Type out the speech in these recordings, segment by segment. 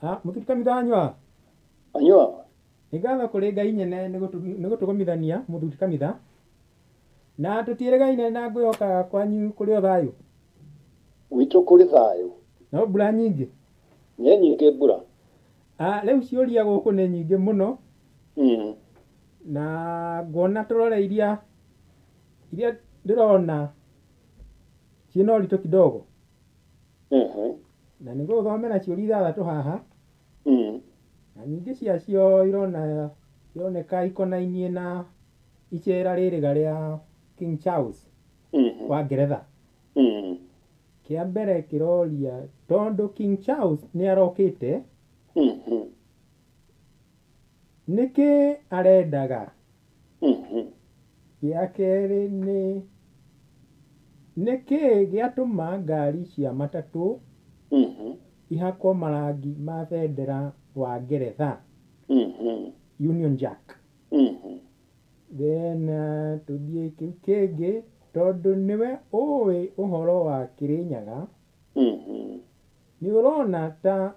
Mũthuri Kamitha anyua. Anyua. Nĩ ngatho kũrĩ Ngai nyene nĩ gũtũgomithania mũthuri Kamitha. Na tũtiĩrĩgaine na ngwĩhoka kwanyu kũrĩ o thayũ. Gwitũ kũrĩ thayũ. No mbura nyingĩ. Nĩ nyingĩ mbura. Rĩu ciũria gũkũ nĩ nyingĩ mũno. Na nguona tũrore iria ndĩrona ciĩna ũritũ kidogo. Na nĩngũgũthomera ciũria ithathatũ haha. Na nyingĩ ciacio ironeka ikonainie na icera rĩrĩga rĩa King Charles wa Ngeretha. Kĩa mbere kĩroria tondũ King Charles nĩ arokĩte, nĩkĩ arendaga? Gĩa kerĩ nĩ nĩkĩ gĩatũma ngari cia matatũ ihakwo marangi ma bendera wa Ngeretha, Union Jack. Then tũthiĩ kĩu kĩngĩ tondũ nĩwe ũĩ ũhoro wa Kĩrĩnyaga, nĩ ũrona ta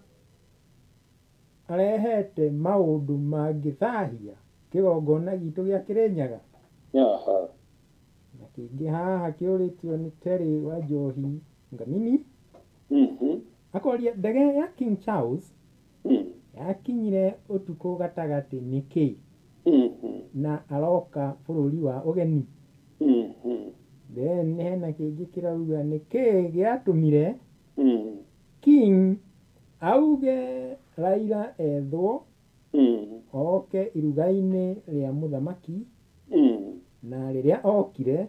arehete maũndũ mangĩthahia kĩgongona gitũ gĩa Kĩrĩnyaga. Na kĩngĩ haha kĩũrĩtio nĩ Terry wa Njohi Ngamini. Akoria ndege ya King Charles yakinyire ũtukũ gatagatĩ nĩkĩ na aroka bũrũri wa ũgeni. Then hena kĩngĩ kĩrauga nĩkĩ gĩatũmire King auge Raila ethwo oke iruga-inĩ rĩa mũthamaki, na rĩrĩa okire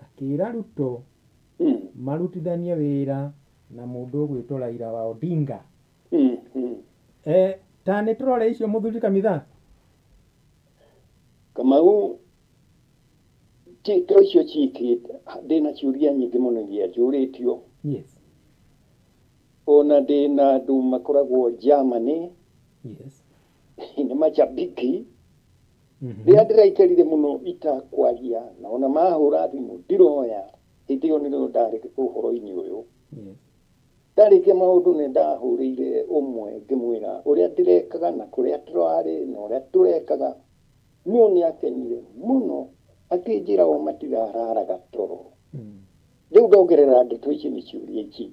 akĩra Ruto marutithanie wĩra na mũndũ ũgwĩtwo Raila wa Odinga. Ta nĩ tũrore icio mũthuri Kamitha. Kamau to icio ciki ndĩna ciũria nyingĩ mũno iria njũrĩtio. Yes. Ona ndĩna andũ makoragwo Germany. Yes. Nĩ macabiki. Rĩrĩa ndĩraikarire mũno itakwaria na ona mahũra thimũ ndiroya, hĩndĩ ĩyo nĩrĩo ndarĩ ũhoro-inĩ ũyũ. Yes. Ndarĩkia maũndũ nĩ ndahũrĩire ũmwe ngĩmwĩra ũrĩa ndĩrekaga na kũrĩa tũrarĩ na ũrĩa tũrekaga. No nĩ akenire mũno akĩnjĩra o matirararaga toro. Rĩu ndongerera ndeto ici nĩ ciũria ici.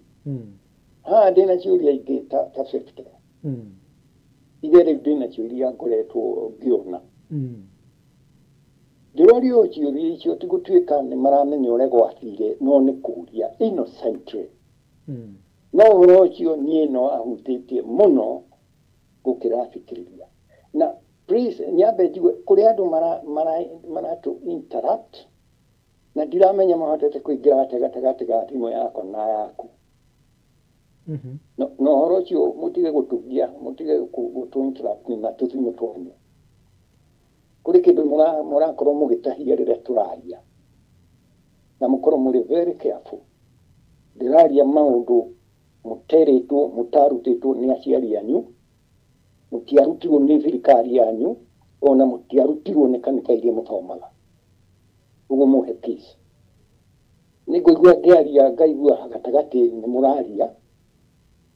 Haha ndĩna ciũria ingĩ ta 50. Iria rĩu ndĩna ciũria ngoretwo ngĩona. Ndĩrorio ciũria icio ti gũtuĩka nĩ maramenya ũrĩa gwathire, no nĩ kũria innocently. No ũhoro ũcio niĩ no ahutĩtie mũno gũkĩra fikiriria. Na please nyambe njigue kũrĩ andũ maratũ interrupt na ndiramenya mahotete kũingĩra atĩa gatagatĩ ga thimũ yakwa na yaku. No ũhoro ũcio mũtige gũtũgia, mũtige gũtũ interrupt na tũthimũ twanyu. Kũrĩ kĩndũ mũrakorwo mũgĩtahia rĩrĩa tũraria. Na mũkorwo mũrĩ very careful. Ndĩraria maũndũ mũterĩtwo, mũtarutĩtwo nĩ aciari anyu, mũtiarutirwo nĩ thirikari yanyu, ona mũtiarutirwo nĩ kanitha iria mũthomaga. Ũguo mũhe peace. Nĩ ngũigua ngĩaria ngaigua gatagatĩ nĩ mũraria,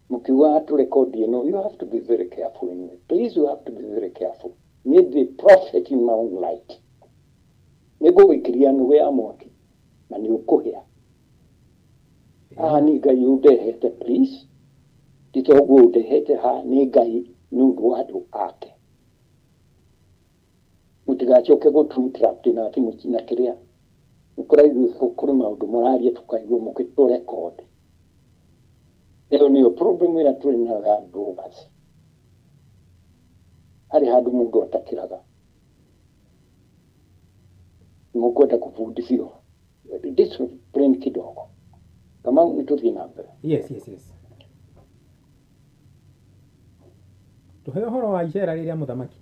mũkiuga tũrekondi ĩno. You have to be very careful in it. Please, you have to be very careful. Niĩ ndĩ prophet in my own light. Nĩ ngũgũikĩria nũgũ ya mwaki na nĩ ũkũhĩa. Haha nĩ Ngai ũndehete, please. Ti toguo ũndehete haha, nĩ Ngai nĩ ũndũ wa andũ ake. Mũtigacoke gũtũ interrupt na thimũ na kĩrĩa. Nĩkũraigua kũrĩ maũndũ mũraria tũkaigua mũgĩtũ record. Ĩyo nĩyo problem ĩrĩa tũrĩ nayo ya bloggers. Harĩ handũ mũndũ atakĩraga. Mũkwenda kũbundithio discipline kidogo. Kamau nĩ tũthiĩ na mbere. Yes, yes, yes. Tũhe ũhoro wa icera rĩrĩa mũthamaki.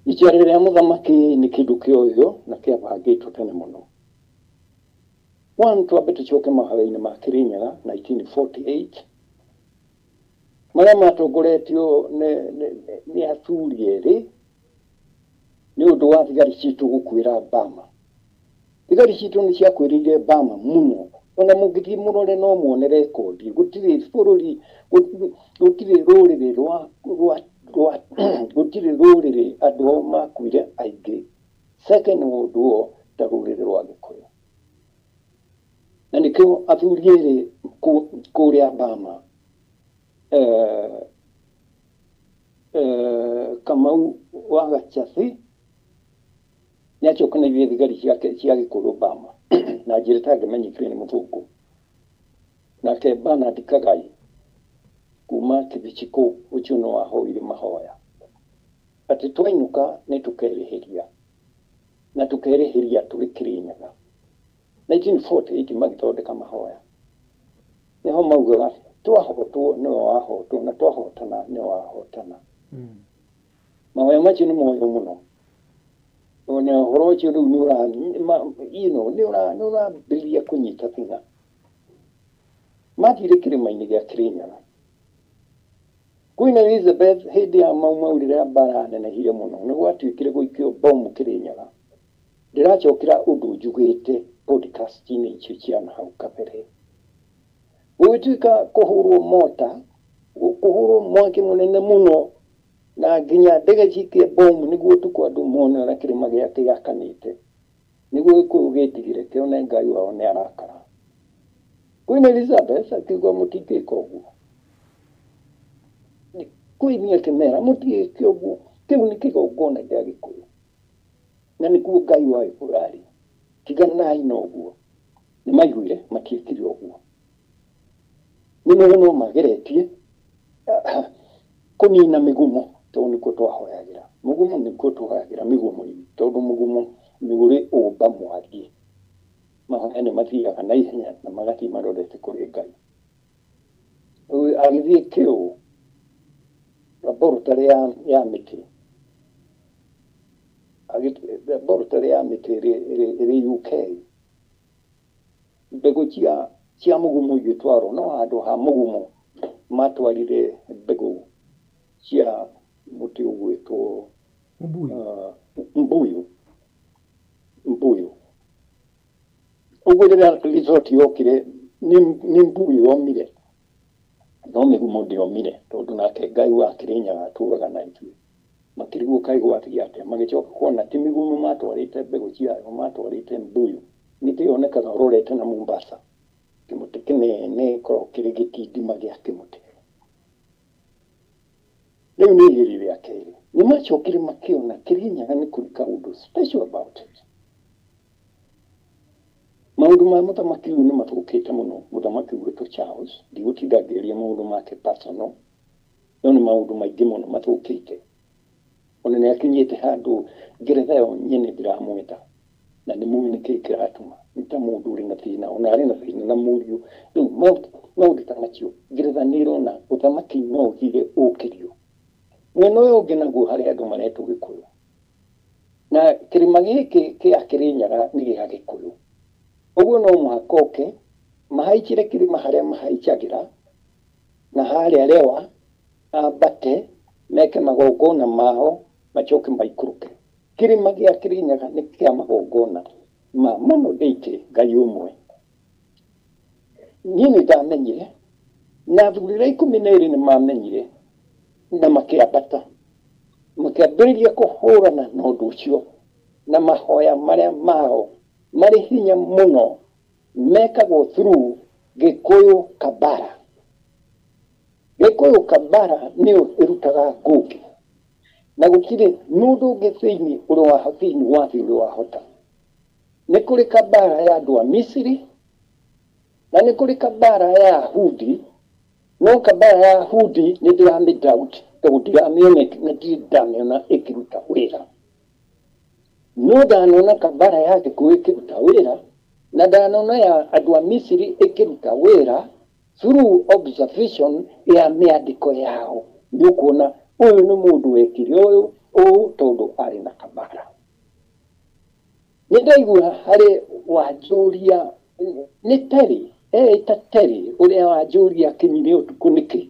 Icera rĩrĩa mũthamaki nĩ kĩndũ kĩoyo na kĩabangĩtwo tene mũno. One, twambe tũcoke mahoya-inĩ ma Kĩrĩnyaga 1948 marĩa matongoretio nĩ athuri erĩ nĩ ũndũ wa thigari citũ gũkuĩra Bama. Thigari citũ nĩ ciakuĩrĩire Bama mũno. Ona mũngĩthiĩ mũrore no muone rekondi, gũtirĩ bũrũri, gũtirĩ rũrĩrĩ rwa rwa rwa gũtirĩ rũrĩrĩ andũ ao makuire aingĩ Second World War ta rũrĩrĩ rwa Gĩkũyũ. Na nĩkĩo athuri erĩ kũrĩa Bama, Kamau wa Gachathi nĩ acokanĩrĩirie thigari ciake cia Gĩkũyũ Bama na njĩra ĩtangĩmenyekire nĩ mũthũngũ. Nake Bernard Kagai kuma Kibichiko ũcio no ahoire mahoya atĩ twainũka nĩ tũkerĩhĩria na tũkerĩhĩria tũrĩ Kĩrĩnyaga. 1948 magĩthondeka mahoya, nĩho maugaga twahotwo nĩwe wahotwo na twahotana nĩwe wahotana. Mahoya macio nĩ moyo mũno. Ona ũhoro ũcio rĩu nĩ ũra you know, nĩ ũrambĩrĩria kũnyita thing'a. Mathire kĩrĩma-inĩ gĩa Kĩrĩnyaga. Queen Elizabeth hĩndĩ ya Mau Mau rĩrĩa mbara nenehire mũno nĩ gwatuĩkire gũikio bomu Kĩrĩnyaga. Ndĩracokera ũndũ njugĩte podcast-inĩ icio cia hau kabere. Gũgĩtuĩka kũhũrwo mota, kũhũrwo mwaki mũnene mũno na nginya ndege cikie bomu nĩguo ũtukũ andũ mone ũrĩa kĩrĩma gĩake gĩakanĩte, nĩguo Gĩkũyũ gĩtigĩre kĩone Ngai wao nĩ arakara. Queen Elizabeth akiuga mũtingĩka ũguo. Queen akĩmera mũtingĩke ũguo, kĩu nĩ kĩgongona kĩa Gĩkũyũ na nĩkuo Ngai wa Gĩkũyũ arĩ, tiganai na ũguo. Nĩ maiguire matiĩkire ũguo. Nĩ mega no mageretie kũnina mĩgumo tondũ nĩkuo twahoyagĩra. Mũgumo nĩkuo twahoyagĩra mĩgumo-inĩ tondũ mũgumo nĩ ũrĩ ũmba mwariĩ. Mahoya nĩ mathiaga na ihenya na magathiĩ marorete kũrĩ Ngai. Agĩthiĩ kĩũ laboratory ya mĩtĩ, laboratory ya mĩtĩ ĩrĩ UK, mbegũ cia mũgumo igĩtwarwo, no handũ ha mũgumo matwarire mbegũ cia mũtĩ ũgwĩtwo mbuyu. Mbuyu. Ũguo rĩrĩa resort yokire nĩ mbuyu yomire, no mĩgumo ndĩomire tondũ nake Ngai wa Kĩrĩnyaga atũraga na ithuĩ. Makĩrigwo kaĩ gwathiĩ atĩa, magĩcoka kuona ti mĩgumo matwarĩte mbegũ ciayo, matwarĩte mbuyu. Mĩtĩ yonekaga ũrorete na Mombasa, kĩmũtĩ kĩnene gĩkoragwo kĩrĩ gĩtindima gĩa kĩmũtĩ. Rĩu nĩ igĩrĩ rĩa kerĩ. Nĩ macokire makĩona Kĩrĩnyaga nĩ kũrĩ kaũndũ special about it. Maũndũ ma mũthamaki ũyũ nĩ mathũkĩte mũno. Mũthamaki ũgwĩtwo Charles, ndigũtinda ngĩaria maũndũ make personal, no nĩ maũndũ maingĩ mũno mathũkĩte. Ona nĩ akinyĩte handũ Ngeretha yo nyene ndĩramwenda na nĩ mũĩ nĩkĩĩ kĩratũma. Nĩ ta mũndũ ũrĩ na thĩna, ona arĩ na thĩna na mũriũ. Rĩu maũndũ ta macio Ngeretha nĩ ĩrona ũthamaki no ũthire ũkĩrio. Mwena ũyũ ũngĩ naguo harĩ andũ maretwo Gĩkũyũ. Na kĩrĩma gĩkĩ kĩa Kĩrĩnyaga nĩ gĩa Gĩkũyũ. Ũguo no mũhaka oke mahaicire kĩrĩma harĩa mahaicagĩra na harĩa Lewa ambate meke magongona mao macoke maikũrũke. Kĩrĩma gĩa Kĩrĩnyaga nĩ kĩa magongona ma mũno ndĩite Ngai ũmwe. Niĩ nĩ ndamenyire na athuri arĩa 12 nĩ mamenyire na makĩambata makĩambĩrĩria kũhũrana na ũndũ ũcio na mahoya marĩa mao marĩ hinya mũno mekagwo through Gĩkũyũ Kabara. Gĩkũyũ Kabara nĩyo ĩrutaga ngũngĩ na gũtirĩ mũndũ ũngĩ thĩinĩ ũrĩ wa thĩinĩ wa thĩ ũrĩ wahota. Nĩ kũrĩ Kabara ya andũ a Misiri na nĩ kũrĩ Kabara ya Ahudi, no Kabara ya Ahudi nĩ ndĩramĩ doubt tondũ ndiramĩona na ndirĩ ndamĩona ĩkĩruta wĩra. No ndanona Kabara ya Gĩkũyũ ĩkĩruta wĩra na ndanona ya andũ a Misiri ĩkĩruta wĩra through observation ya mĩandĩko yao. Nĩ ũkuona ũyũ nĩ mũndũ wekire ũyũ ũũ tondũ arĩ na Kabara. Nĩ ndaigua harĩ wanjũria nĩ Terry, ta Terry ũrĩa wanjũria akinyire ũtukũ nĩkĩ?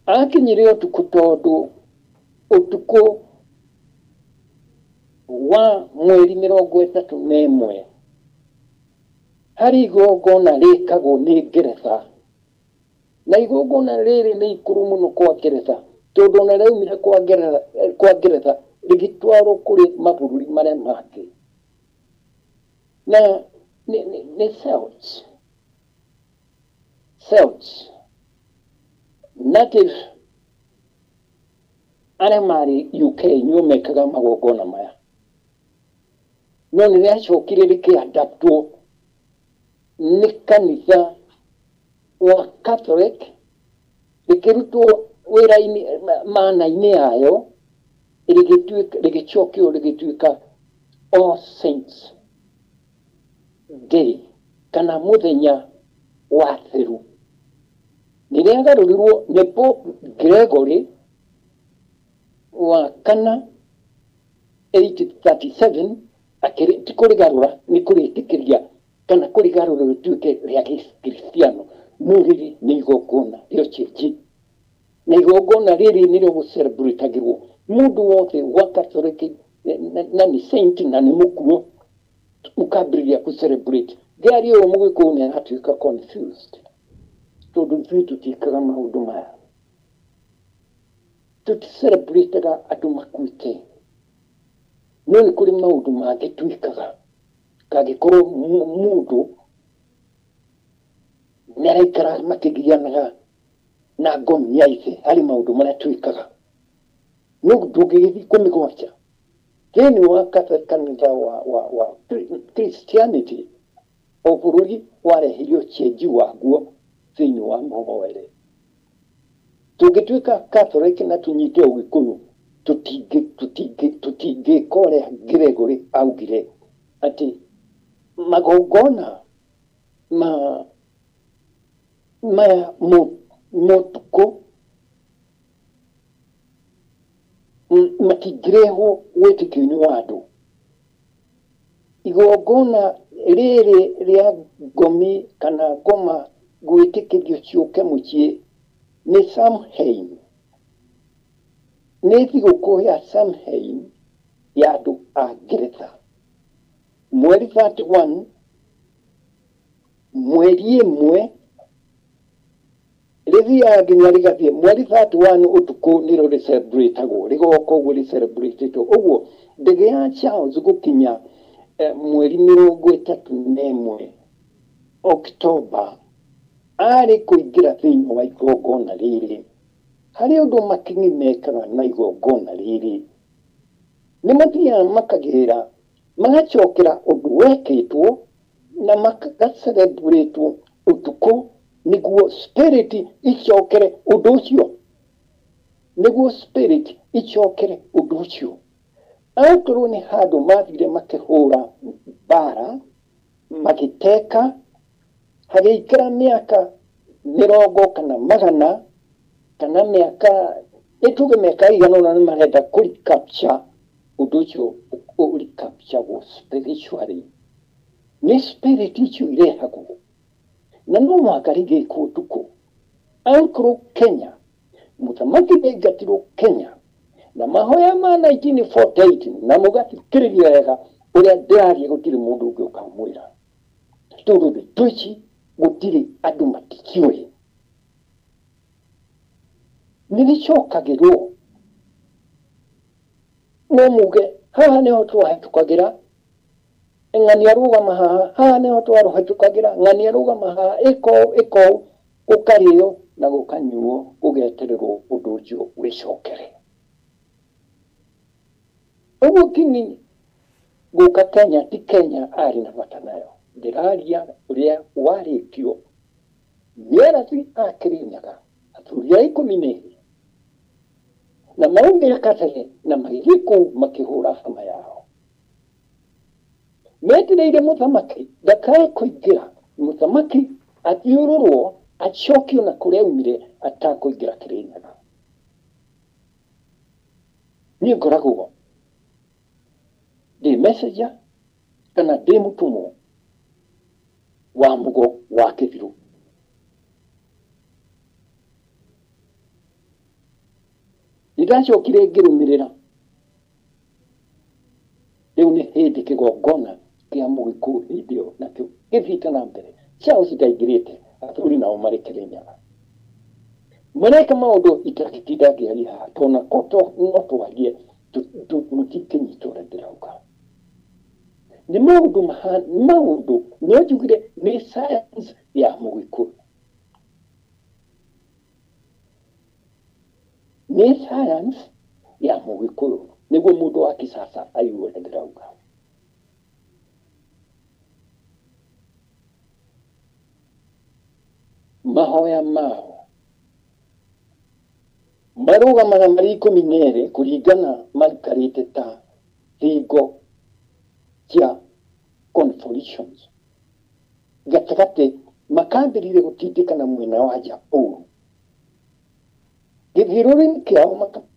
Akinyire ũtukũ tondũ ũtukũ wa mweri 31 Harĩ igongona rĩkagwo nĩ Ngeretha, na igongona rĩrĩ nĩ ikũrũ mũno kwa Ngeretha, tondũ ona rĩaumire kwa Ngeretha rĩgĩtwarwo kũrĩ mabũrũri marĩa mangĩ. Na nĩ Celts, Celts native arĩa marĩ UK nĩo mekaga magongona maya, no nĩ rĩacokire rĩkĩadaptwo nĩ kanitha wa Catholic, rĩkĩrutwo wĩra-inĩ maana-inĩ yayo, rĩgĩcokio rĩgĩtuĩka All Saints Day kana mũthenya wa theru. Nĩ rĩagarũrirwo nĩ Pope Gregory wa kana 837, ti kũrĩgarũra, nĩ kũrĩtĩkĩria kana kũrĩgarũra rĩtuĩke rĩa Gĩkristiano. No rĩrĩ nĩ igongona rĩa ũcenji, na igongona rĩrĩ nĩrĩo gũcerebratagĩrwo mũndũ wothe wa Catholic na nĩ saint na nĩ mũkuo, mũkambĩrĩria gũ celebrate. Ngĩaria ũũ mũgĩkũyũ nĩ aratuĩka confused, tondũ ithuĩ tũtiĩkaga maũndũ maya, tũticelebrataga andũ makuĩte, no nĩ kũrĩ maũndũ mangĩ twĩkaga kangĩkorwo mũndũ nĩ araikara makĩgianaga na ngomi ya ithe, harĩ maũndũ marĩa twĩkaga, no ndũngĩgĩthiĩ kũmĩgwaca. Thĩinĩ wa kanitha wa Christianity, o bũrũri wareheire ũcenji waguo thĩinĩ wa mũhoere. Tũngĩtuĩka Catholic na tũnyite ũgĩkũyũ, tũtingĩka ũrĩa Gregory augire atĩ magongona ma maya motukũ matingĩrehwo wĩtĩkio-inĩ wa andũ. Igongona rĩrĩ rĩa ngomi kana ngoma gwĩtĩkĩrio ciũke mũciĩ nĩ Samhain, nĩ thigũkũ ya Samhain ya andũ a Ngeretha. Mweri 31, mweri ĩmwe rĩthiaga nginya rĩgathiĩ mweri 31 ũtukũ nĩrĩo rĩcelebratagwo, rĩgoka ũguo rĩcelebratĩtwo ũguo. Ndege ya Charles gũkinya mweri 31 Oktoba arĩ kũingĩra thĩinĩ wa igongona rĩrĩ. Harĩ ũndũ makinyi mekaga na igongona rĩrĩ, nĩ mathiaga makagĩra magacokera ũndũ wekĩtwo na magacelebrate ũtukũ nĩguo spirit icokere ũndũ ũcio, nĩguo spirit icokere ũndũ ũcio. Akorwo nĩ handũ mathire makĩhũra mbara magĩteka, hagĩikara mĩaka mĩrongo kana magana kana mĩaka ĩtuge mĩaka igana ũna, nĩ marenda kũ recapture ũndũ ũcio, ũrecapturagwo spiritually. Nĩ spirit icio irehagwo na no mũhaka rĩgĩkwo ũtukũ. Akorwo Kenya mũthamaki nĩaingatirwo Kenya na mahoya ma 1948, na mũgathikĩrĩria wega ũrĩa ndĩraria, gũtirĩ mũndũ ũngĩ ũkamwĩra, tondũ ndeto ici gũtirĩ andũ matikĩũĩ. Nĩ rĩcokagĩrwo, no muge haha nĩho twahĩtũkagĩra, ng'ania rũgama haha, haha nĩho twarũhĩtũkagĩra, ng'ania rũgama haha, ĩko ĩko, gũkarĩo na gũkanyuo, gũgetererwo ũndũ ũcio wĩcokere. Ũguo kinyi gũka Kenya ti Kenya arĩ na bata nayo. Ndĩraria ũrĩa warĩtio nĩ arathi a Kĩrĩnyaga, athuri a 12, na maumire kabere na magĩthiĩ kũu makĩhũra hama yao. Metereire mũthamaki ndakae kũingĩra, mũthamaki athiũrũrwo acokio na kũrĩa aumire atakũingĩra Kĩrĩnyaga. Niĩ ngoragwo ndĩ messenger kana ndĩ mũtũmwo wa mũgo wa kĩbirũ. Nĩndacokire ngĩrũmĩrĩra, rĩu nĩ hĩndĩ kĩgongona kĩa Mũgĩkũyũ hĩndĩ ĩyo nakĩo gĩthiĩte na mbere. Charles ndaingĩrĩte, athuri nao marĩ Kĩrĩnyaga mareka maũndũ itangĩtinda ngĩaria haha, tondũ no twarie mũtikĩnyita ũrĩa ndĩrauga. Nĩ maũndũ maũndũ no njugire nĩ science ya Mũgĩkũyũ, nĩ science ya Mũgĩkũyũ nĩguo mũndũ wa kisasa aigue ũrĩa ndĩrauga. Mahoya mao marũgamaga marĩ 12 kũringana maikarĩte ta thingo cia convolutions gatagatĩ, makambĩrĩria gũtindĩkana mwena wa nja ũru gĩthiũrũrĩ-inĩ kĩao,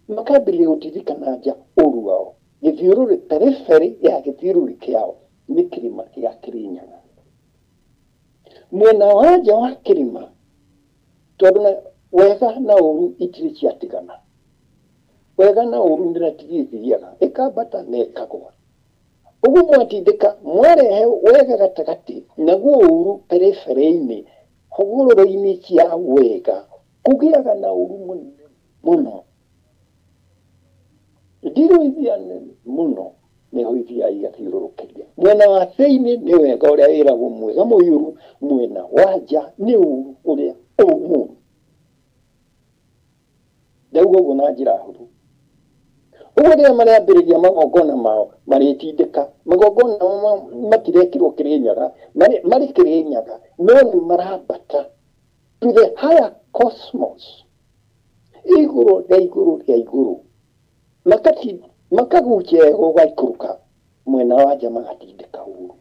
makambĩrĩria gũtindĩkana nja ũru wao gĩthiũrũrĩ periphery ya gĩthiũrũrĩ kĩao nĩ kĩrĩma gĩa Kĩrĩnyaga. Mwena wa nja wa kĩrĩma, tondũ wega na ũru itirĩ ciatigana, wega na ũru nĩ ratiri ithiaga ĩkambata na ĩkagwa. Ũguo mwatindĩka mwarehe wega gatagatĩ, naguo ũru periphery-inĩ hũgũrũrũ-inĩ cia wega kũgĩaga na ũru mũnene mũno. Ndirũ ithia nene mũno nĩho ithiaga igathiũrũrũkĩria. Mwena wa thĩinĩ nĩ wega ũrĩa wĩragwo mwega mũiyũru, mwena wa nja nĩ ũru ũrĩa mũru. Ndauga ũguo na njĩra hũthũ. Ũguo rĩrĩa marambĩrĩria magongona mao marĩtindĩka magongona matirekĩrwo Kĩrĩnyaga, marĩ Kĩrĩnyaga no nĩ marambata to the higher cosmos, igũrũ rĩa igũrũ rĩa igũrũ, makagucia wega ũgaikũrũka mwena wa nja magatindĩka ũru.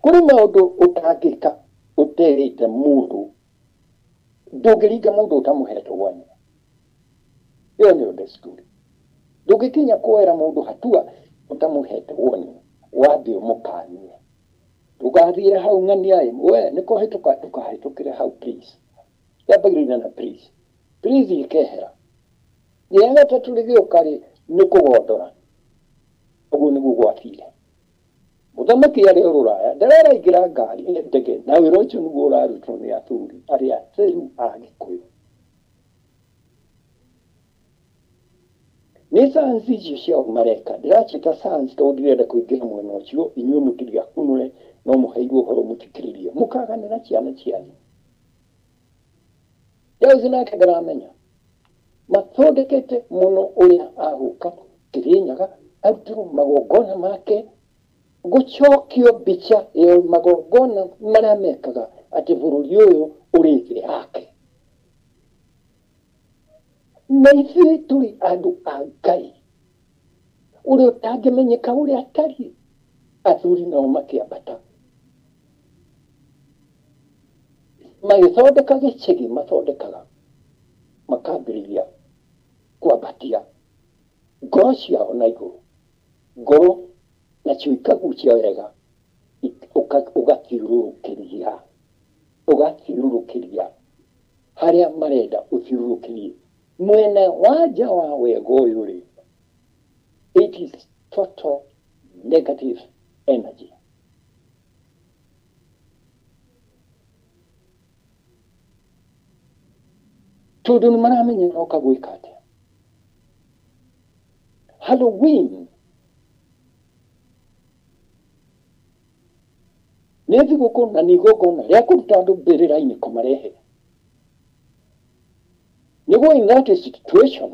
Kũrĩ maũndũ ũtangĩka ũterĩte mũndũ, ndũngĩringa mũndũ ũtamũhete woni. Ĩyo nĩyo desturi. Ndũngĩkinya kuoera mũndũ hatua ũtamũhete woni, wambe ũmũkanie. Ndũgathiĩre hau ng'ania ĩ, we nĩ kũhĩtũka, ndũkahĩtũkĩre hau please. Yambagĩrĩria na please. Please ĩkehera. Rĩa gatatũ rĩgĩũka rĩ, nĩ kũgondora. Ũguo nĩguo gwathire. Mũthamaki arĩ o rũraya ndararaingĩra ngari ndege, na wĩra ũcio nĩguo ũrarutwo nĩ athuri arĩa atheru a Gĩkũyũ. Nĩ science icio ciao mareka, ndĩraciĩta science tondũ ndirenda kũingĩra mwena ũcio, inyuĩ mũtigakunũre no mũheirwo ũhoro mũthikĩrĩrie, mũkaganĩra ciana cianyu. Charles nake ndaramenya mathondekete mũno ũrĩa agũka Kĩrĩnyaga arutĩrwo magongona make, gũcokio mbica ĩyo magongona marĩa mekaga atĩ bũrũri ũyũ ũrĩ thĩ yake. Na ithuĩ tũrĩ andũ a Ngai ũrĩa ũtangĩmenyeka ũrĩa atariĩ. Athuri nao makĩambata magĩthondeka gĩcegi, mathondekaga makambĩrĩria kwambatia ngoro ciao na igũrũ, ngoro nacio ikagucia wega, ũgathiũrũrũkĩria ũgathiũrũrũkĩria harĩa marenda ũthiũrũrũkĩrie. Mwena wa nja wa wega ũyũ rĩ, it is total negative energy. Tondũ nĩ maramenya roka gwĩka atĩa. Halloween nĩ thigũkũ na nĩ igongona rĩa kũruta andũ mbĩrĩra-inĩ kũmarehe. Nĩguo in that situation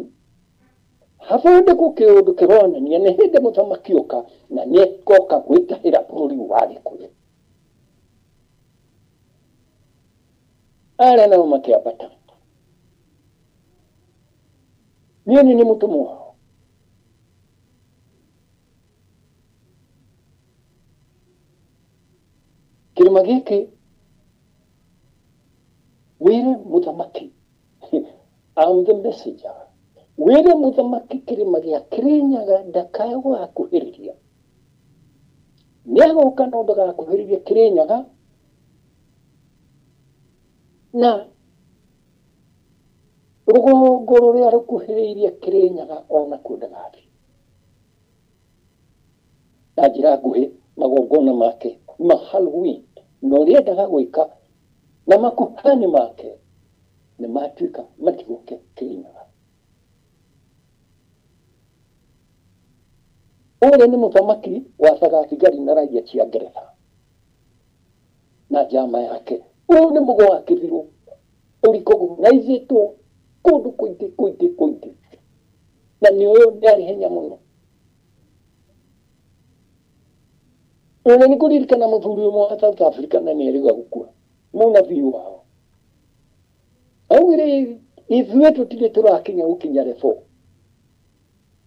hathondekwo kĩũndũ kĩronania nĩ hĩndĩ mũthamaki oka na nĩ agoka gwĩtahĩra bũrũri wa Gĩkũyũ. Arĩa nao makĩambata. Niĩ nĩ nĩ mũtũmwo wao. Kĩrĩma gĩkĩ wĩre mũthamaki, I'm the messenger. Wĩre mũthamaki kĩrĩma gĩa Kĩrĩnyaga ndakae gũgakuhĩrĩria. Nĩ agoka no ndagakuhĩrĩria Kĩrĩnyaga, na rũgongo rũrĩa rũkuhĩrĩirie Kĩrĩnyaga onakuo ndagathiĩ. Na njĩra nguhĩ magongona make ma Halloween na ũrĩa endaga gwĩka na makuhani make nĩ matuĩka matigũke Kĩrĩnyaga. Ũrĩa nĩ mũthamaki wathaga thigari na raia cia Ngeretha na njama yake. Ũyũ nĩ mũgo wa kĩbirũ ũrikogunaizĩtwo kũndũ kũingĩ kũingĩ kũingĩ, na nĩ ũyũ nĩ arĩ hinya mũno. Ona nĩ kũririkana mũthuri ũmwe wa South Africa na nĩ erĩga gũkua, mũnabii wao augire ithuĩ tũtirĩ tũrakinya gũkinya level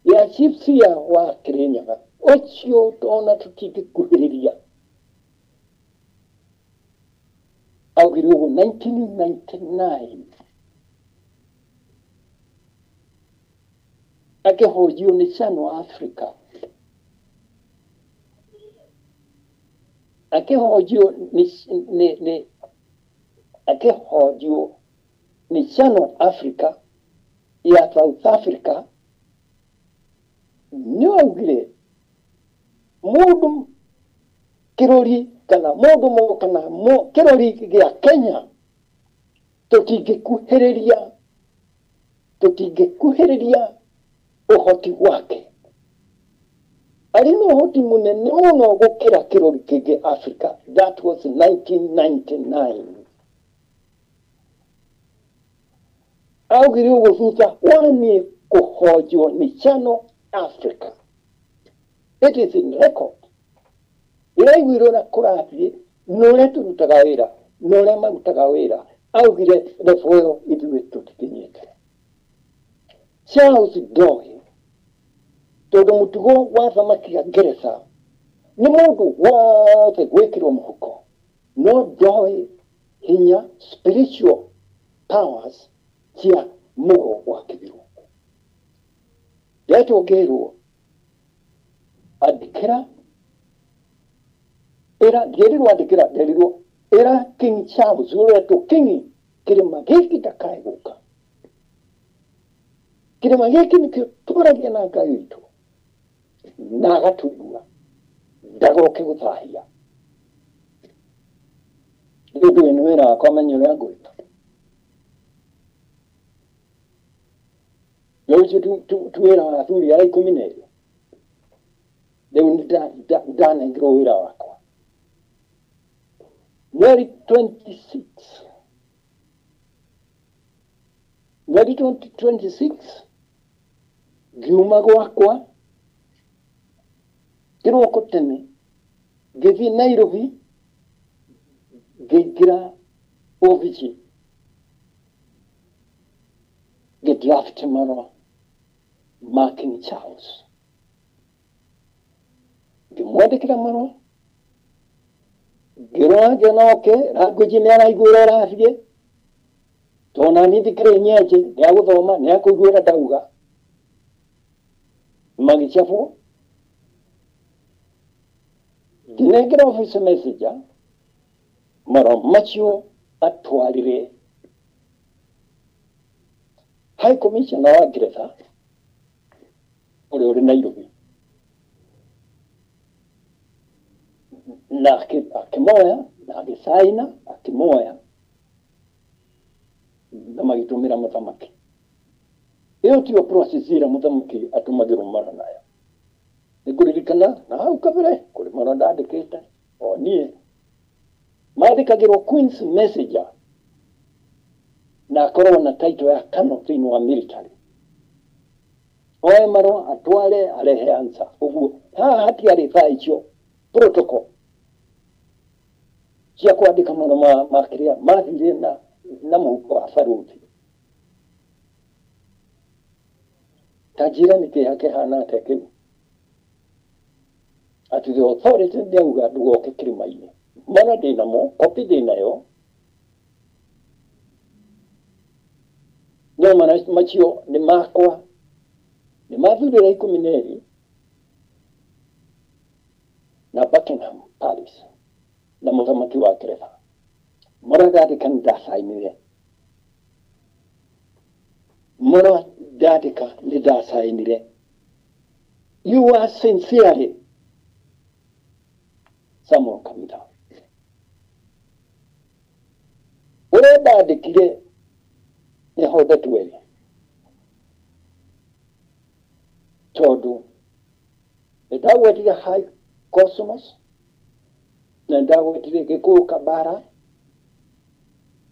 ya chief seer wa Kĩrĩnyaga ũcio ona tũtingĩkuhĩrĩria. Augire ũguo 1999 akĩhũnjio nĩ Channel Africa, akĩhũnjio nĩ akĩhũnjio nĩ Channel Africa ya South Africa. Nĩ augire mũndũ kĩrori kana mũndũ kana kĩrori gĩa Kenya tũtingĩkuhĩrĩria ũhoti wake. Arĩ na ũhoti mũnene mũno gũkĩra kĩrori kĩngĩ Africa. That was 1999. Augire ũguo thutha wa niĩ kũhonjwo nĩ Channel Africa. It is in record. Ĩraiguirwo na kũrathiĩ na ũrĩa tũrutaga wĩra na ũrĩa marutaga wĩra. Augire level ĩyo ithuĩ tũtikinyĩte. Charles ndoĩ tondũ mũtugo wa thamaki ya Ngeretha nĩ mũndũ wothe gwĩkĩrwo mũhuko, no ndoĩ hinya spiritual powers cia mũgo wa kĩbirũ. Ndetwo ngĩrwo andĩkĩra ĩra, ndiĩrirwo andĩkĩra, nderirwo ĩra King Charles ũretwo King kĩrĩma gĩkĩ ndakae gũka. Kĩrĩma gĩkĩ nĩkĩo twaragia na Ngai witũ na agatũigua, ndagoke gũthahia. Nĩ ũndũ ũyũ nĩ wĩra wakwa menye ũrĩa ngwĩka. Nĩ ũcio tu wĩra wa athuri arĩa 12. Rĩu ndanengerwo wĩra wakwa mweri 26, mweri 2026 ngiuma gwakwa kĩroko tene ngĩthiĩ Nairobi ngĩingĩra obici ngĩdraft marũa ma King Charles, ngĩmwandĩkĩra marũa ngĩrora ngĩona oke language nĩ araiguĩra ĩrathiĩ, tondũ naniĩ ndikĩrĩ nyenje nĩ agũthoma nĩ akũiguĩra ndauga. Magĩcabwo ngĩnengera office messenger marũa macio atwarire High Commissioner wa Ngeretha ũrĩa ũrĩ Nairobi, na akĩmoya na agĩcaina akĩmoya na magĩtũmĩra mũthamaki. Ĩyo tiyo process ĩrĩa mũthamaki atũmagĩrwo marũa nayo. Nĩngũririkana na hau kabere kũrĩ marũa ndandĩkĩte o niĩ mandĩkagĩrwo Queen's Messenger na akorwo na title ya colonel thĩinĩ wa military. Oe marũa atware arehe answer. Ũguo haha hatiarĩ thaa icio protocol cia kwandĩka marũa ma kĩrĩa mathire na mũhuko wa baruthi. Ta njĩra nĩ kĩeha kĩhana atĩa kĩu, atĩ the authority nĩauga ndũgoke kĩrĩma-inĩ. Mana ndĩnamo, copy ndĩnayo, no macio nĩ makwa, nĩ mathurĩra 12 na Buckingham Palace na mũthamaki wa Ngeretha. Marũa ndandĩka nĩ ndacainire, marũa ndandĩka nĩ ndacainire. You are sincerely Samuel Kamitha. Ũrĩa ndandĩkire nĩho ndatwere tondũ nĩndagwetire High Cosmos na nĩndagwetire Gĩkũyũ Kabara.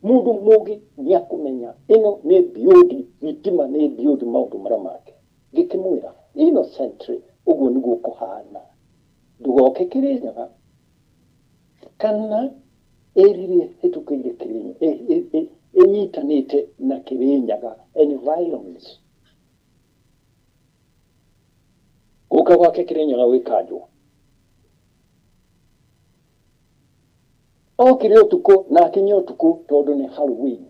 Mũndũ mũgĩ nĩakũmenya ĩno nĩ biũndi, thitima nĩ biũndi maũndũ marĩa make. Ngĩkĩmwĩra innocently ũguo nĩguo kũhana, ndũgoke Kĩrĩnyaga kana ĩrire hĩtũkĩire Kĩrĩnyaga ĩnyitanĩte na Kĩrĩnyaga environs. Gũka gwake Kĩrĩnyaga gwĩkanjwo okire ũtukũ na akinya ũtukũ tondũ nĩ Halloween.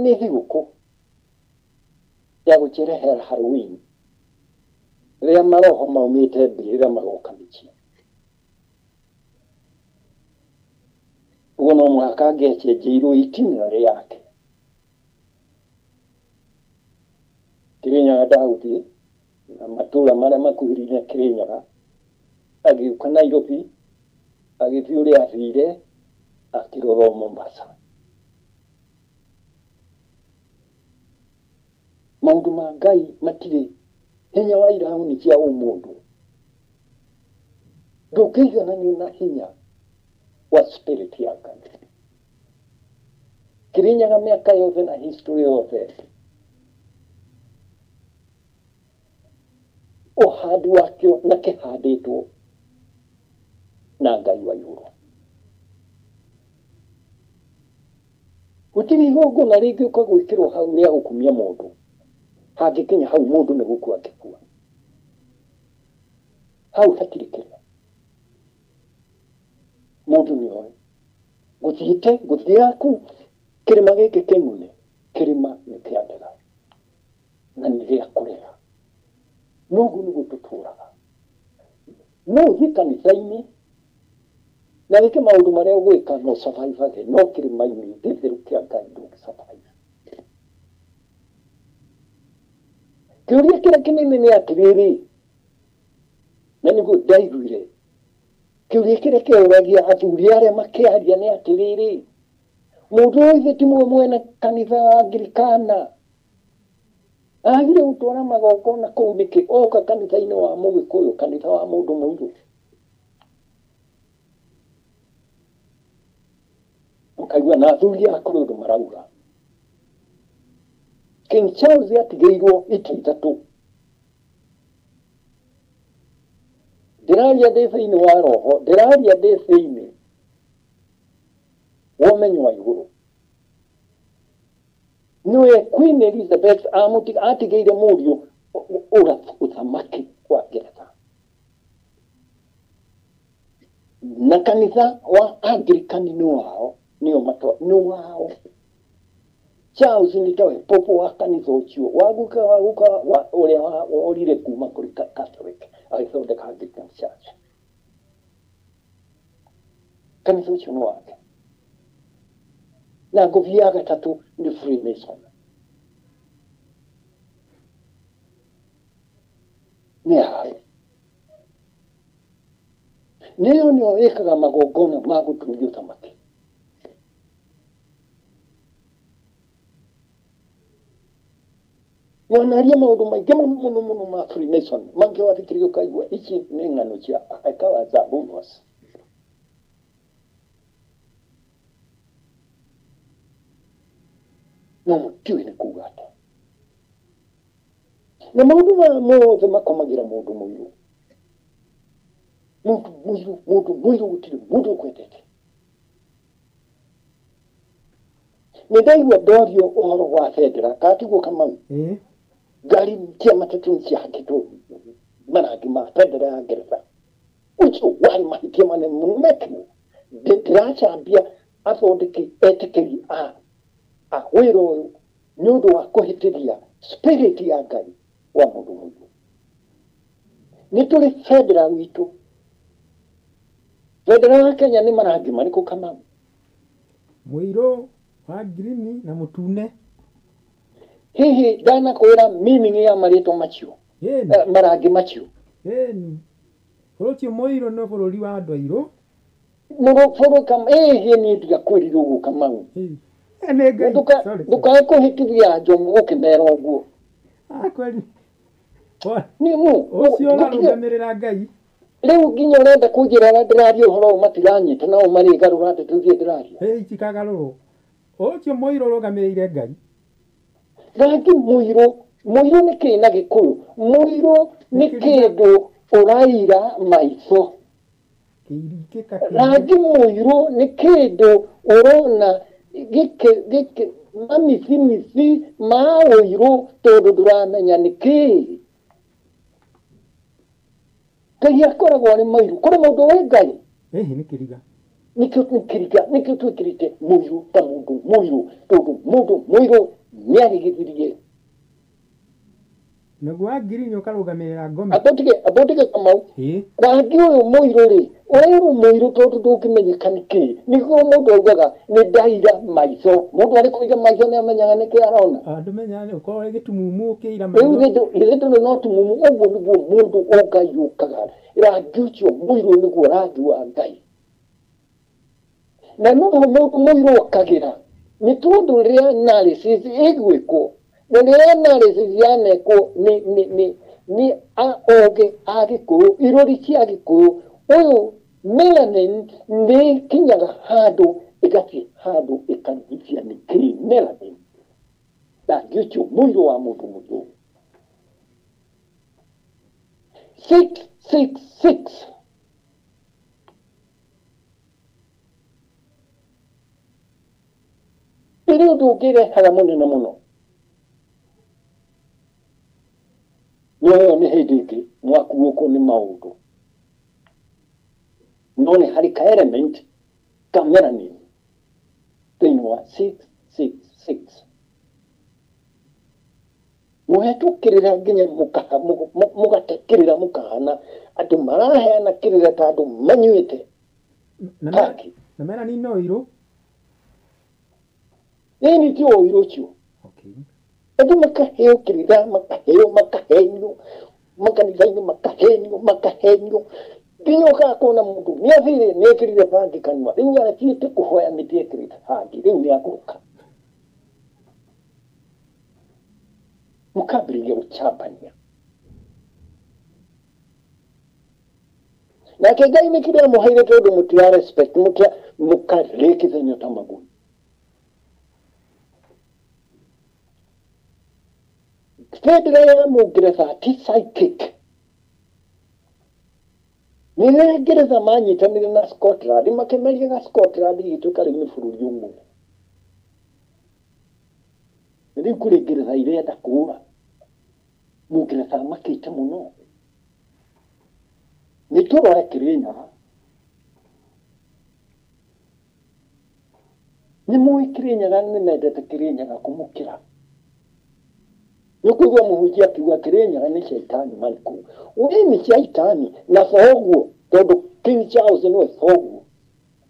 Nĩ thigũkũ ya gũcherehera Halloween rĩrĩa maroho maumĩte mbĩrĩra magoka mĩciĩ. Ũguo no mũhaka angĩacenjeirwo itinerary yake. Kĩrĩnyaga ndagũthiĩ na matũũra marĩa makuhĩrĩirie Kĩrĩnyaga, agĩũka Nairobi, agĩthiĩ ũrĩa athire, akĩrora Mombasa. Maũndũ ma Ngai matirĩ hinya wa irauni cia ũmũndũ, ndũngĩigananio na hinya wa spirit ya Ngai. Kĩrĩnyaga mĩaka yothe na history yothe ũhandi wakĩo na kĩhandĩtwo na Ngai wa igũrũ. Gũtirĩ igongona rĩngĩũka gwĩkĩrwo hau rĩa gũkumia mũndũ, hangĩkinya hau mũndũ nĩ gũkua angĩkua. Hau hatirĩ kĩrĩa mũndũ nĩ oĩ gũthiĩte gũthiĩ yaku kĩrĩma gĩkĩ kĩng'une, kĩrĩma nĩ kĩa ndega na nĩ gĩa kũrera. Noguo nĩguo tũtũraga. No ũthiĩ kanitha-inĩ na wĩke maũndũ marĩa ũgwĩka no survive, no kĩrĩma-inĩ gĩtheru kĩa Ngai ndũngĩ survive. Kĩũria kĩrĩa kĩnene nĩ atĩrĩrĩ, na nĩguo ndaiguire kĩũria kĩrĩa kĩoragia athuri arĩa makĩaria nĩ atĩrĩrĩ, mũndũ ũyũ ithe ti mwene kanitha wa Anglikana, agire gũtwara magongona kũu nĩkĩ? Oka kanitha-inĩ wa Mũgĩkũyũ, kanitha wa mũndũ mũirũ. Ũkaigua na athuri a kũrĩ ũndũ marauga. King Charles atigĩirwo itĩ ithatũ. Ndĩraria ndĩ thĩinĩ wa roho, ndĩraria ndĩ thĩinĩ wa ũmenyo wa igũrũ. Nĩwe Queen Elizabeth atigĩire mũriũ ũthamaki wa Ngeretha. Na kanitha wa Anglican nĩ wao, nĩo nĩ wao. Charles nĩ tawe popo wa kanitha ũcio waguka ũrĩa worire kuma kũrĩ Catholic agĩthondeka Anglican Church. Kanitha ũcio nĩ wake. Na ngũbia ya gatatũ nĩ Freemason. Nĩ yao. Nĩyo nĩyo ĩkaga magongona ma gũturia ũthamaki. Wanaria maũndũ maingĩ mũno mũno mũno ma Freemason mangĩ wathikĩrĩria ũkaigua ici nĩ ng'ano cia ekawa za bonus. No mũtiũĩ nĩ kuga atĩa. Na maũndũ maya mothe makomagĩra mũndũ mũirũ. Mũndũ mũirũ, mũndũ mũirũ gũtirĩ mũndũ ũkwendete. Nĩ ndaigua ndorio ũhoro wa bendera, kana tiguo Kamau? Ngari cia matatũ nĩ ciahakĩtwo marangi ma bendera ya Ngeretha. Ũcio warĩ mahĩtia manene mũno mekirwo. Ndĩracambia athondeki etĩkĩri a wĩra ũyũ nĩ ũndũ wa kũhĩtĩria spirit ya Ngai wa mũndũ mũirũ. Nĩ tũrĩ bendera witũ. Bendera ya Kenya nĩ marangi marĩkũ Kamau? Mũirũ wa ngirini na mũtune. Hihi ndanakwĩra meaning ya marĩtwa macio marangi macio. Ĩni. Bũrũri ũcio mũirũ nĩ bũrũri wa andũ airũ. Bũrũri kama ĩhĩ niĩ ndigakwĩrire ũguo Kamau. Nĩ Ngai. Ndũkae kũhĩtithia Njomo ũkĩmera ũguo. Kweli. Nĩ no. Ũcio ũrarũgamĩrĩra Ngai. Rĩu nginya ũrenda kũnjĩra ũrĩa ndĩraria ũhoro ũyũ matiranyita nao marĩgarũra atĩ tũthiĩ ndĩraria. Ĩ itikagarũrwo. Ũcio mũirũ ũrũgamĩrĩire Ngai. Rangi mũirũ, mũirũ nĩ kĩĩ na Gĩkũyũ? Mũirũ nĩ kĩndũ ũraira maitho. Rangi mũirũ nĩ kĩndũ ũrona gĩkĩ gĩkĩ mamithimithi ma ũirũ tondũ ndũramenya nĩ kĩĩ. Ngai akoragwo arĩ mũirũ. Kũrĩ mũndũ wĩ Ngai? Ĩhĩ nĩ kĩriga. Nĩkĩo nĩ kĩriga, nĩkĩo twĩkĩrĩte mũirũ ta mũndũ mũirũ tondũ mũndũ mũirũ nĩarigithirie. Naguo wa ngirini ũkarũgamĩrĩra ngoma. Ambũtige Kamau. Rangi ũyũ mũirũ rĩ, ũrerwo mũirũ tondũ ndũngĩmenyeka nĩ kĩĩ. Nĩguo mũndũ augaga nĩ ndaira maitho. Mũndũ arĩ kũiga maitho nĩ amenyaga nĩkĩ arona. Ndũmenyaga ũkorwo wĩ gĩtumumu ũkĩira maitho. Rĩu githĩ ndũrĩ na ũtumumu, ũguo nĩguo mũndũ o Ngai ũkaga. Rangi ũcio mũirũ nĩguo rangi wa Ngai. Na noho mũndũ mũirũ okagĩra nĩ tondũ rĩrĩa analysis ĩgwĩkwo na rĩrĩa analysis yanekwo nĩ nĩ nĩ nĩ ogĩ a Gĩkũyũ, irũri cia Gĩkũyũ, ũyũ melanin nĩ ĩkinyaga handũ ĩgathiĩ handũ ĩkarigithia nĩkĩĩ melanin, rangi ũcio mũirũ wa mũndũ mũirũ. 666 ĩrĩ ũndũ ũngĩrehaga mũnene mũno. No ĩyo nĩ hĩndĩ ĩngĩ mwakuũkwo nĩ maũndũ. No nĩ harĩ ka element ka melanin thĩinĩ wa 666. Mũhetwo kĩrĩra nginya mũgate kĩrĩra mũkahana andũ maraheana kĩrĩra ta andũ manyuĩte. Na melanin no ĩirũ? Ĩni ti ũirũ ũcio. Andũ makaheo kĩrĩra, makaheo, makahenio, makanitha-inĩ makahenio, makahenio. Nginya ũkaga kuona mũndũ nĩ athire nĩ ekĩrire bangi kanua, rĩu arathiĩte kũhoya mĩtĩ ekĩrĩte bangi, rĩu nĩ agũka. Mũkambĩrĩria gũcambania. Nake Ngai nĩ kĩrĩa amũheire tondũ mũtira respect, mũtira mũkarĩkithanio ta maguni. Bendera ya Mũngeretha ti psychic. Nĩ rĩrĩa Ngeretha manyitanire na Scotland, makĩmeriaga Scotland ĩgĩtuĩka rĩu nĩ bũrũri ũmwe. Rĩu kũrĩ Ngeretha irenda kũũra. Mũngeretha amakĩte mũno. Nĩ tũrore Kĩrĩnyaga. Nĩ mũĩ Kĩrĩnyaga nĩ mendete Kĩrĩnyaga kũmũkĩra. Nĩ ũkũigua mũhunjia akiuga Kĩrĩnyaga nĩ caitani marĩ kũu. We nĩ caitani na thoguo tondũ King Charles nĩwe thoguo.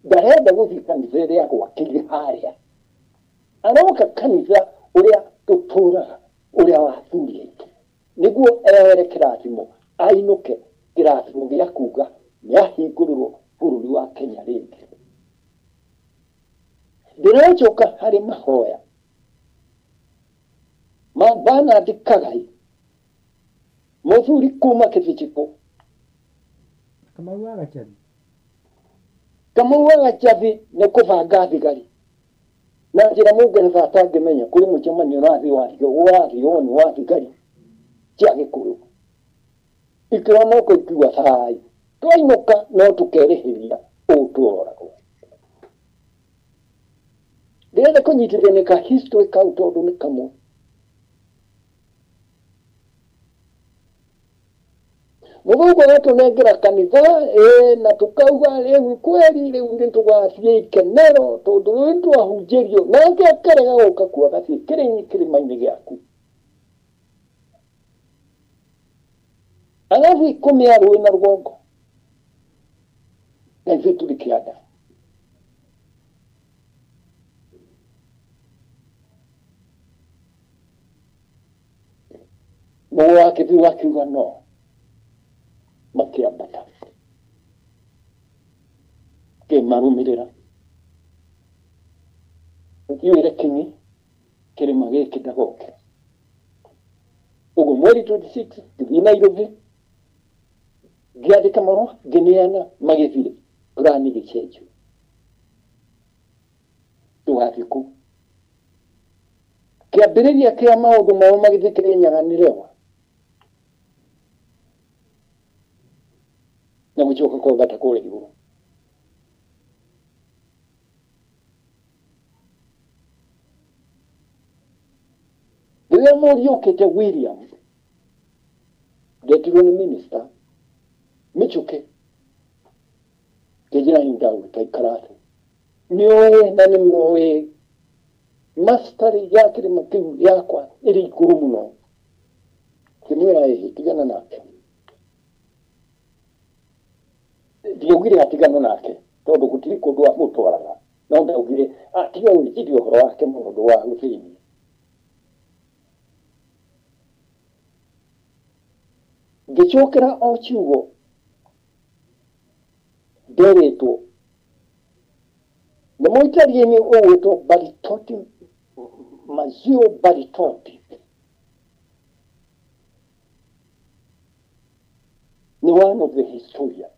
Ndarenda gũthiĩ kanitha ĩrĩa agwakĩire harĩa. Aroka kanitha ũrĩa tũtũraga, ũrĩa wa athuri aitũ. Nĩguo eyoere kĩrathimo, ainũke kĩrathimo gĩa kuga nĩ ahingũrĩrwo bũrũri wa Kenya rĩngĩ. Ndĩracoka harĩ mahoya ma Bernard Kagai, mũthuri kuma Kĩbĩchikũ. Kamau wa Gachathi. Kamau wa Gachathi nĩ kũbanga thigari. Na njĩra Mũngeretha atangĩmenya kũrĩ mũcemanio ũrathiĩ ũrathiĩ wa thigari cia Gĩkũyũ. Ikĩra moko ikiuga thai. Twainũka no tũkerĩhĩria ũũ tũroragwo. Ndĩrenda kũnyitithania ka history kau tondũ nĩ kamwe. Mũthũngũ agatũnengera kanitha na tũkauga rĩu kweri rĩu nĩ tũgathiĩ ikenero tondũ rĩu nĩ twahunjĩrio nake akarega gũka kuo agathiĩ kĩrĩma-inĩ gĩaku. Agathiĩ kũmĩa rũĩ na rũgongo na ithuĩ tũrĩ kĩanda. Mũgũ wa Kĩthiru akiuga no, makĩambata kĩmarũmĩrĩra. Ũthiũĩre Kingi kĩrĩma gĩkĩ ndagoke. Ũguo mweri 26 ngĩthiĩ Nairobi, ngĩandĩka marũa, ngĩneana, magĩthiĩ. Plani gĩcenjio, tũgathiĩ kũu. Kĩambĩrĩria kĩa maũndũ mao magĩthiĩ Kĩrĩnyaga nĩ Rewa, na gũcoka kwambata kũrĩa igũrũ. Rĩrĩa mũriũ okĩte William, ndetirwo nĩ minister Michuki, ngĩnjĩra nĩ ndagwĩta ikara thĩ. Nĩũĩ na nĩ mũĩ mastery ya kĩrĩma kĩu yakwa ĩrĩ igũrũ mũno. Ngĩmwĩra ĩhĩ, tigana nake. Ndiaugire atigane nake tondũ gũtirĩ kũndũ amũtwaraga, no ndaugire tiga gwĩciria ũhoro wake mũno ndũgagũthĩnie. Ngĩcokera o ciugo nderĩtwo nĩ mũitarieni ũgwĩtwo Baritoti, Mazio Baritoti, nĩ one of the historian.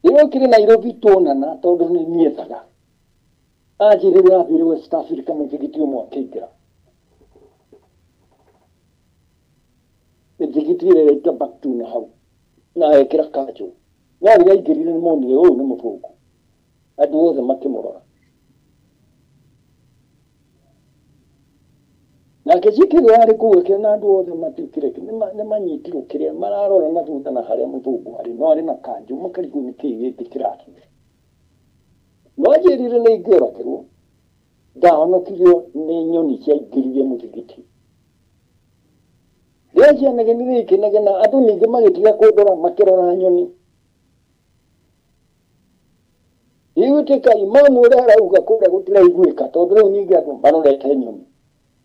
Rĩrĩa okire Nairobi tuonana, tondũ nĩ niethaga, anjĩrire athire West Africa mũthigiti ũmwe akĩingĩra. Mĩthigiti ĩrĩa ĩraita Baktu na hau, na ekĩra kanjũ. No rĩrĩa aingĩrire nĩ monire ũyũ nĩ mũthũngũ, andũ othe makĩmũrora. Nake Jikiri arĩ kũu akĩona andũ othe matuĩkire nĩ manyitirwo kĩrĩa mararora na thutha na harĩa mũthũngũ arĩ, no arĩ na kanjũ, makarigwo nĩ kĩĩ gĩkĩ kĩrathiĩ. No anjĩrire nĩ ingĩoragirwo, ndahonokirio nĩ nyoni ciaingĩrire mũthigiti. Rĩrĩa cianegenire ikĩnegena, andũ ningĩ magĩtiga kũndora makĩrora nyoni. Igũtuĩka imamu ũrĩa arauga kũrĩa gũtiraiguĩka, tondũ rĩu ningĩ andũ marorete nyoni.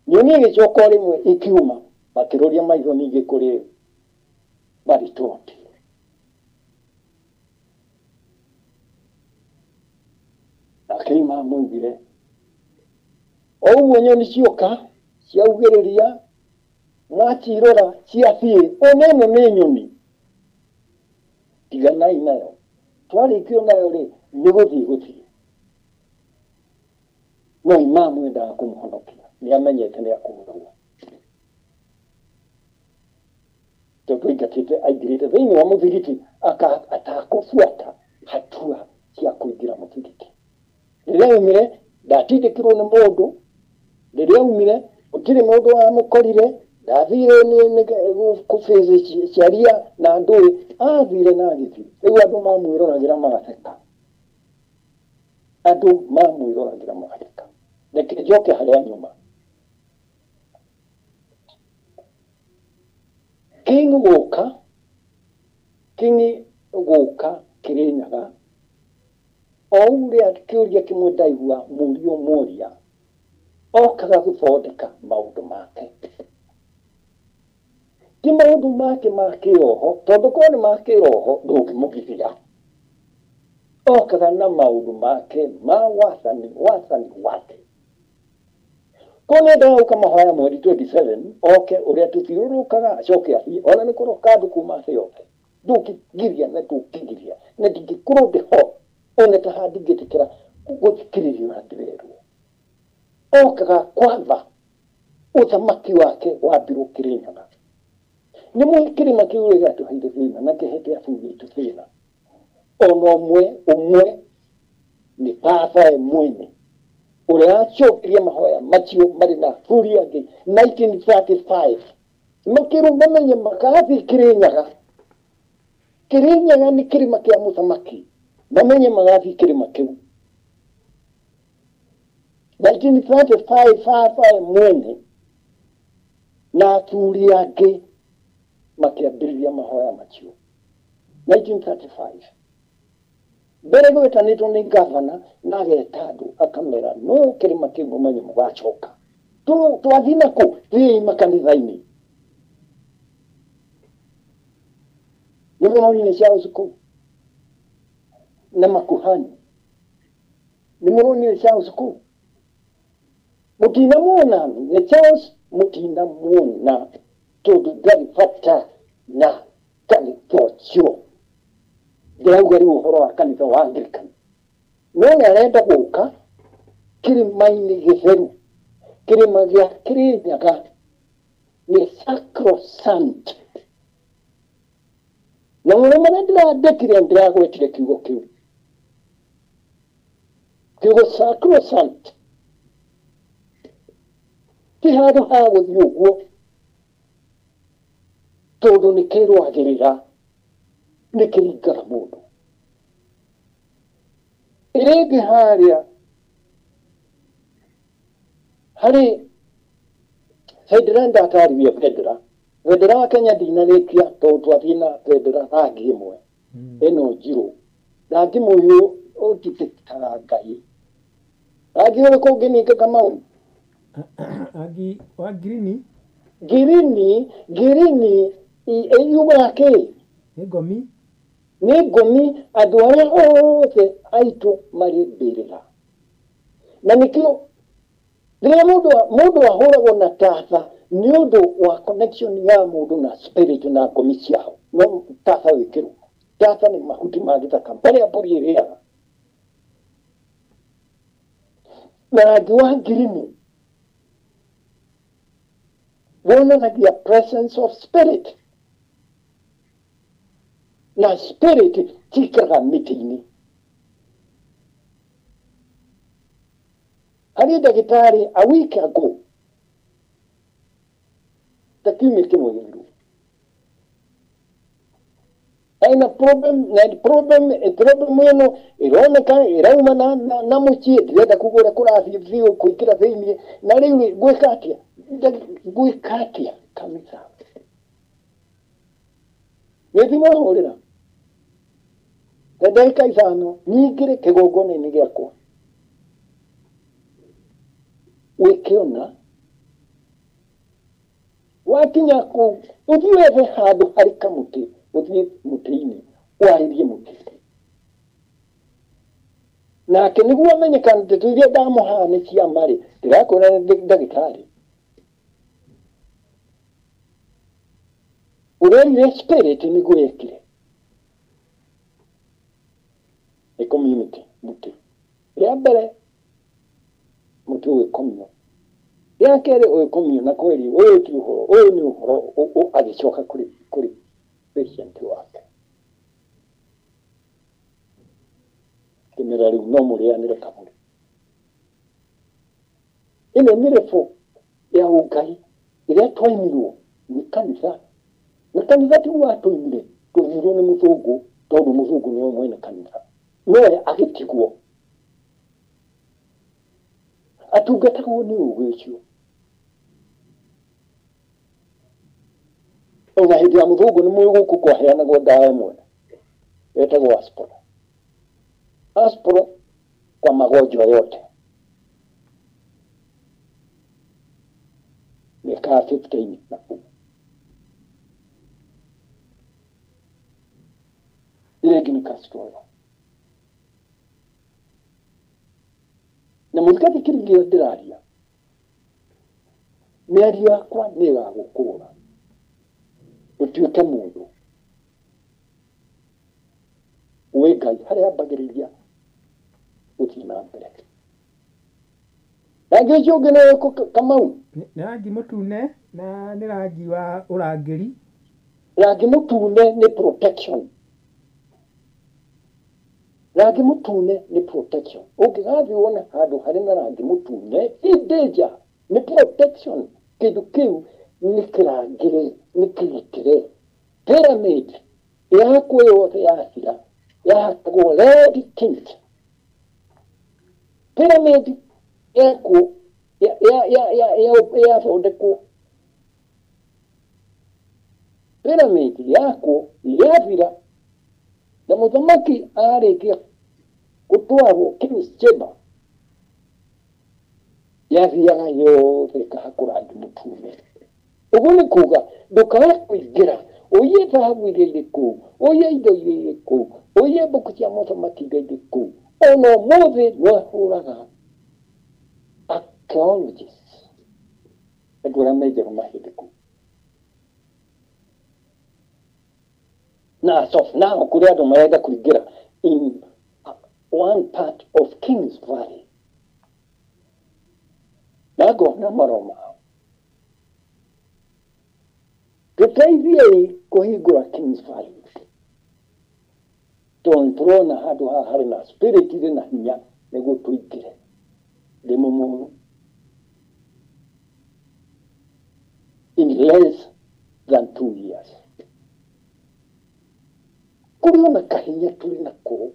Nyoni ĩgĩcoka o rĩmwe ĩkiuma, makĩroria maitho ningĩ kũrĩ Baritoti. Nake imamu augire, o ũguo nyoni cioka ciaugĩrĩria, mwacirora ciathiĩ, ona ĩno nĩ nyoni, tiganai nayo. Twarĩkio nayo rĩ, nĩ gũthiĩ gũthiĩ. No imamu endaga kũmũhonokia, nĩ amenyete nĩ akũũragwo. Tondũ aingatĩte, aingĩrĩte thĩinĩ wa mũthigiti, atakũbuata hatua cia kũingĩra mũthigiti. Rĩrĩa aumire, ndatindĩkirwo nĩ mũndũ. Rĩrĩa aumire, gũtirĩ mũndũ wamũkorire, ndathire kũbĩci ciaria na ndũĩ, athire na agĩthiĩ. Rĩu andũ mamwĩroragĩra magatheka. Andũ mamwĩroragĩra magatheka. Reke njoke harĩa nyuma. King gũka, King gũka Kĩrĩnyaga, o ũrĩa kĩũria kĩmwe ndaigua mũrio moria, okaga gũthondeka maũndũ make. Ti maũndũ make ma kĩroho, tondũ korwo nĩ ma kĩroho ndũngĩmũgiria. Okaga na maũndũ make ma wathani, wathani wake. Korwo nĩ endaga gũka mahoya mweri 27, oke ũrĩa tũthiũrũrũkaga, acoke athiĩ. Ona nĩ kũroka andũ kuma thĩ yothe. Ndũngĩgiria na ndũngĩgiria, na ndingĩkorwo ndĩ ho, ona ta haha ndingĩtĩkĩra gũthikĩrĩrio na ndĩrerwo. Okaga kwatha ũthamaki wake wambirwo Kĩrĩnyaga. Nĩ mũĩ kĩrĩma kĩu rĩ gĩatũheire thĩna na kĩhete abugi itũ thĩna. Ona ũmwe ũmwe nĩ baba we mwene ũrĩa acokirie mahoya macio marĩ na athuri angĩ 1935, makĩrwo mamenye magathiĩ Kĩrĩnyaga. Kĩrĩnyaga nĩ kĩrĩma kĩa mũthamaki, mamenye magathiĩ kĩrĩma kĩu. 1935 baba we mwene na athuri angĩ makĩambĩrĩria mahoya macio. 1935 mbere gwetanĩtwo nĩ gavana na ageta andũ akamera no kĩrĩma kĩu mũmenye mũgacoka. Twathiĩ nakũ? Thiĩi makanitha-inĩ. Nĩ mũronire Charles kũu na makuhani. Nĩ mũronire Charles kũu. Mũtinamuona nĩ Charles, mũtinamuona tondũ ndarĩ bata na kanitha ũcio. Ndĩrauga rĩu ũhoro wa kanitha wa Anglican. No nĩ arenda gũka kĩrĩma-inĩ gĩtheru, kĩrĩma gĩa Kĩrĩnyaga nĩ sacrosanct. Na mũno marĩa ndĩrandĩkire ndĩragwetire kiugo kĩu, kiugo sacrosanct ti handũ ha gũthiĩ ũguo tondũ nĩ kĩrwagĩrĩra, nĩ kĩringaga mũndũ. Ĩrĩa ĩngĩ harĩa harĩ bendera, ndatarĩria bendera. Bendera wa Kenya ndinarĩkia tondũ twathiĩ na bendera rangi ĩmwe ĩno njirũ, rangi mũhiũ ũtitĩkaga Ngai. Rangi ũrĩkũ ũngĩ ningĩ Kamau? Rangi wa ngirini. Ngirini, ngirini yugaga kĩ? Nĩ ngomi. Nĩ ngomi, andũ arĩa othe aitũ marĩ mbĩrĩra. Na nĩkĩo rĩrĩa mũndũ ahũragwo na tatha nĩ ũndũ wa connection ya mũndũ na spirit na ngomi ciao, no tatha wĩkĩrwo. Tatha nĩ mahuti ma gĩthaka marĩa mbũri ĩrĩaga. Na rangi wa ngirini wonanagia presence of spirit, na spirit cikaraga mĩtĩ-inĩ. Harĩ ndagĩtarĩ a week ago, ta kiumia kĩmwe gĩthiru, aina problem na problem ĩno ĩroneka ĩrauma na mũciĩ, ndĩrenda kuga ũrĩa kũrathiĩ biũ kũingĩra thĩiniĩ. Na rĩu ngwĩka atĩa? Ngwĩka atĩa kanitha? Nĩ thimũ ahũrĩra ta ndagĩka ithano nyingĩre kĩgongona-inĩ gĩakwa. Wĩkĩona wakinya kũu ũthiĩ wethe handũ harĩ kamũtĩ, ũthiĩ mũtĩ-inĩ warĩrie mũtĩ nake nĩguo amenye kana ndeto iria ndamũhaha nĩ cia marĩ. Ndĩrakwĩra nĩ ndagĩtarĩ ũrerire spirit nĩguo yekire nĩ community. Mũtĩ rĩa mbere mũtĩ ũgĩkomio, rĩa kerĩ ũgĩkomio, na kweri ũyũ ti ũhoro, ũyũ nĩ ũhoro agĩcoka kũrĩ patient wake. Kĩmera rĩu no mũrĩanĩre kamũrĩ. Ĩno nĩ rebo ya ũngai ĩrĩa twaimirwo nĩ kanitha, na kanitha ti watũimire, tũimirwo nĩ mũthũngũ tondũ mũthũngũ nĩwe mwene kanitha, nowe agĩtigwo atungatagwo nĩ ũgĩ ũcio. Ona hĩndĩ ya mũthũngũ nĩ mũĩ gũkũ kwaheanagwo ndawa ĩmwe ĩtagwo aspro. Aspro kwa magonjwa yote, mĩaka ya 15 na kũu. Ĩrĩa ĩngĩ nĩ castor oil. Na mũthikathikĩrĩria ndĩraria, mĩario yakwa nĩ ĩgagũkũra ũtuĩke mũndũ wĩ Ngai harĩa ambagĩrĩria gũthiĩ na mbere. Rangi ũcio ũngĩ nĩ ũrĩkũ Kamau? Nĩ rangi mũtune na nĩ rangi wa ũrangĩri. Rangi mũtune nĩ protection. Rangi mũtune nĩ protection. Ũngĩgathiĩ wone handũ harĩ na rangi mũtune, in danger, nĩ protection. Kĩndũ kĩu nĩ kĩrangĩre, nĩ kĩgitĩre. Pyramid yakwo yothe yathira yahakagwo red tint. Pyramid yakwo yathondekwo, pyramid yakwo yathira, na mũthamaki arĩkia gũtwarwo King's Chamber, Yathiaga yothe ĩkahakwo rangi mũtune. Ũguo nĩ kuga ndũkae kũingĩra ũiye thahabu iria irĩ kũu, ũiye indo iria irĩ kũu, ũiye mbũkũ cia mũthamaki iria irĩ kũu. Ona ũmũthĩ no ahũraga archaeologists, andũ arĩa menjaga mahĩndĩ kũu. Na as of now kũrĩ andũ marenda kũingĩra in one part of Kings Valley. Na ngona maroma. Tũteithiei kũhingũra Kings Valley. Tondũ tũrona handũ haha harĩ na spirit irĩ na hinya nĩguo tũingĩre. Ndĩ mũmũrũ. In less than 2 years. Kũrĩ ona kahinya tũrĩ nako.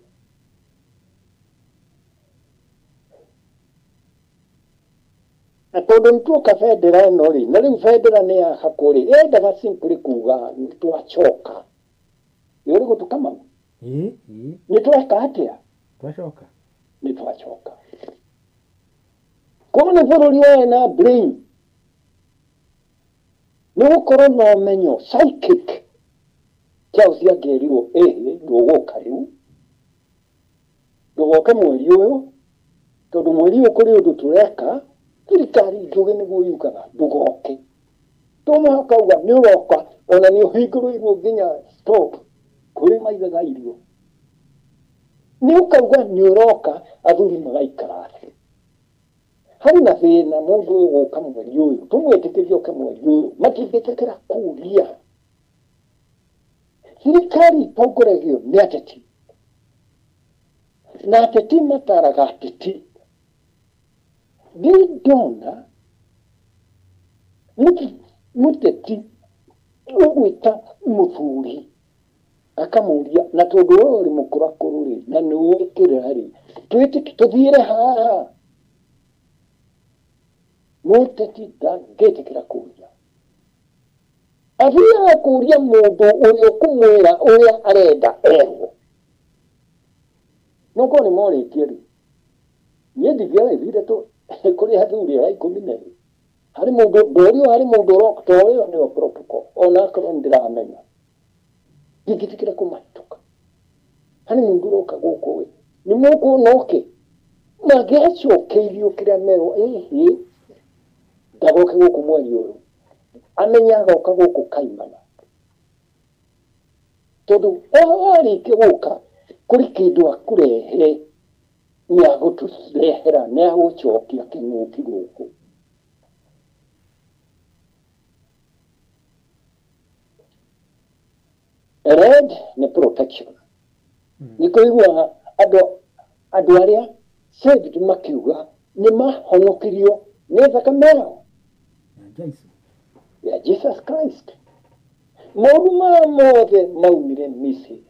Na tondũ nĩ tuoka bendera ĩno rĩ, na rĩu bendera nĩ yahakwo rĩ, yendaga simply kuga nĩ twacoka. Nĩ ũrĩ gũtũ Kamau? Ĩĩ, ĩĩ. Nĩ tweka atĩa? Twacoka. Nĩ twacoka. Koguo nĩ bũrũri ũyũ na brain. Nĩ gũkorwo na ũmenyo psychic. Charles angĩerirwo ĩhĩ ndũgũka rĩu. Ndũgoke mweri ũyũ, tondũ mweri ũyũ kũrĩ ũndũ tũreka, thirikari njũgĩ nĩguo yugaga ndũgoke. To mũhaka uga nĩ ũroka, ona nĩ ũhingũrĩirwo nginya stop kũrĩ maigaga irio. Nĩ ũkauga nĩ ũroka, athuri magaikara thĩ. Harĩ na thĩna mũndũ ũgũka mweri ũyũ, tũmwĩtĩkĩrie oke mweri ũyũ, matingĩtĩkĩra kũria. Thirikari itongoragio nĩ ateti. Na ateti mataraga ateti. Ndirĩ ndona mũteti ũgwĩta mũthuri akamũria, na tondũ we ũrĩ mũkũrakũrũ rĩ, na nĩ ũĩ kĩrĩra rĩ, tũthiĩre haha. Mũteti ndangĩtĩkĩra kũria. Athiaga kũria mũndũ ũrĩa ũkũmwĩra ũrĩa arenda erwo. No korwo nĩ morĩtie rĩ, niĩ ndingĩarĩthire tũ kũrĩ athuri arĩa 12. Harĩ mũndũ ndorio, harĩ mũndũ ũroka, to ũrĩa nĩwe protocol, ona akorwo nĩ ndĩramenya. Ndingĩtĩkĩra kũmahĩtũka. Harĩ mũndũ ũroka gũkũ ĩ, nĩ mũkuona oke. Mangĩacokeirio kĩrĩa merwo, ĩhĩ, ndagoke gũkũ mweri ũyũ. Amenye agoka gũkũ kaimana. Tondũ arĩkia gũka, kũrĩ kĩndũ akũrehe, nĩ agũtũrehera, nĩ agũcokia kĩng'ũki gũkũ. Red nĩ protection. Nĩ kũiguaga andũ arĩa saved makiuga nĩ mahonokirio nĩ thakame yao ya Jesus Christ. Maũndũ maya mothe maumire Misiri.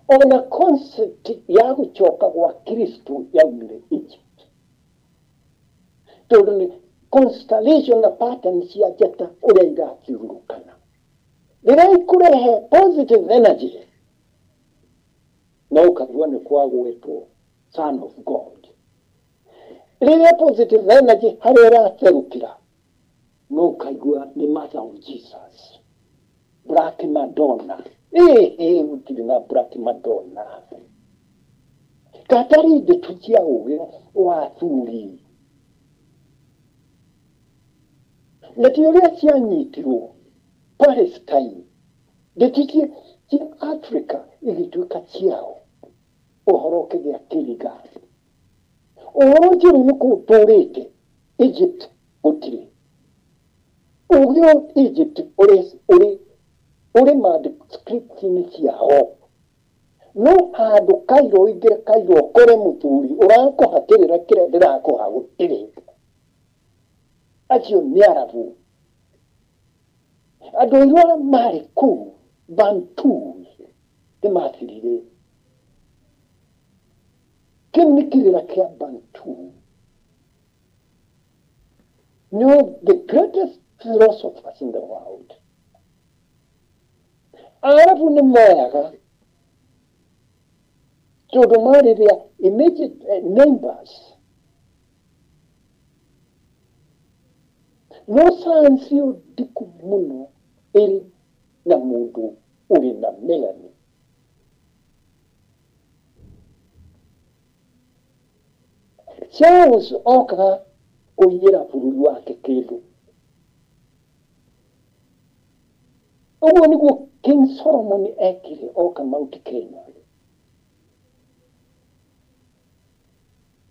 Ona concept ya gũcoka gwa Kristo yaumire Egypt. Tondũ nĩ constellation na pattern cia njata ũrĩa irathiũrũrũkana. Rĩrĩa ikũrehe positive energy, no ũkaigua nĩ kwagwetwo Son of God. Rĩrĩa positive energy harĩa ĩratherũkĩra, no ũkaigua nĩ Mother of Jesus. Black Madonna. Ĩhĩ, gũtirĩ na Black Madonna. Katarĩ ndeto cia ũgĩ wa athuri. Na ti ũrĩa cianyitirwo Palestine, ndeto cia Africa igĩtuĩka ciao. Ũhoro ũkĩgĩa kĩriga. Ũhoro ũcio rĩu nĩ kũu ũtũrĩte Egypt gũtirĩ. Ũgĩ wa Egypt ũrĩ manuscript-inĩ ciao. No handũ Cairo ũingĩre Cairo ũkore mũthuri ũrakũha kĩrĩra kĩrĩa ndĩrakũha gũtirĩ. Acio nĩ Arabu. Andũ airũ arĩa marĩ kũu Bantus nĩ mathirire. Kĩu nĩ kĩrĩra kĩa Bantu. Nĩo the greatest philosophers in the world. Arabu nĩ moyaga tondũ marĩ their immediate neighbors. No science ĩyo ndiku mũno ĩrĩ na mũndũ ũrĩ na melanin. Charles okaga kũiyĩra bũrũri wake kĩndũ. Ũguo nĩguo King Solomon ekire oka Mount Kenya.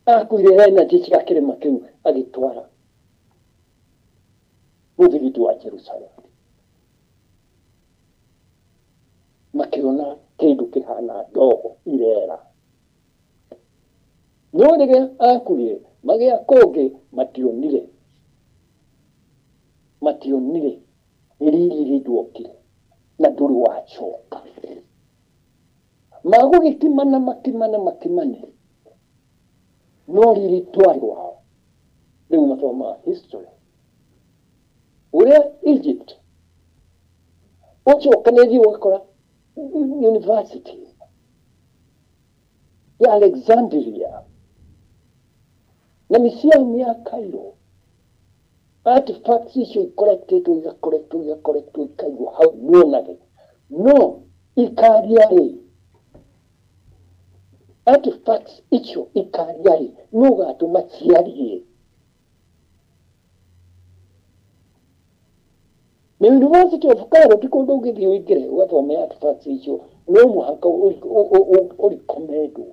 Akuire energy cia kĩrĩma kĩu agĩtwara mũthigiti wa Jerusalem. Makĩona kĩndũ kĩhana ndogo irera. No rĩrĩa akuire magĩa kũngĩ mationire riri ndwokire na ndũrĩ wacoka. Magũgĩkimana makimane no riri ndwarĩ wao. Rĩu mathomaga history ũrĩa Egypt ũcokanĩrie ũgakora university ya Alexandria na museum ya Cairo artifacts icio ikorektetwo igakorektwo ikaigwo hau muonage no ikaria rĩ artifacts icio ikaria rĩ no gatũma ciarie. Na University of Cairo ti kũndũ ũngĩthiĩ ũingĩre ũgathome artifacts icio no mũhaka ũrikomendwo.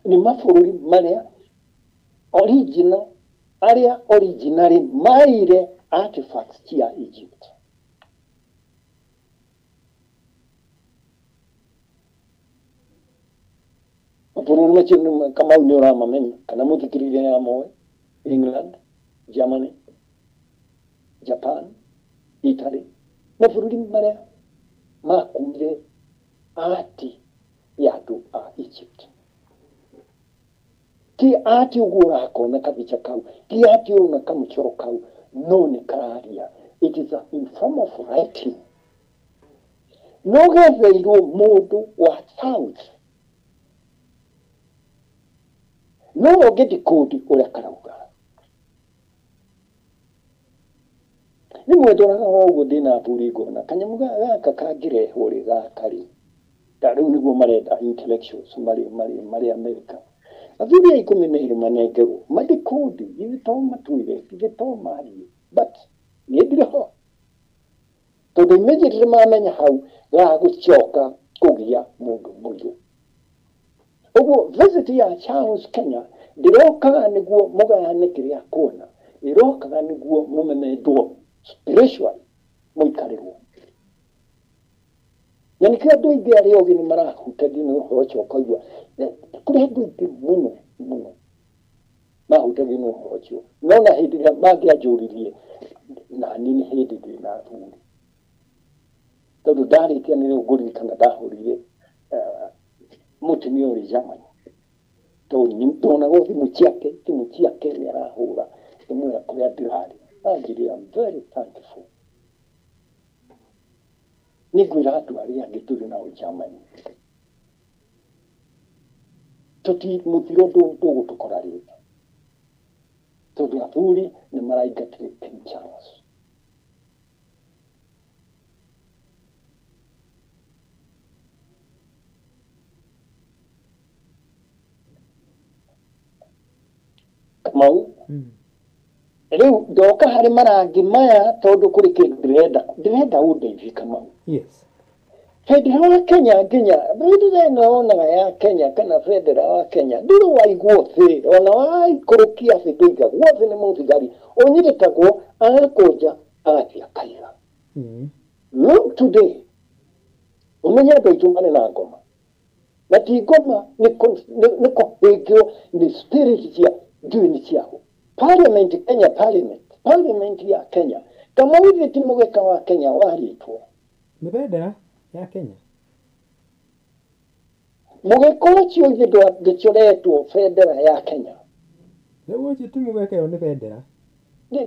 Nĩ mabũrũri marĩa original arĩa originally maire artifacts cia Egypt. Mabũrũri macio Kamau nĩ ũramamenya kana mũthikĩrĩria nĩ amoĩ. England, Germany, Japan, Italy, mabũrũri marĩa makuire ati ya andũ a Egypt. Ti ati ũguo ũrakona kabicha kau, ti ati ũrona kamũcoro kau, no nĩ kararia. It is a in form of writing. No getheirwo mũndũ wa South no ũngĩ decode ũrĩa karauga. Rĩmwe ndoraga o ũguo ndĩna athuri ngona kanyamũ gaka kangĩrehwo rĩ gaka rĩ ta rĩu nĩguo marenda intellectuals marĩ America. Athuri a 12 manengerwo madecode githĩ to matwĩre githĩ to marie but niĩ ndirĩ ho tondũ immediately mamenya hau gagũcoka kũgĩa mũndũ mũirũ. Ũguo visit ya Charles Kenya ndĩrokaga nĩguo mũgayane kĩrĩa kuona, ĩrokaga nĩguo mũmemendwo spiritually mũikarĩrwo. Na nĩkĩo andũ aingĩ arĩa ogĩ nĩ marahutagio nĩ ũhoro ũcio ũkaigua kũrĩ andũ aingĩ mũno mũno mahutagio nĩ ũhoro ũcio. No na hĩndĩ ĩrĩa mangĩanjũririe nani nĩ hĩndĩ ndĩ na athuri tondũ ndarĩkia nĩ rĩu ngũririkana ndahũrire mũtumia ũrĩ Germany tondũ ndonagwo thimũ ciake nĩ arahũra ngĩmwĩra kũrĩa ndĩrarĩ. Anjĩrire I'm very thankful. Nĩngwĩra andũ arĩa angĩ tũrĩ nao Germany tũti mũthiro ndũgũtũkora rĩngĩ tondũ athuri nĩ maraingatire King Charles. Kamau rĩu ndoka harĩ marangi maya tondũ kũrĩ kĩndũ ndĩrenda ũndeithie Kamau. Yes. Bendera wa Kenya nginya bendera ĩno wonaga ya Kenya kana bendera wa Kenya ndũrĩ waigwo thĩ ona waikũrũkia thĩ ndũigagwo thĩ nĩ mũthigari ũnyitagwo agakũnja agathiĩ akaiga. Look today ũmenye andũ aitũ marĩ na ngoma na ti ngoma nĩ kũhĩngĩrwo nĩ spirit cia ndiũĩ nĩ ciaho. Parliament Kenya parliament ya Kenya Kamau ithe ti mũgeka wa Kenya warĩtwo nĩ bendera ya Kenya. Mũgeka ũcio ithe ndũcoretwo bendera ya Kenya. Rĩu ũcio ti mũgeka ĩyo nĩ bendera.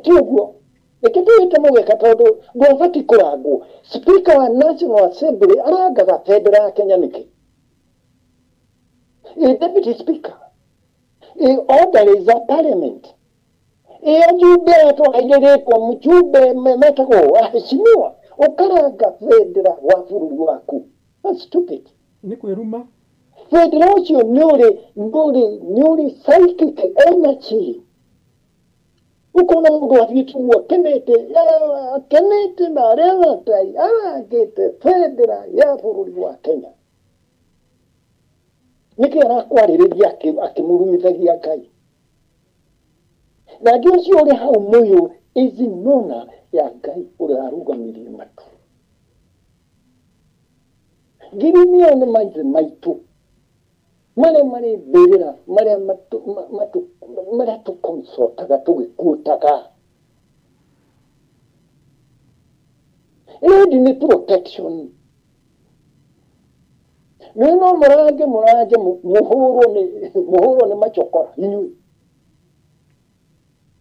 Ti ũguo reke tũwĩte mũgeka tondũ ndwabatiĩ kũrangwo. Speaker wa National Assembly arangaga bendera ya Kenya nĩkĩ? Deputy Speaker Order is a parliament. Ajumbe atwairĩrĩtwo mjumbe metagwo aheshimiwa ũkaranga bendera wa bũrũri waku. That's stupid. Nĩ kwĩruma. Bendera ũcio nĩ ũrĩ psychic energy. Ũkona mũndũ athiĩte ũguo akenete na arĩa tai arangĩte bendera ya bũrũri wa Kenya. Nĩkĩ arakwarĩrĩria akĩmũrumithagia Ngai? Na angĩ ũcio ũrĩ hau mũyũ is nona ya Ngai ũrĩa arũgamirie matu. Ngirimio nĩ maithe maitũ marĩa marĩ mbĩrĩra marĩa marĩa tũkonsotaga tũgĩkuũtaga. Red nĩ protection. Nĩ no mũrange mũhũrwo nĩ macokora inyuĩ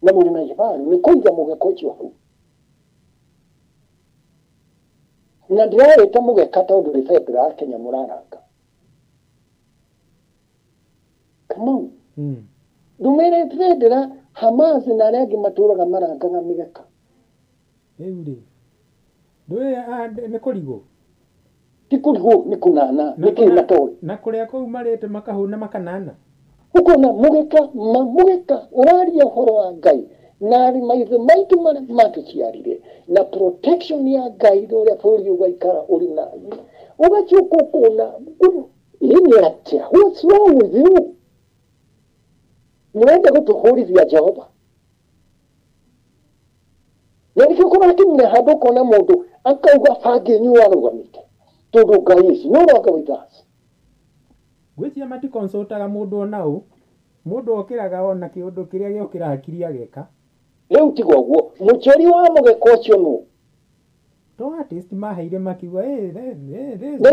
na mũrĩ na ibaru nĩ kũiga mũgeka ũcio hau. Na ndĩrawĩta mũgeka tondũ nĩ bendera ya Kenya mũraranga. Come on. Ndũmĩre bendera Hamas na arĩa angĩ matũraga marangaga mĩgeka. Rĩu rĩ ndũĩ nĩ kũrigwo. Ti kũrigwo, nĩ kũnana nĩ kĩ matoĩ. Na kũrĩa kũu marĩte makahũna makanana. Ũkona mũgeka mũgeka ũraria ũhoro wa Ngai na maithe maitũ marĩa matũciarire na protection ya Ngai ũrĩa bũrũri ũgaikara ũrĩ na ũgacoka ũkona ĩ nĩ atĩa? What's wrong with you? Mũrenda gũtũhũrithia Jehova na nĩkĩo kũrakinyire handũ ũkona mũndũ akauga bangi inyuĩ arũgamĩte tondũ Ngai is no longer with us. Ngwĩciria matikonsultaga mũndũ ona ũ. Mũndũ okĩraga ona kĩũndũ kĩrĩa gĩokĩra hakiri ageka. Rĩu tiga ũguo mũchori wa mũgeka ũcio nũ? To artist maheire makiuga "Hey, Na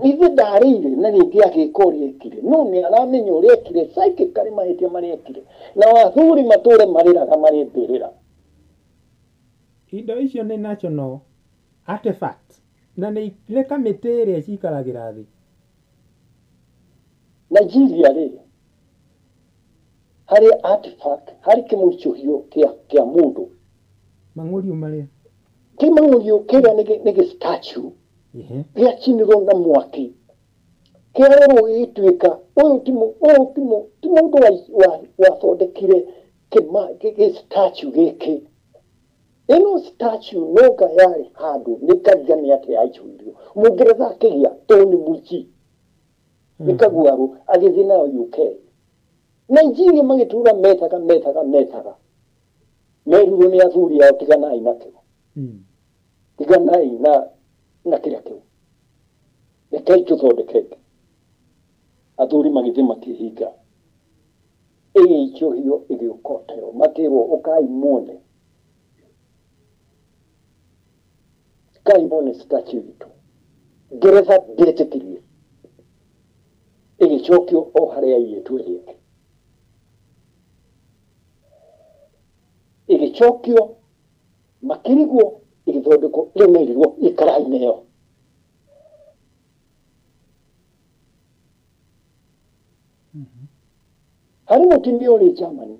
ithe ndarĩire na rĩngĩ agĩka ũrĩa ekire no nĩ aramenya ũrĩa ekire psychically mahĩtia marĩa ekire na athuri matũre marĩraga marĩ mbĩrĩra. Indo icio nĩ national artifact na nĩ kamĩtĩ ĩrĩa cikaragĩra thĩ. Nigeria rĩ harĩ artifact harĩ kĩmũicũhio kĩa mũndũ. Mang'ũriũ marĩa. Kĩmang'ũriũ kĩrĩa nĩ gĩ statue gĩacinirwo na mwaki kĩarorwo gĩgĩtuĩka ũyũ ti mũndũ wathondekire gĩ statue gĩkĩ. Ĩno statue nonga yarĩ handũ nĩ kariga nĩ atĩa yaicũhirio mũngeretha akĩgĩa tondũ nĩ mũici nĩ kaguarũ agĩthiĩ nayo UK. Nigeria magĩtura methaga methaga methaga merirwo nĩ athuri ao tiganai nakĩo. Tiganai na kĩrĩa kĩu rekei tũthondeke. Athuri magĩthiĩ makĩhinga ĩgĩicũhio ĩgĩũkoteo makĩrwo ũkai muone kai muone statue itũ. Ngeretha ndĩetĩkirie ĩgĩcokio o harĩa yaiyĩtwo ĩrĩa ĩngĩ ĩgĩcokio makĩrigwo ĩgĩthondekwo rĩu merirwo ikarai nayo. Harĩ mũtumia ũrĩ Germany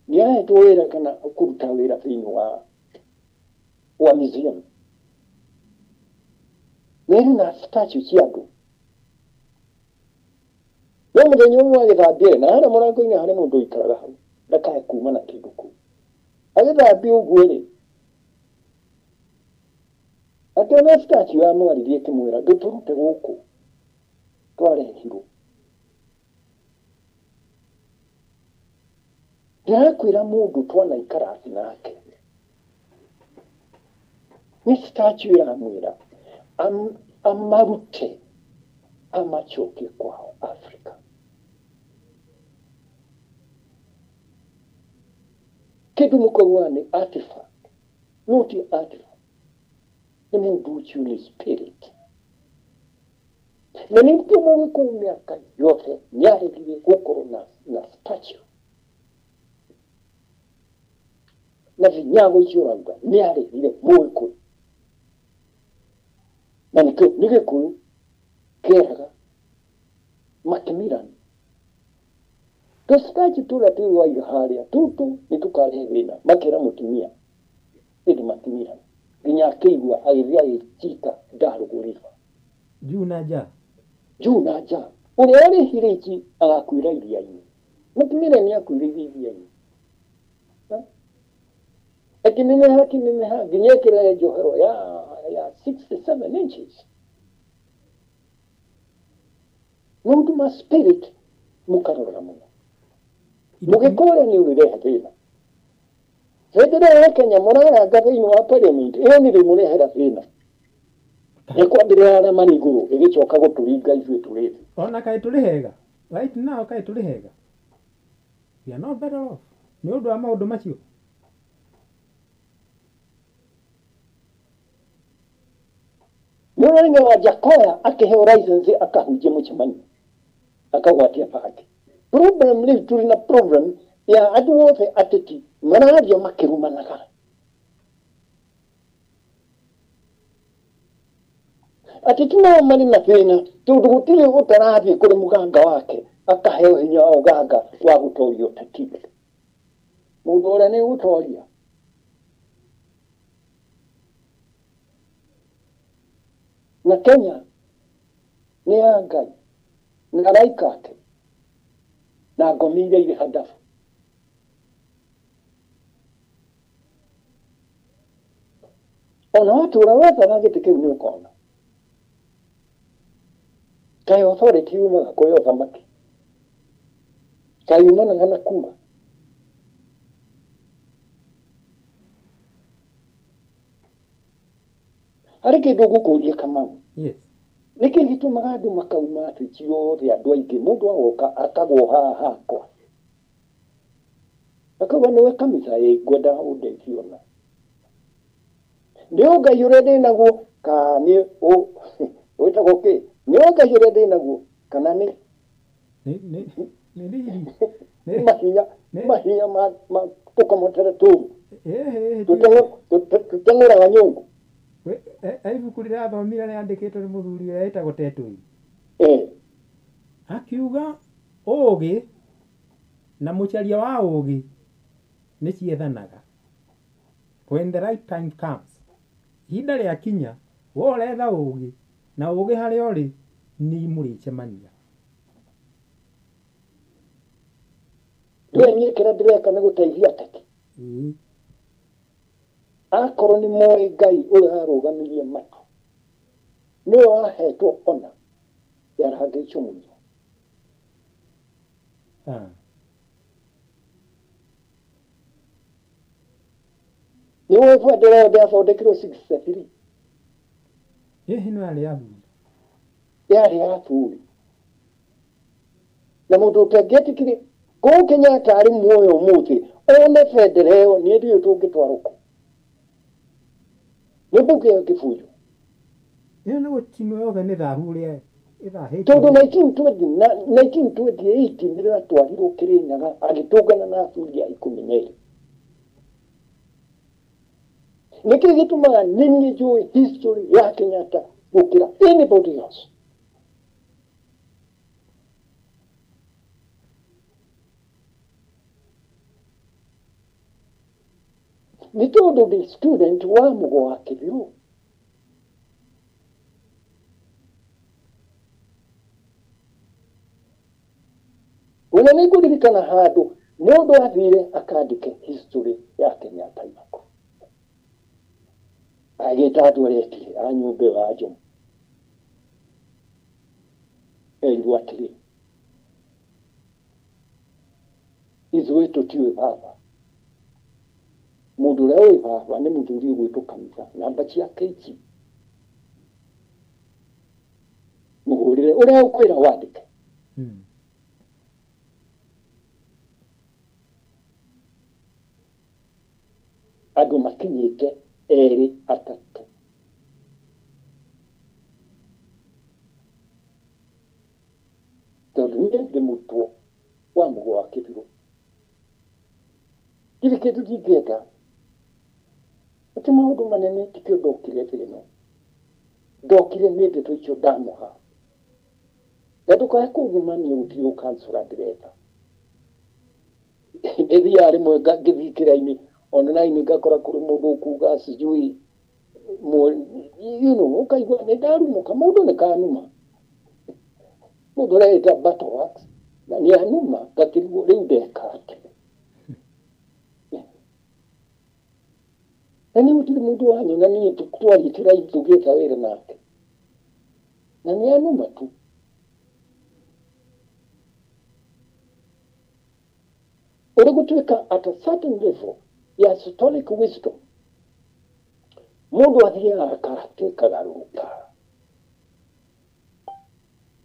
nĩ ahetwo wĩra kana kũruta wĩra thĩinĩ wa museum na ĩrĩ na statue cia andũ no mũthenya ũmwe agĩthambia na harĩa mũrango-inĩ harĩ mũndũ ũikaraga hau ndakae kuma na kĩndũ kũu agĩthambia ũguo rĩ akĩona statue ya mwarĩrie ĩkĩmwĩra ndũtũrute gũkũ twarehirwo. Ndĩrakwĩra mũndũ twanaikara thĩ nake nĩ statue ĩramwĩra amarute amacokie kwao Africa. Kĩndũ mũkauga nĩ artifact no ti artifact nĩ mũndũ ũcio nĩ spirit na nĩkĩo mũgĩkũyũ mĩaka yothe nĩaregire gũkorwo na statue na vinyago icio ũrauga nĩaregire mũgĩkũyũ na nĩkĩo nĩ gĩkũyũ kĩeraga Macmillan Tũcitaci tũrĩa twĩ waiga harĩa tũtũ nĩ tũkarehe thĩna. Makĩra mũtumia ĩndĩ matumia nginya akĩigua agĩthiĩ agĩcita ndarũgũ river. Juu na nja. Juu na nja. Ũrĩa warĩhire ici agakuĩra iria-inĩ. Mũtumia nĩ akuĩrĩire iria-inĩ. Ĩkĩneneha ĩkĩneneha nginya ĩkĩrehe njohero ya 67 inches. Maũndũ ma spirit mũkarora mũno. Mũgĩkũrĩa nĩ ũrĩrehe thĩna. Bendera ya Kenya mũraranga thĩinĩ wa parliament ĩyo nĩ rĩmũrehera thĩna. Nĩ kwambĩrĩra arĩa marĩ igũrũ ĩgĩcoka gũtũringa ithuĩ tũrĩ thĩ. Ona kaĩ tũrĩ hega. Right now kaĩ tũrĩ hega. We are not better off. Nĩ ũndũ wa maũndũ macio. Nĩ ũrarĩnga wa Jakoya akĩheo license akahunjia mũcemanio. Akagwatia bangi. Problem rĩu tũrĩ na problem ya andũ othe ateti mararia makĩrumanaga. Ateti nao marĩ na thĩna tondũ gũtirĩ ũtarathiĩ kũrĩ mũganga wake akaheo hinya wa ũganga wa gũtoria ũteti. Mũndũ ũrĩa nĩ gũtoria. Na Kenya nĩ ya Ngai na araika ake na ngomi iria irĩ handabu. Ona watũra wethaga gĩtĩ kĩu nĩ ũkona. Kaĩ authority yumaga kwĩ ũthamaki. Kaĩ yumanaga na kura. Harĩ kĩndũ ngũkũria Kamau. Yes. Nĩkĩ gĩtũmaga andũ makauma atĩ ciothe andũ aingĩ mũndũ agoka akagwo haha hakwa. Akauga nĩwe kanitha ĩ ngwenda ũndeithie ona. Nĩ Ngai ũrĩa ndĩ naguo kana nĩ wĩtagwo kĩ? Nĩ Ngai ũrĩa ndĩ naguo kana nĩ mahinya mahinya ma tũkamotera tũru. Tũteng'eraga nyũngũ. Ibuku rĩrathomire rĩandĩkĩtwo nĩ mũthuri ũrĩa wĩtagwo Tetũi. Akiuga ũũgĩ na mũcaria wa ũũgĩ nĩ ciethanaga. When the right time comes, ihinda rĩakinya, we ũretha ũũgĩ na ũũgĩ harĩa ũrĩ nĩ mũrĩcemania. We niĩ kĩrĩa ndĩreka nĩ gũteithia ateti. Akorwo nĩ moĩ Ngai ũrĩa arũgamirie matu nĩwe wahetwo ona ya rangĩicio mũno. Nĩ ũĩ bendera ĩyo ndĩathondekirwo 63. Ĩhĩ no yarĩ ya athuri. Yarĩ ya athuri. Na mũndũ ũtangĩetĩkire kũu Kenyatta arĩ muoyo ũmũthĩ one bendera ĩyo niĩ ndiũĩ tũngĩtwarwo kũ. Nĩ mbunge ĩyo ĩngĩbunjwo. Ĩyo nĩ gũcinwo yothe nĩ thahu ũrĩa ĩthahĩtio. Tondũ 1928 nĩrĩo atwarirwo Kĩrĩnyaga agĩtũngana na athuri a 12. Nĩkĩ gĩtũmaga niĩ njũĩ history ya Kenyatta gũkĩra anybody else? Nĩ tondũ ndĩ student wa Mũgo wa Kĩbiũ. Ona nĩ ngũririkana handũ mũndũ athire akandĩke history ya Kenyatta ibuku. Agĩta andũ arĩa etire a nyũmba ĩyo ya Jomo. Erirwo atĩrĩ, ithuĩ tũtiũĩ baba. Mũndũ ũrĩa ũĩ baba nĩ mũthuri ũgwĩtwo kanitha namba ciake ici. Mũhũrĩre ũrĩa ũkwĩra wandĩke. Andũ makinyĩte erĩ atatũ. Tondũ niĩ ndĩ mũrutwo wa Mũgo wa Kĩbirũ. Ndirĩ kĩndũ ndingĩenda. Ti maũndũ manene tikĩo ndokire thĩ ĩno. Ndokire nĩ ndeto icio ndamũha. Na ndũkae kũngumania gũtirĩ ũkansũra ndĩretha. Ndithiaga rĩmwe ngĩthiĩ kĩraini online ngakora kũrĩ mũndũ ũkuga sijui you know, ũkaigua nĩ ndarumũka mũndũ nĩ kanuma mũndũ ũreĩta battle works na nĩ anuma ngakĩrigwo rĩu ndeka atĩa. Na nĩ gũtirĩ mũndũ wanyona niĩ twarĩte raini tũgĩetha wĩra nake na nĩ anuma tu. Ũrĩ gũtuĩka at a certain level ya systolic wisdom mũndũ athiaga akagaruka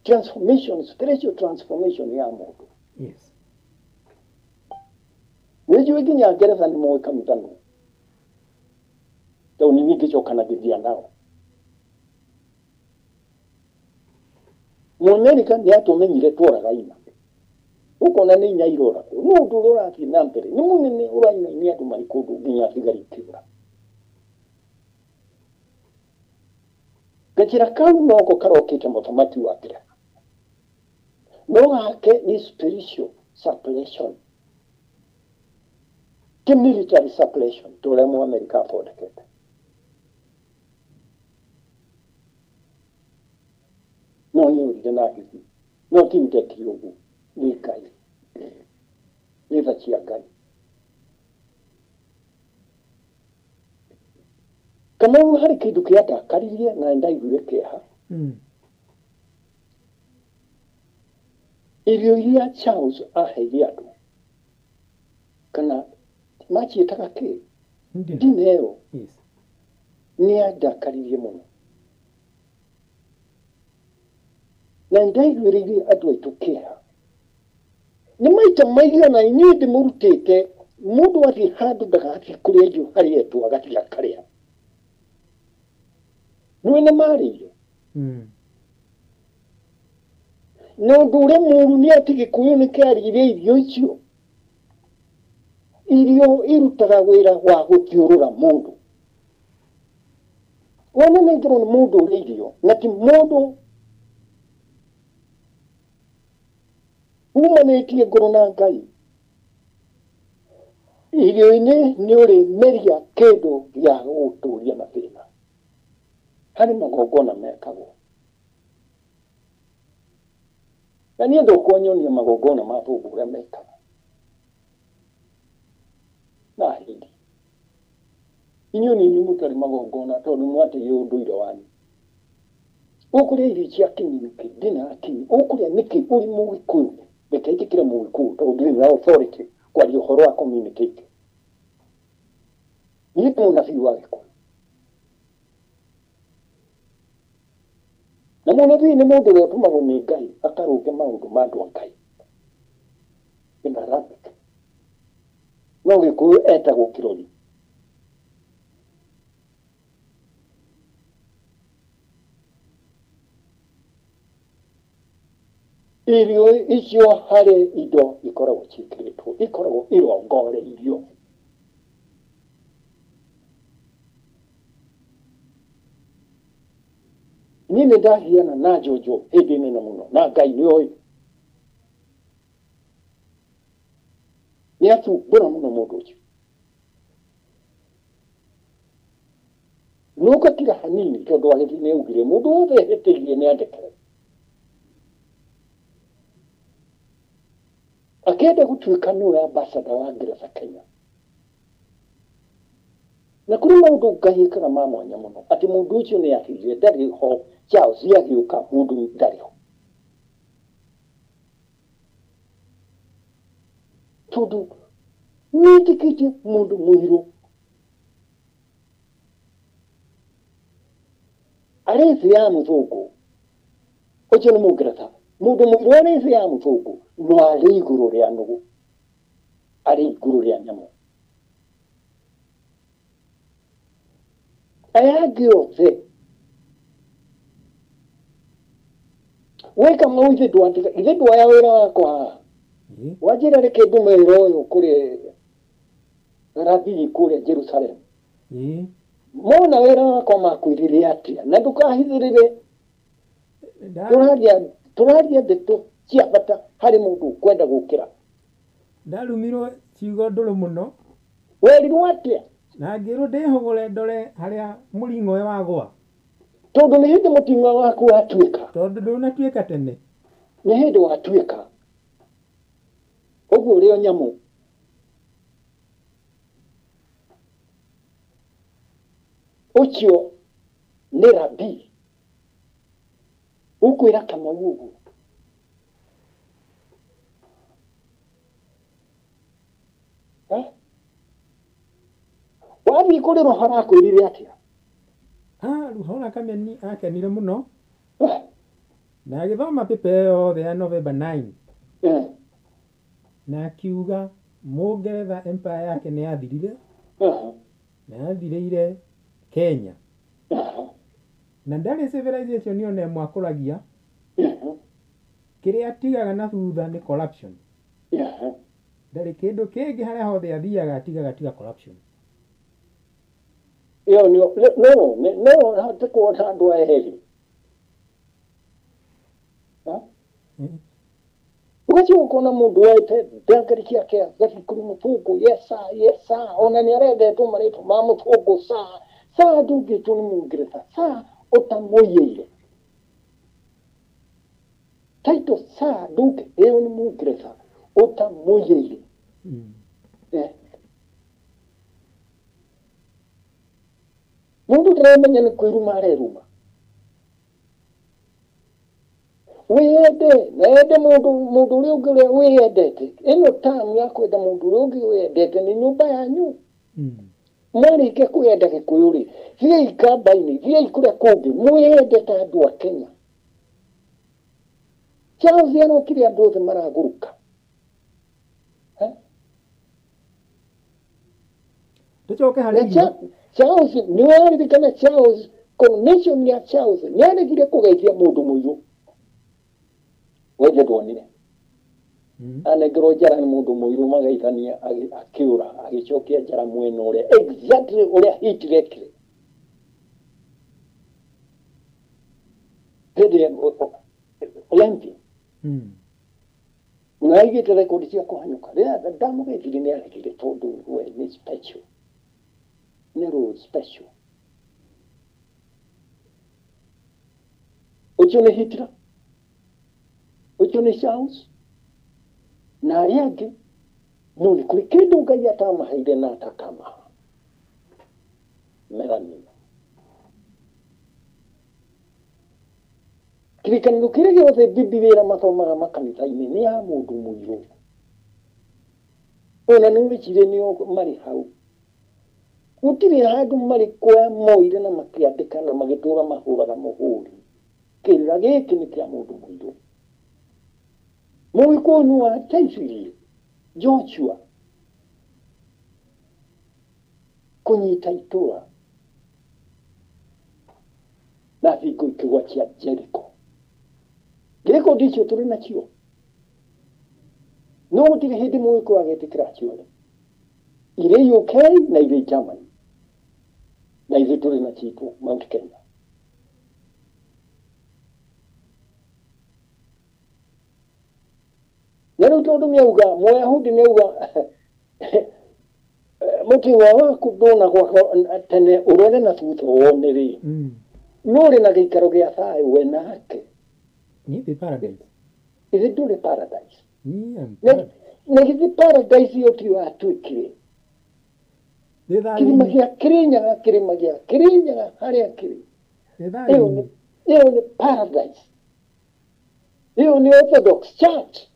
transformation, spiritual transformation ya mũndũ. Yes. Nĩnjũĩ nginya Ngeretha nĩ moĩ kanitha nũ tondũ nĩ niĩ ngĩcokanagĩria nao. Mũamerika nĩ atũmenyire tworaga ina ũkona nĩ inya iroragwo no ũndũ ũrĩa ũrathiĩ na mbere nĩ mũnene ũrainainia andũ marĩ kũndũ nginya thigari ikĩũra. Gachira kau noko karokĩte mũthamaki wa Ngeretha no gake nĩ spiritual suppression ti military suppression ta ũrĩa Mũamerika athondekete. No nĩ ũrire na ngĩthiĩ no ti ndekire ũguo nĩ Ngai nĩ tha cia Ngai. Kamau harĩ kĩndũ kĩandakaririe na ndaiguire kĩeha. Irio iria Charles aheire andũ kana maciĩtaga kĩ ndina ĩyo nĩ yandakaririe mũno na ndaiguĩrĩire andũ aitũ kĩeha. Nĩ maita maigana inyuĩ ndĩmũrutĩte mũndũ athiĩ handũ ndagathiĩ kũrĩa irio harĩa etwo agatiga karĩa nĩwe nĩ marĩire. Na ũndũ ũrĩa mũũru nĩ atĩ Gĩkũyũ nĩ kĩarĩire irio icio. Irio irutaga wĩra wa gũthiũrũra mũndũ. Wona nĩ ngĩrwo nĩ mũndũ ũrĩa irio na ti mũndũ umanĩtie ngoro na Ngai. Irio-inĩ nĩ ũrĩ meria kĩndũ gĩa gũgũtũria na thĩna. Harĩ magongona mekagwo na niĩ ndũkwanyonia magongona ma thũngũ ũrĩa mekaga na hindi inyuĩ nĩ inyuĩ mũtarĩ magongona tondũ mwateire ũndũire wanyu. Ũkũrĩa irio cia kĩnyinĩ ndina kinyi ũkũrĩa nĩkĩ ũrĩ mũgĩkũyũ reke njĩkĩre mũgĩkũyũ tondũ ndirĩ na authority kwaria ũhoro wa communicate. Niĩ ndĩ mũnabii wa Gĩkũyũ na mũnabii nĩ mũndũ ũrĩa ũtũmagwo nĩ Ngai akarũnge maũndũ ma andũ a Ngai in Arabic. No Gĩkũyũ etagwo kĩrori. Irio icio harĩ indo ikoragwo ciĩkĩrĩtwo ikoragwo irongoreirio. Niĩ nĩ ndahiana na njojo hĩndĩ nene mũno na Ngai nĩ oĩ nĩ athumbũra mũno mũndũ ũcio no gatiga hanini tondũ agĩthiĩ nĩ augire mũndũ wothe ehĩtĩirie nĩ andekere. Akĩenda gũtuĩka nĩwe ambassador wa Ngeretha Kenya. Na kũrĩ maũndũ Ngai ĩkaga ma mwanya mũno atĩ mũndũ ũcio nĩ athire ndarĩ ho Charles agĩũka mũndũ ndarĩ ho tondũ nĩetĩkĩtie mũndũ mũirũ arĩ thĩ ya mũthũngũ ũcio nĩ Mũngeretha mũndũ mũirũ arĩ thĩ ya mũthũngũ no arĩ igũrũ rĩa nũgũ arĩ igũrũ rĩa nyamũ. Aya angĩ othe we Kamau ithe ndwandĩka ithe ndwoya wĩra wakwa haha wanjĩra reke ndume wĩra ũyũ kũrĩ rabii kũrĩa Jerusalem. Mona wĩra wakwa makwĩrire atĩa na ndũkahithĩrĩre tũraria ndeto cia bata harĩ mũndũ ũkwenda gũkĩra. Ndarumirwo ciugo ndũrũ mũno. Werirwo atĩa? Na ngĩrwo ndĩhũgũre ndore harĩa mũring'oe wagwa. Tondũ nĩ hĩndĩ mũting'oe waku watuĩka. Tondũ ndũnatuĩka tene. Nĩ hĩndĩ watuĩka. Ũguo ũrĩ o nyamũ. Ũcio nĩ rabi. Ũkwĩra Kamau ũguo. Wathiĩ kũrĩ Roho arakwĩrire atĩa? Ruhora Kameni akenire mũno. Na agĩthoma paper ĩyo yothe ya November 9. Na akiuga Mũngeretha empire yake nĩ yathirire. Na yathirĩire Kenya. Na ndarĩ civilization ona ĩmwe akũragia. Kĩrĩa atigaga na thutha nĩ corruption. Ndarĩ kĩndũ kĩngĩ harĩa hothe athiaga atigaga tiga corruption. Ĩyo nĩyo no hote kuona andũ aya erĩ. Ũgacoka ũkona mũndũ woete ndangari ciake agathiĩ kũrĩ mũthũngũ, yes sir, yes sir. Ona nĩ arendetwo marĩtwa ma mũthũngũ sir. Sir ndũngĩtwo nĩ Mũngeretha, sir ũtamũiyĩire. Title sir ndũngĩheo nĩ Mũngeretha ũtamũiyĩire. Mũndũ ndaramenya nĩ kwĩruma areruma. Wĩyende na ende mũndũ ũrĩa ũngĩ ũrĩa wĩyendete. Ĩno tamu ya kwenda mũndũ ũrĩa ũngĩ wĩyendete nĩ nyũmba yanyu. Mwarĩkia kwĩyenda Gĩkũyũ rĩ, thiĩi kamba-inĩ, thiĩi kũrĩa kũngĩ, mwĩyende ta andũ a Kenya. Charles arokire andũ othe maragũrũka. Tũcoke harĩ irio. Charles, nĩ waririkana Charles, coronation ya Charles, nĩ aregire kũgeithia mũndũ mũirũ. Wethe ndwonire. Anengerwo njara nĩ mũndũ mũirũ magaithania akĩũra, agĩcokia njara mwena ũrĩa exactly ũrĩa Hitler ekire. Hĩndĩ ya Olympic. Na aigĩte rekondi cia kũhanyũka. Rĩrĩa ndamũgeithirie nĩ aregire tondũ we nĩ special. Nĩ role special. Ũcio nĩ Hitler. Ũcio nĩ Charles. Na arĩa angĩ no nĩ kũrĩ kĩndũ Ngai atamaheire na atakamaha. Melanin. Kĩrĩkanĩro kĩrĩa gĩothe Bibilia ĩrĩa mathomaga makanitha-inĩ nĩ ya mũndũ mũirũ. Ona nĩ wĩcirie nĩo marĩ hau. Gũtirĩ handũ marĩ kwa moire na makĩandĩka na magĩtũra mahũraga mũhũri. Kĩrĩra gĩkĩ nĩ kĩa mũndũ mũirũ. Mũgĩkũyũ nĩ wateithirie Joshua kũnyita itũra na thingo ikĩgwa cia Jericho. Rekondi icio tũrĩ nacio. No gũtirĩ hĩndĩ mũgĩkũyũ agetĩkĩra acione. Irĩ UK na irĩ Germany. Na ithuĩ tũrĩ na citũ Mount Kenya. Na rĩu tondũ nĩauga, Mũyahudi nĩauga mũting'oe waku ndũna gwaka tene ũrore na thutha wone rĩ. No ũrĩ na gĩikaro gĩa thayũ we nake. Niĩ ndĩ paradise. Ithe ndũrĩ paradise. Na githĩ paradise ĩyo tiyo yatuĩkire. Kĩrĩma gĩa Kĩrĩnyaga, kĩrĩma gĩa Kĩrĩnyaga harĩa kĩrĩ. Ĩyo nĩ paradise. Ĩyo nĩ Orthodox Church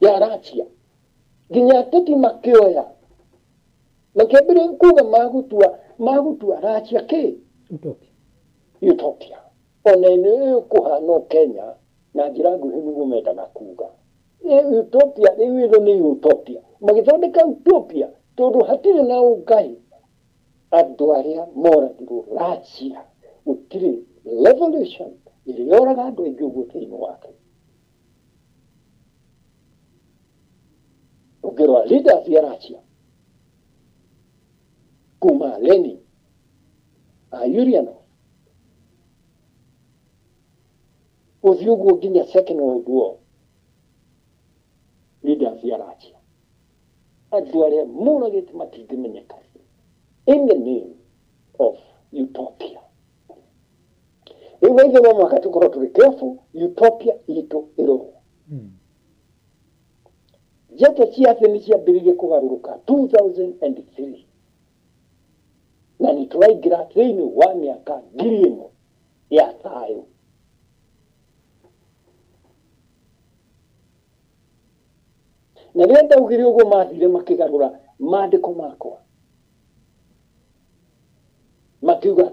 ya Russia. Nginya ateti makĩoya. Makĩambĩrĩria kuga magũtua Russia kĩ? Utopia. Utopia. Ona ĩno ĩkũhana Kenya na njĩra nguhĩ nĩguo mendaga kuga. Utopia, rĩu ĩno nĩ utopia. Magĩthondeka utopia tondũ hatirĩ na ũngai. Andũ arĩa moragirwo Russia gũtirĩ revolution ĩrĩa yoraga andũ aingĩ ũguo thĩinĩ wake. Ũngĩrora leaders ya Russia kuma Lenin, Ulyanov, ũthiĩ ũguo nginya Second World War, leaders ya Russia. Andũ arĩa moragĩte matingĩmenyeka. In the name of utopia. Rĩu na ithuĩ no mũhaka tũkorwo tũrĩ careful utopia itũ ĩrorwo. Njata cia thĩ nĩ ciambĩrĩirie kũgarũrũka 2003 na nĩ tũraingĩra thĩinĩ wa mĩaka 1000 ya thayũ. Na rĩrĩa ndaugire ũguo mathire makĩgarũra maandĩko makwa makiuga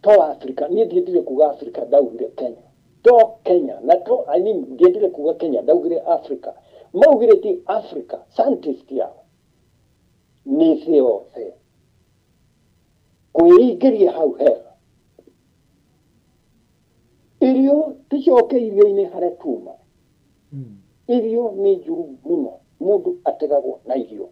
to Africa. Niĩ ndiendire kuga Africa, ndaugire Kenya. To Kenya na to I mean ndiendire kuga Kenya, ndaugire Africa. Maugire ti Africa, scientist yao nĩ thĩ yothe kwĩingĩria hau hega. Irio tucoke irio-inĩ harĩa tuma. Irio nĩ njũru mũno, mũndũ ategagwo na irio.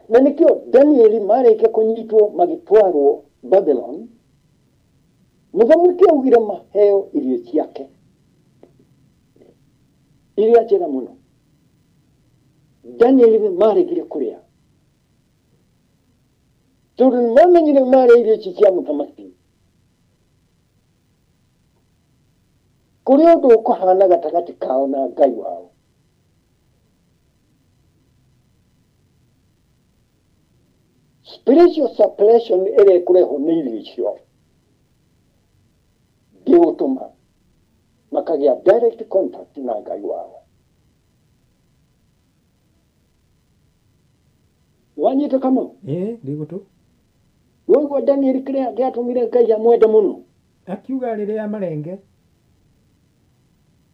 Na nĩkĩo Danieli marĩkia kũnyitwo magĩtwarwo Babylon, mũthamaki augire maheo irio ciake iria njega mũno. Danieli maregire kũrĩa tondũ nĩmamenyire marĩa irio ici cia mũthamaki. Kũrĩ ũndũ ũkũhana gatagatĩ kao na Ngai wao. Spiritual suppression ĩrĩa ĩkũrehwo nĩ irio icio ndĩgũtũma makagĩa direct contact na Ngai wao. Wanyita Kamau? Ĩĩ, ndĩgũtũ. Waigua Danieli kĩrĩa gĩatũmire Ngai amwende mũno? Akiuga rĩrĩa marenge.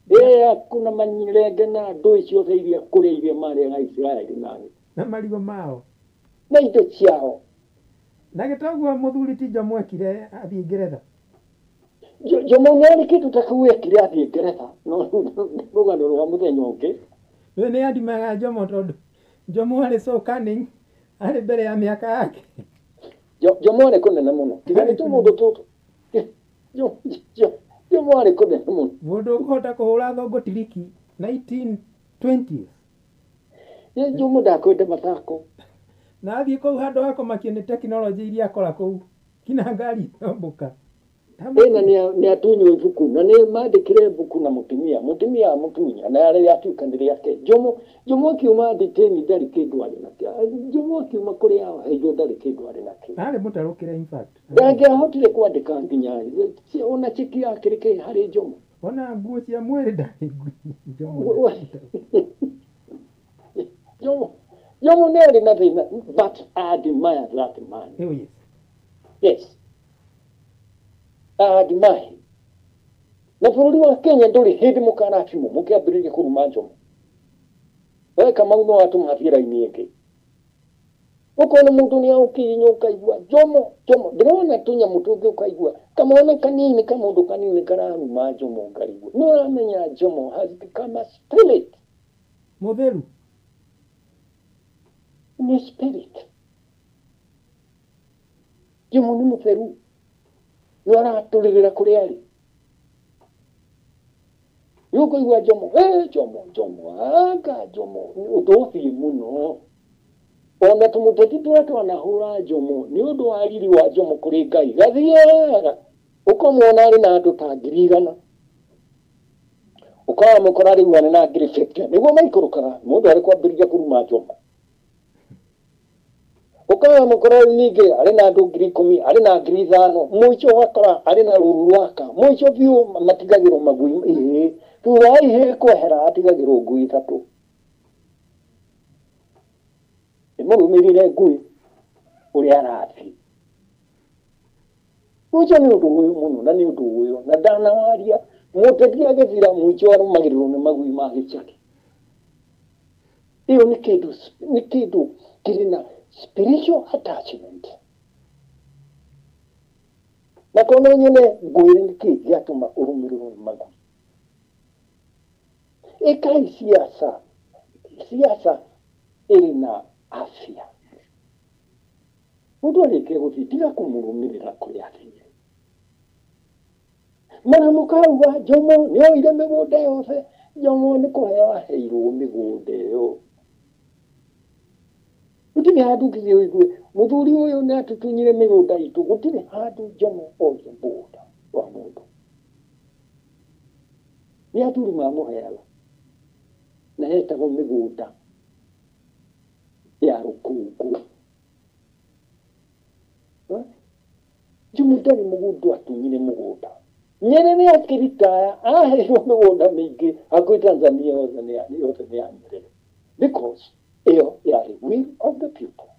Ĩĩ, kuna marenge na ndũĩ ciothe iria kũrĩa iria marĩaga Isiraeli na marigũ mao na indo ciao. Na gĩtoguo mũthuri ti Jomo ekire athiĩ Ngeretha. Jomo nĩ arĩ kĩndũ ta kĩu ekire athiĩ Ngeretha, no rũgano rwa mũthenya ũngĩ. We nĩ andimaga Jomo tondũ Jomo arĩ so cunning, arĩ mbere ya mĩaka yake. Jomo arĩ kũnene mũno. Tiga nĩ tũmũndũ tũtũ. Jomo arĩ kũnene mũno. Mũndũ ũkũhota kũhũra thongo tiriki 1920s. Jomo ndakwenda mathako. Na athiĩ kũu handũ ha kũmakio nĩ tekinoronjĩ iria akora kũu kinya ngari ĩrombũka. Ĩna nĩ atunywo ibuku na nĩ mandĩkire ibuku na mũtumia mũtumia amũtunya na rĩrĩa atuĩka nĩ rĩake. Jomo akiuma nditĩni ndarĩ kĩndũ arĩ nakĩo. Jomo akiuma kũrĩa aheirwo ndarĩ kĩndũ arĩ nakĩo. Arĩ mũtarũkĩre in fact. Ndangĩahotire kwandĩka nginya ona cheki yake rĩkĩ harĩ Jomo. Ona nguo cia mwĩrĩ ndarĩ Jomo. Jomo nĩ arĩ na thĩna, but I admire that man. Oh, yes. Yes. I admire him. Na bũrũri wa Kenya ndũrĩ hĩndĩ mũkarathimwo mũkĩambĩrĩria kũruma Jomo. We Kamau no atũmathiĩ raini ĩngĩ. Ũkona mũndũ nĩ aũkinya ũkaigua Jomo Jomo, ndĩrona tũnyamũ tũngĩ ũkaigua kamwana kanini kamũndũ kanini kararuma Jomo ngarigwo. Nĩ ũramenya Jomo has become a spirit. Mũtheru. Nĩ spirit. Jomo nĩ mũtheru. Nĩ aratũrĩrĩra kũrĩa arĩ. Nĩ ũkũigua Jomo, Jomo, Jomo, anga Jomo, ũndũ ũthiĩ mũno. Ona tũmũteti tũrĩa twanahũra Jomo nĩ ũndũ wa riri wa Jomo kũrĩ Ngai gathiaga ũkamwona arĩ na andũ ta 100,000. Ũkamũkora rĩu arĩ na 50,000 nĩguo maikũrũkaga mũndũ arĩ kwambĩrĩria kũruma Jomo. Ũkamũkora rĩu ningĩ arĩ na andũ 10,000, arĩ na 5,000, mũico ũgakora arĩ na rũru rwaka, mũico biũ matigagĩrwo magui ihĩĩ, thutha wa ihĩĩ kwehera atigagĩrwo ngui 3. Ĩmũrũmĩrĩre ngui ũrĩa arathiĩ. Ũcio nĩ ũndũ ũyũ mũno na nĩ ũndũ ũyũ na ndanawaria mũteti agĩthira mũico arũmagĩrĩrwo nĩ magui ma gĩcagi. Ĩyo nĩ kĩndũ kĩrĩ na spiritual attachment. Na kono nyene ngwĩre nĩkĩ gĩatũma ũrũmĩrĩrwo nĩ magui. Ĩkai siasa, siasa ĩrĩ na afya. Mũndũ arĩkia gũthiĩ tiga kũmũrũmĩrĩra kũrĩa athiĩ. Mana mũkauga Jomo nĩ oire mĩgũnda yothe, Jomo nĩ kũheo aheirwo mĩgũnda ĩyo. Gũtirĩ handũ ũngĩthiĩ ũigue mũthuri ũyũ nĩ atũtunyire mĩgũnda itũ. Gũtirĩ handũ Jomo oire mũgũnda wa mũndũ. Nĩ athuri mamũheaga na yetagwo mĩgũnda ya rũkũngũ. Jomo ndarĩ mũgũnda atunyire mũgũnda. Nyerere akĩritaya aheirwo mĩgũnda mĩingĩ hakuhĩ Tanzania yothe nĩ ya Nyerere, because ĩyo yarĩ will of the people.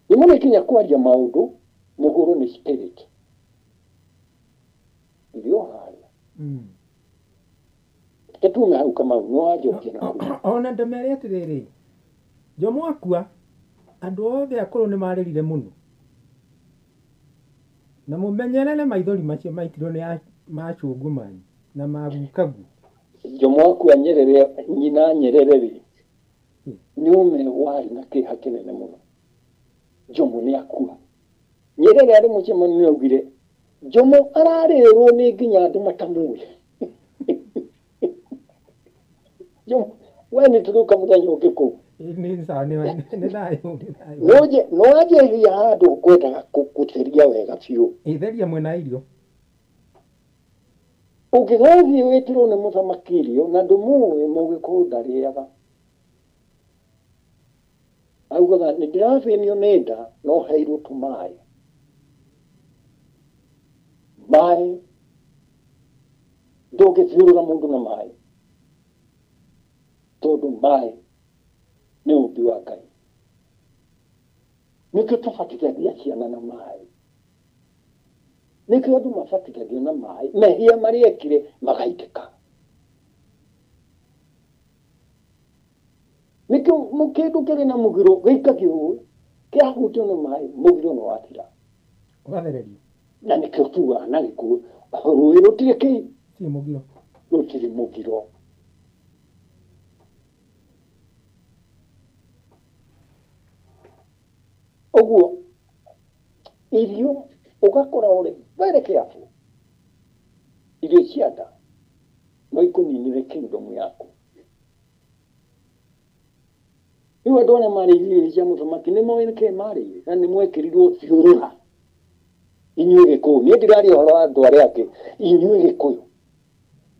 Nĩ mũrĩkinya kwaria maũndũ mũhũrwo nĩ spirit. Irio harĩa. Reke tume hau Kamau, nĩ wanjokia na kũu. Ona ndemere atĩrĩrĩ, Jomo akua andũ othe akũrũ nĩ marĩrire mũno. Na mũmenyerere maithori macio maitirwo nĩ macũngũ manyu na magukagu. Jomo akua Nyerere, nyina Nyerere rĩ, nĩ ũmwe warĩ na kĩeha kĩnene mũno. Jomo nĩ akua. Nyerere arĩ mũcemanio nĩ augire Jomo ararĩrwo nĩ nginya andũ matamũĩ. Jomo, we nĩ tũrũka mũthenya ũngĩ kũu. Nĩ sawa, nĩ thayũ, nĩ thayũ. No anjĩria handũ ngwendaga gũtheria wega biũ. Ĩtheria mwena irio. Ũngĩgathiĩ wĩtĩrwo nĩ mũthamaki irio na ndũmũĩ mũgĩkũyũ ndarĩaga. Augaga nĩ ndĩrathĩnio nĩ nda no heirwo tũmaĩ. Maĩ ndũngĩthiũrũra mũndũ na maĩ tondũ maĩ nĩ ũmbi wa Ngai. Nĩkĩo tũbatithagia ciana na maĩ. Nĩkĩo andũ mabatithagio na maĩ, mehia marĩa ekire magaitĩka. Nĩkĩo kĩndũ kĩrĩ na mũgiro gĩikagio ũũ, kĩahutio nĩ maĩ, mũgiro nĩ wathira. Ũgathererio. Na nĩkĩo tugaga na Gĩkũyũ, rũĩ rũtirĩ kĩ? Rũtirĩ mũgiro. Rũtirĩ mũgiro. Ũguo irio ũgakora ũrĩ very careful. Irio cia nda no ikũninĩre kingdom yaku. Rĩu andũ arĩa marĩire irio cia mũthamaki nĩ moĩ nĩkĩĩ marĩire na nĩ mwekĩrirwo thiũrũra. Inyuĩ Gĩkũyũ, niĩ ndiraria ũhoro wa andũ arĩa angĩ, inyuĩ Gĩkũyũ.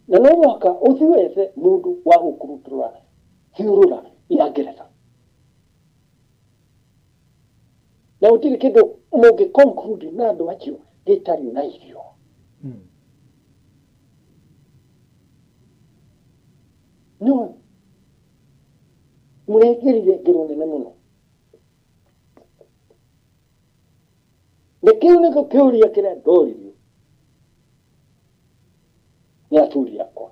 Na no mũhaka ũthiĩ wethe mũndũ wa gũkũrutũrũra thiũrũra ya Ngeretha. Na gũtirĩ kĩndũ mũngĩ conclude na andũ acio gĩtarĩ na irio. No mũrekĩrire ngero nene mũno. Na kĩu nĩkĩo kĩũria kĩrĩa ndoririo nĩ athuri akwa.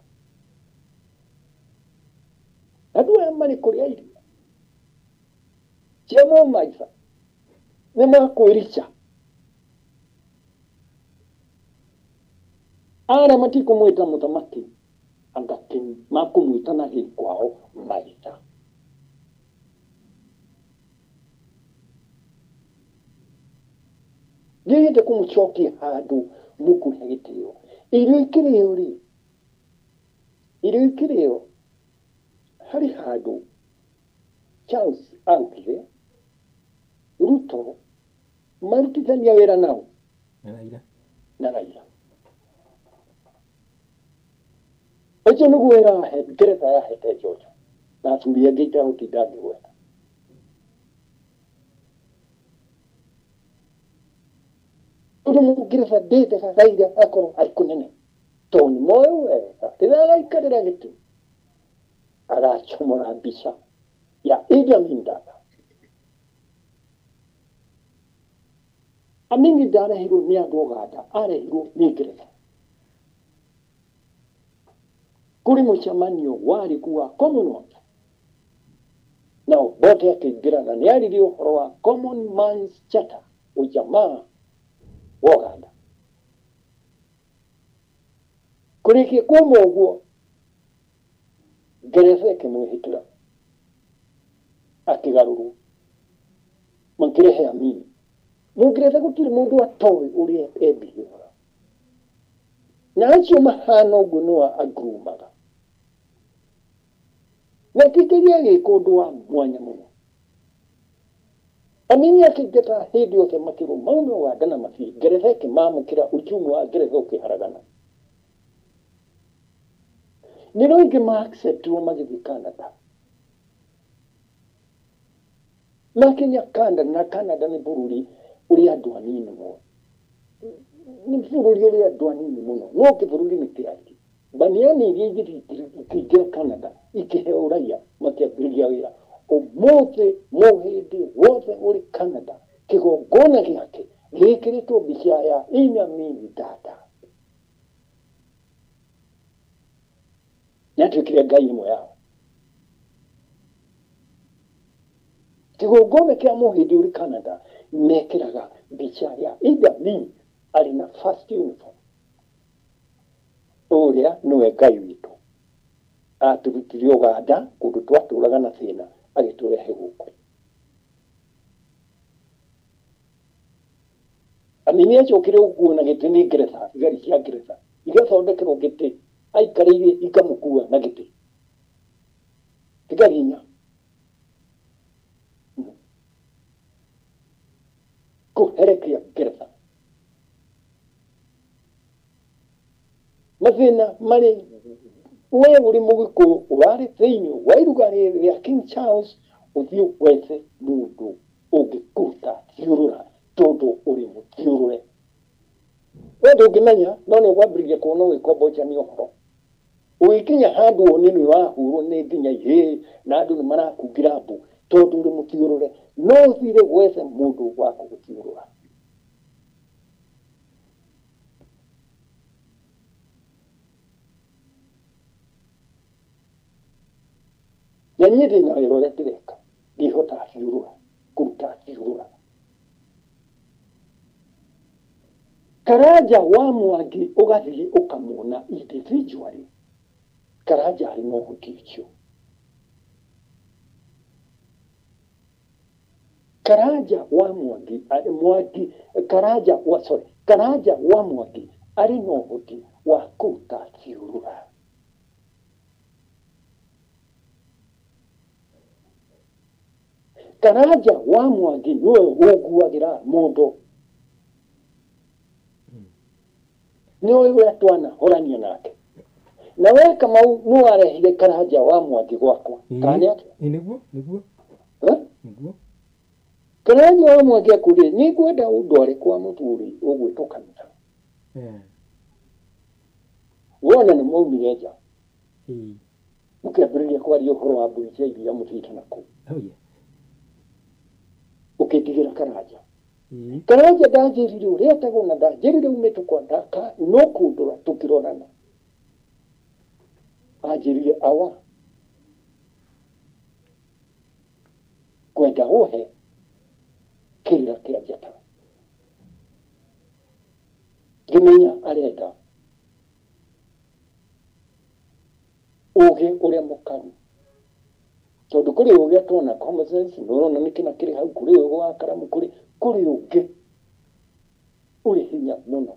Andũ aya marĩ kũrĩa irio cia mũmaica nĩ makwĩrica. Arĩa matikũmwĩta mũthamaki anga king, makũmwĩta na gĩkwao maitha. Ndiĩrĩte kũmũcokia handũ mũkũhe gĩtĩo. Irio ikĩrĩo rĩ, irio ikĩrĩo harĩ handũ Charles augire Ruto marutithania wĩra nao na Raila. Na Raila. Ũcio nĩguo wĩra Ngeretha yahete George na athuri angĩ itagũtinda ngĩgweta. Tondũ Mũngeretha ndendaga Raila akorwo arĩ kũnene tondũ nĩ moĩ wega rĩrĩa agaikarĩra gĩtĩ agacomora mbica ya Idi Amin Dada. Amini ndarehirwo nĩ andũ Ũganda, arehirwo nĩ Ngeretha. Kũrĩ mũcemanio warĩ kuo wa Commonwealth na Obote akĩingĩra na nĩ aririe ũhoro wa Common Man's Charter, ujamaa wa Ũganda. Kũrĩkia kuma ũguo Ngeretha ĩkĩmwĩhĩtĩra akĩgarũrwo makĩrehe Amini. Mũngeretha gũtirĩ mũndũ atoĩ ũrĩa embihĩaga. Na acio mahana ũguo nĩo angurumaga. Na kĩgeria gĩka ũndũ wa mwanya mũno. Amini akĩingata hĩndĩ yothe makĩrwo maume Uganda na mathiĩ Ngeretha ĩkĩmamũkĩra uchumi wa Ngeretha ũkĩharagana. Nĩrĩo aingĩ ma acceptirwo magĩthiĩ Canada. Makinya Canada, na Canada nĩ bũrũri ũrĩ andũ anini mũno. Nĩ bũrũri ũrĩ andũ anini mũno, no kĩbũrũri nĩ kĩangĩ. Baniani iria ikĩingĩra Canada ikĩheo ũraiya makĩambĩrĩria wĩra. Ũmũthĩ mũhĩndĩ wothe ũrĩ Canada kĩgongona gĩake gĩkĩrĩtwo mbica ya Idi Amin Dada. Nĩatuĩkire ngai ĩmwe yao. Kĩgongona kĩa mũhĩndĩ ũrĩ Canada mekĩraga mbica ya Idi Amin arĩ na first uniform. Ũrĩa nĩwe ngai witũ. Atũrutire Uganda kũndũ twatũraga na thĩna agĩtũrehe gũkũ. Amini acokire gũkuo na gĩtĩ nĩ Ngeretha, thigari cia Ngeretha igathondekerwo gĩtĩ aikarĩire ikamũkua na gĩtĩ. Thigari inya. Kũherekia Ngeretha. Mathĩna marĩ we ũrĩ mũgĩkũyũ ũrarĩ thĩinĩ wa iruga rĩa King Charles ũthiĩ wethe mũndũ ũngĩkũruta thiũrũra tondũ ũrĩ mũthiũrũre. We ndũngĩmenya no nĩ ũkwambĩrĩria kuona ũgĩkombocania ũhoro. Ũgĩkinya handũ wone nĩ wahũrwo nĩ nginya ihĩĩ na andũ nĩ marakungĩra mbu tondũ ũrĩ mũthiũrũre. No ũthire wethe mũndũ wa kũgũthiũrũra. Na niĩ ndĩna wĩra ũrĩa ndĩreka, ndihotaga thiũrũra, kũruta thiũrũra. Karanja wa Mwangi ũgathiĩ ũkamuona individually. Karanja arĩ na ũhoti ũcio. Karanja wa Mwangi, Mwangi, Karanja wa, sorry, Karanja wa Mwangi arĩ na ũhoti wa kũruta thiũrũra. Karanja wa Mwangi nĩwe ũnguagĩra mũndũ. Nĩũĩ ũrĩa twanahũrania nake. Na we Kamau nĩ warehire Karanja wa Mwangi gwakwa. Kana nĩ atĩa? Nĩguo, nĩguo. Nĩguo. Karanja wa Mwangi akũrire, nĩngwenda ũndware kwa mũthuri ũgwĩtwo kanitha. Wona nĩ mwaumire nja. Mũkĩambĩrĩria kwaria ũhoro wa mbũri cia iria mũthiĩte nakũu. Ũkĩndigĩra Karanja. Karanja ndanjĩrire ũrĩa etagwo na ndanjĩrire umĩte kwa ndaka no kũndora tũkĩrorana. Anjĩrire awa kwenda ũhe kĩrĩra kĩa njata. Ngĩmenya arenda ũgĩ ũrĩa mũkaru. Tondũ kũrĩ ũgĩ atwona common sense, nĩũrona nĩ kĩna kĩrĩ hau, kũrĩ ũgĩ wa karamu, kũrĩ ũngĩ ũrĩ hinya mũno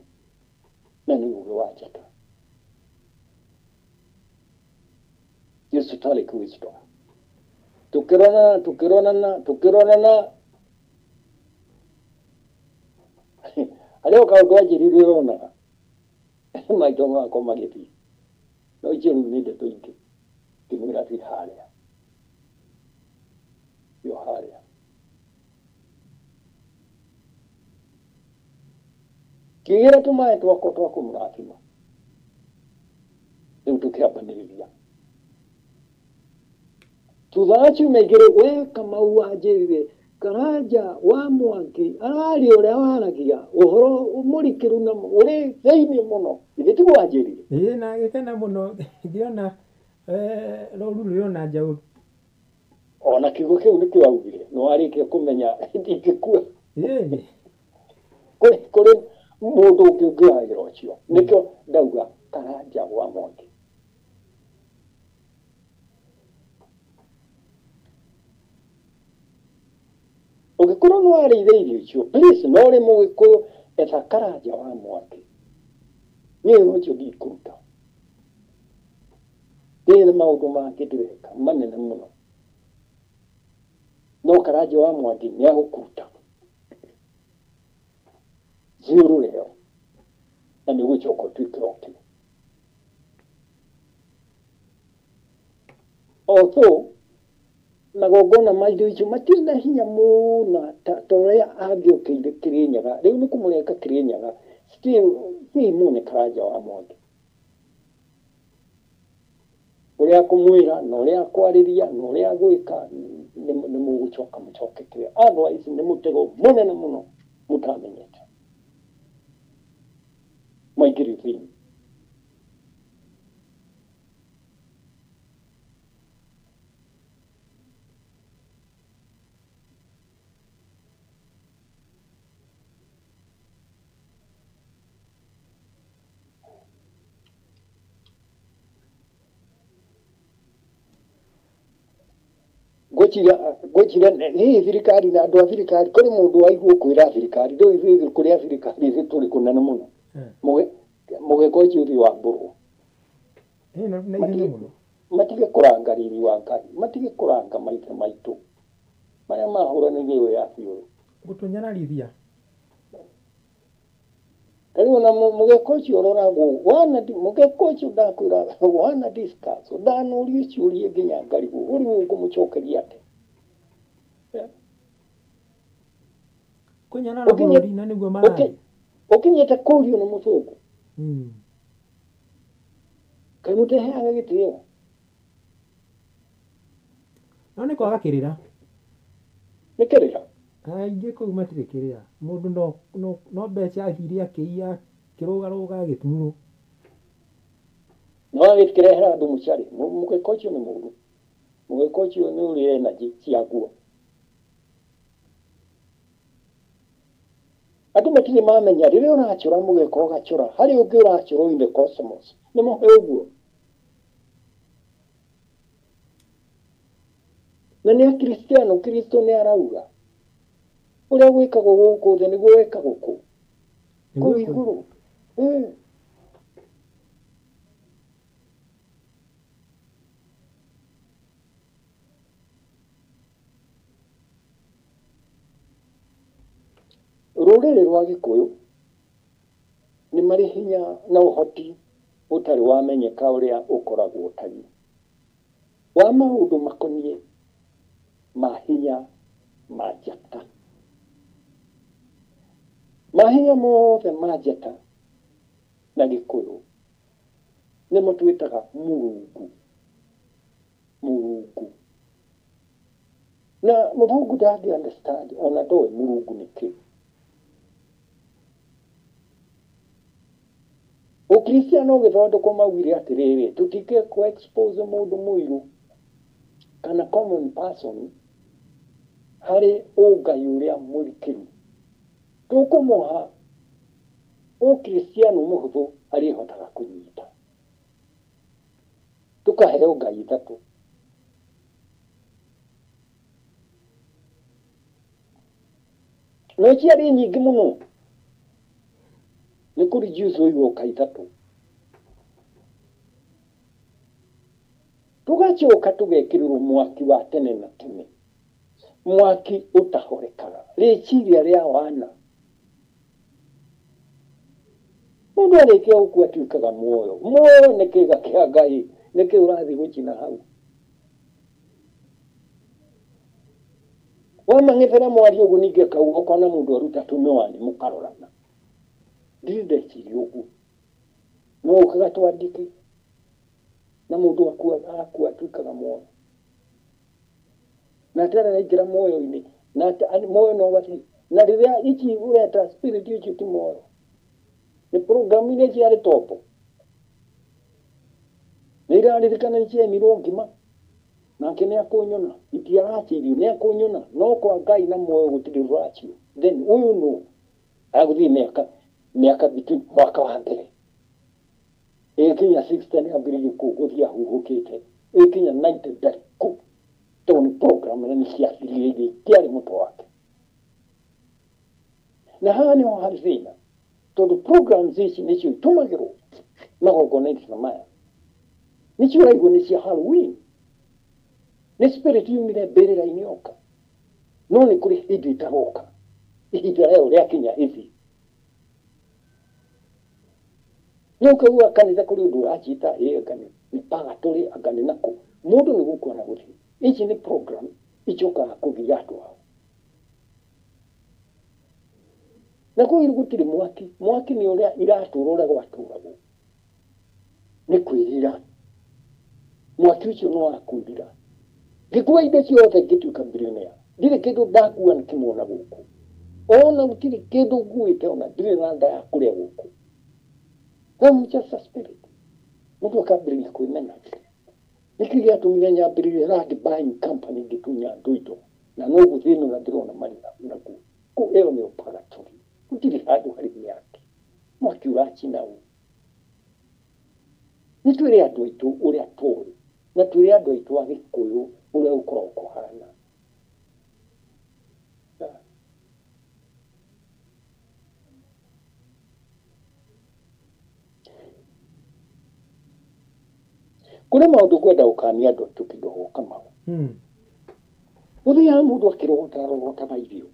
na nĩ ũgĩ wa njata. Esoteric wisdom. Tukĩronana, tukĩronana, tukĩronana. Harĩ o kaũndũ anjĩrire ũronaga maitho makwa magĩthiĩ. No icio rĩu nĩ ndeto ingĩ. Ngĩmwĩra thiĩ harĩa. Yo harĩa. Kĩgĩra tũmaĩ twakwa twa kũmũrathima. Rĩu tũkĩambanĩrĩria. Thutha wa ciumia igĩrĩ we Kamau wanjĩrire Karanja wa Mwangi araria ũrĩa waragia ũhoro mũrikĩru na ũrĩ thĩinĩ mũno. Ithe tiguo wanjĩrire? Ĩĩ, na gĩkena mũno ngĩona rũru rũrĩ njaũ. Ona kiugo kĩu nĩkĩo augire, nĩ warĩkia kũmenya ndingĩkua. Kũrĩ mũndũ ũngĩ ũngĩoya wĩra ũcio. Nĩkĩo ndauga Karanja wa Mwangi. Ũngĩkorwo nĩ warĩire irio icio, please, no ũrĩ mũgĩkũyũ, etha Karanja wa Mwangi. Niĩ ũcio ndikũruta. Ndĩna maũndũ mangĩ ndĩreka manene mũno. No Karanja wa Mwangi nĩ agũkũruta. Ziũrũre ĩyo. Na nĩ ũgũcoka ũtuĩke okay. Although magongona ma indo icio matirĩ na hinya mũno ta ũrĩa angĩokĩire Kĩrĩnyaga. Rĩu nĩ kũmũreka Kĩrĩnyaga. Still muone Karanja wa Mwangi. Ũrĩa akũmwĩra na ũrĩa akwarĩria na ũrĩa agwĩka nĩ mũgũcoka mũcoke kĩrĩa. Otherwise nĩ mũtego mũnene mũno mũtamenyete. Maingĩrio thĩinĩ. Gwĩciria hihi thirikari na andũ a thirikari kũrĩ mũndũ waigua kwĩra thirikari ndũĩ ithuĩ kũrĩ a thirikari ithuĩ tũrĩ kũnene mũno. Mũgĩko ũcio ũthiĩ wambũrwo. Matige kũranga riri wa Ngai, matige kũranga maithe maitũ marĩa mahũranĩire wĩyathi ũyũ. Gũtũnyararithia. Rĩu ona mũgĩko ũcio ũroragwo wana mũgĩko ũcio ndakwĩra wana discuss ndanũrio ciũria nginya ngarigwo ũrĩu ũkũmũcokeria atĩa? Kũnyarara bũrũri na nĩguo marathiĩ. Ũkinyĩte kũrio nĩ mũthũngũ. Kaĩ mũteheaga gĩtĩo? No nĩ kwaga kĩrĩra. Nĩ kĩrĩra? Aingĩ kũu matirĩ kĩrĩra. Mũndũ no mbeca athire akĩiya akĩrũgarũga agĩturwo. No agĩkĩrehera andũ mũcarĩ. Mũgĩko ũcio nĩ mũũru. Mũgĩko ũcio nĩ ũrĩ energy ciaguo. Andũ matirĩ mamenya rĩrĩa ũracora mũgĩko ũgacora harĩ ũngĩ ũracora in the cosmos. Nĩ moe ũguo. Na nĩ akristiano, Kristo nĩ arauga ũrĩa gwĩkagwo gũkũ thĩ nĩguo wĩkagwo kũ kũu igũrũ. Rũrĩrĩ rwa Gĩkũyũ nĩ marĩ hinya na ũhoti ũtarĩ wamenyeka ũrĩa ũkoragwo ũtariĩ wa maũndũ makoniĩ mahinya ma njata. Mahinya mothe ma njata na Gĩkũyũ nĩmo twĩtaga Mũrungu. Mũrungu. Na mũthũngũ ndangĩ understand ona ndoĩ Mũrungu nĩ kĩ. Ũkristiano ũgĩthondekwo maugire atĩrĩrĩ, tũtige kũ expose mũndũ mũirũ kana common person harĩ ũngai ũrĩa mũrikĩru. Tũkũmũha ũkristiano mũhũthũ arĩhotaga kũnyita. Tũkaheo Ngai ithatũ. No ciarĩ nyingĩ mũno. Nĩ kũ reduce ũigua Ngai ithatũ. Tũgacoka tũgekĩrĩrwo mwaki wa tene na tene. Mwaki ũtahorekaga. Rĩciria rĩa wana. Mũndũ arĩkia gũkua atuĩkaga muoyo. Muoyo nĩ kĩga kĩa Ngai. Nĩkĩ ũrathiĩ gũcina hau? Wamang'ethera mwaria ũguo ningĩ akauga ũkona mũndũ aruta tũmĩwani mũkarorana. Ndirĩ ndeciria ũguo. No ũkaga twandĩke na mũndũ akua atuĩkaga muoyo. Na atarĩ araingĩra muoyo-inĩ na muoyo no gathiĩ. Na rĩrĩa ici ũreta spirit icio ti muoyo. Nĩ programu iria ciarĩ tombo. Nĩ iraririkana nĩ ciaimirwo ngima. Nake nĩ akũnyona. Itiaracirio nĩ akũnyona. No kwa Ngai na muoyo gũtirĩ rũracio. Then ũyũ nũ agũthiĩ mĩaka between mwaka wa mbere. Ĩkinya 60 nĩ ambĩrĩirie kũu gũthiĩ ahuhũkĩte. Ĩkinya 90 ndarĩ kũu. Tondũ nĩ program na nĩ ciathirire iria itiarĩ mũtwe wake. Na haha nĩho harĩ thĩna. Tondũ programs ici nĩcio itũmagĩrwo Magongona-inĩ ta maya. Nĩcio ũraigua nĩ cia Halloween. Nĩ spirit yumire mbĩrĩra-inĩ yoka. No nĩ kũrĩ hĩndĩ ĩtagoka. Ihinda rĩayo rĩakinya ĩthiĩ. Nĩ ũkaigua kanitha kũrĩ ũndũ ũraciĩta ĩ anga nĩ purgatory anga nĩ nakũ. Mũndũ nĩ gũkua na gũthiĩ. Ici nĩ program icokaga kũgiria andũ ao. Na kũu gũtirĩ mwaki. Mwaki nĩ ũrĩa iratũra ũrĩa gwatũragwo. Nĩ kwĩrira. Mwaki ũcio nĩ wa kwĩrira. Ngĩkua indo ciothe ngĩtuĩka billionaire. Ndirĩ kĩndũ ndakua kĩmwe na gũkũ. Ona gũtirĩ kĩndũ nguĩte ona ndirĩ na nda ya kũrĩa gũkũ. I'm just a spirit. Mũndũ akambĩrĩria kwĩmena. Nĩkĩ gĩatũmire nyambĩrĩrie land buying company ngĩtunya andũ indo na noguo thĩna ũrĩa ndĩrona marĩ naguo. Kũu ĩyo nĩyo purgatory. Gũtirĩ handũ harĩ mĩaki. Mwaki ũracina ũ. Nĩ twĩre andũ aitũ ũrĩa tũĩ na twĩre andũ aitũ a Gĩkũyũ ũrĩa gũkoragwo kũhana. Kũrĩ maũndũ ngwenda gũkania andũ aitũ kidogo Kamau. Ũthiaga mũndũ akĩrogota irio.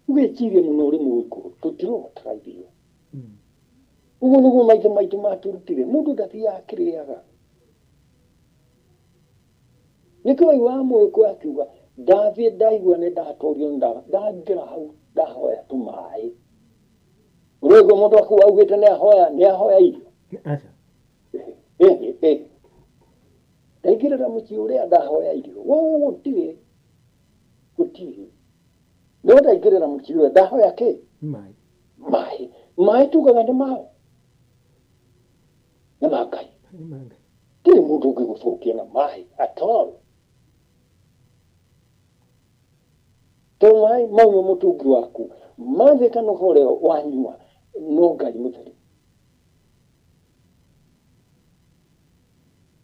Ũgeciria mũno ũrĩ mũgĩkũyũ tũtirogotaga irio. Ũguo nĩguo maithe maitũ matũrutire. Mũndũ ndathiaga akĩrĩaga. Nĩkĩo waiguaga mũgĩkũyũ akiuga ndathiĩ ndaigua nĩ ndatorio ndaingĩra hau ndahoya tũmaĩ. Ũraigua mũndũ augĩte nĩ ahoya irio. Aca. Ndaingĩrĩra mũciĩ ũrĩa ndahoya irio. Gũtirĩ. Gũtirĩ. No ndaingĩrĩra mũciĩ ũrĩa ndahoya kĩ? Maĩ. Maĩ. Maĩ tugaga nĩ mao. Nĩ ma Ngai. Nĩ ma Ngai. Ndirĩ mũndũ ũngĩgũcokia na maĩ at all. To maĩ mauma mũtũngi waku mathiĩ kanua ũrĩa wanyua no Ngai mũtheru.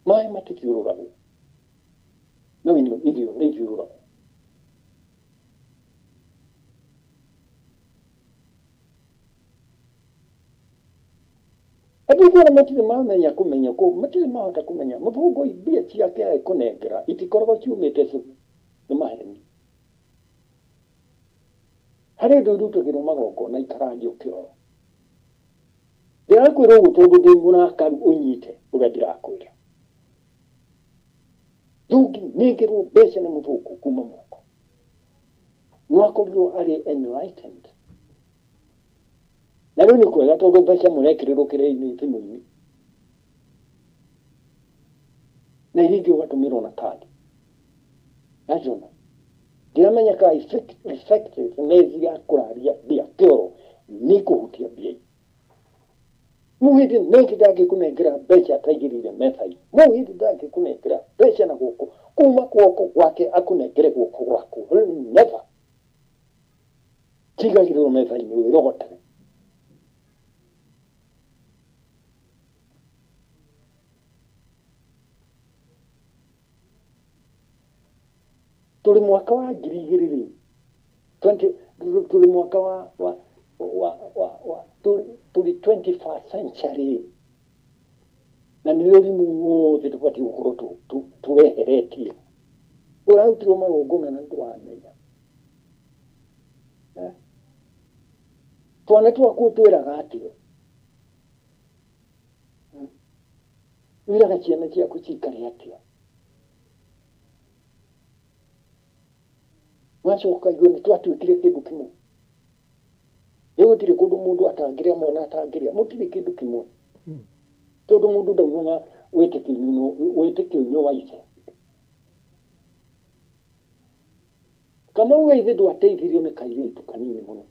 Maĩ matithiũrũragwo. No irio nĩ ithiũrũragwo. Andũ aingĩ ona matirĩ mamenya kũmenya kũ matirĩ mahota kũmenya mũthũngũ mbia ciake agĩkũnengera itikoragwo ciumĩte nĩ maheni. Harĩ indo irutagĩrwo magongona ikarandio kĩoro. Ndĩrakwĩra ũguo tondũ ndĩ mũrakaru ũnyite ũrĩa ndĩrakwĩra. Ndũngĩnengerwo mbeca nĩ mũthũngũ kuma moko. No akorirwo arĩ enlightened. Na rĩu nĩ kwega tondũ mbeca mũrekĩrĩrwo kĩrĩa-inĩ thimũ-inĩ. Na iria ingĩ ũgatũmĩrwo na kandi. Aciona. Ndiramenya ka effectiveness ya kũraria mbia kĩoro nĩ kũhutia mbia ici. Mũhĩndĩ nĩngĩ ndangĩkũnengera mbeca ataigĩrĩire metha-inĩ. Mũhĩndĩ ndangĩkũnengera mbeca na guoko kuma guoko gwake akũnengere guoko gwaku. Never. Tigagĩrĩrwo metha-inĩ wĩrogotere. Tũrĩ mwaka wa ngiri igĩrĩ rĩ, tũrĩ mwaka wa tũrĩ 21st century na nĩ ũrimũ wothe tũbatiĩ gũkorwo tũweheretie. Ũrarutirwo magongona na ndũramenya. Twana twaku twĩraga atĩa? Wĩraga ciana ciaku cikare atĩa? Wacoka ũkaigua nĩ twatuĩkire kĩndũ kĩmwe. Rĩu gũtirĩ kũndũ mũndũ atangĩrĩa mwana atangĩrĩa, mũtirĩ kĩndũ kĩmwe. Tondũ mũndũ ndaumaga wĩtĩkio-inĩ wa ithe. Kamau we ithe ndwateithirio nĩ kairĩtu kanini mũno.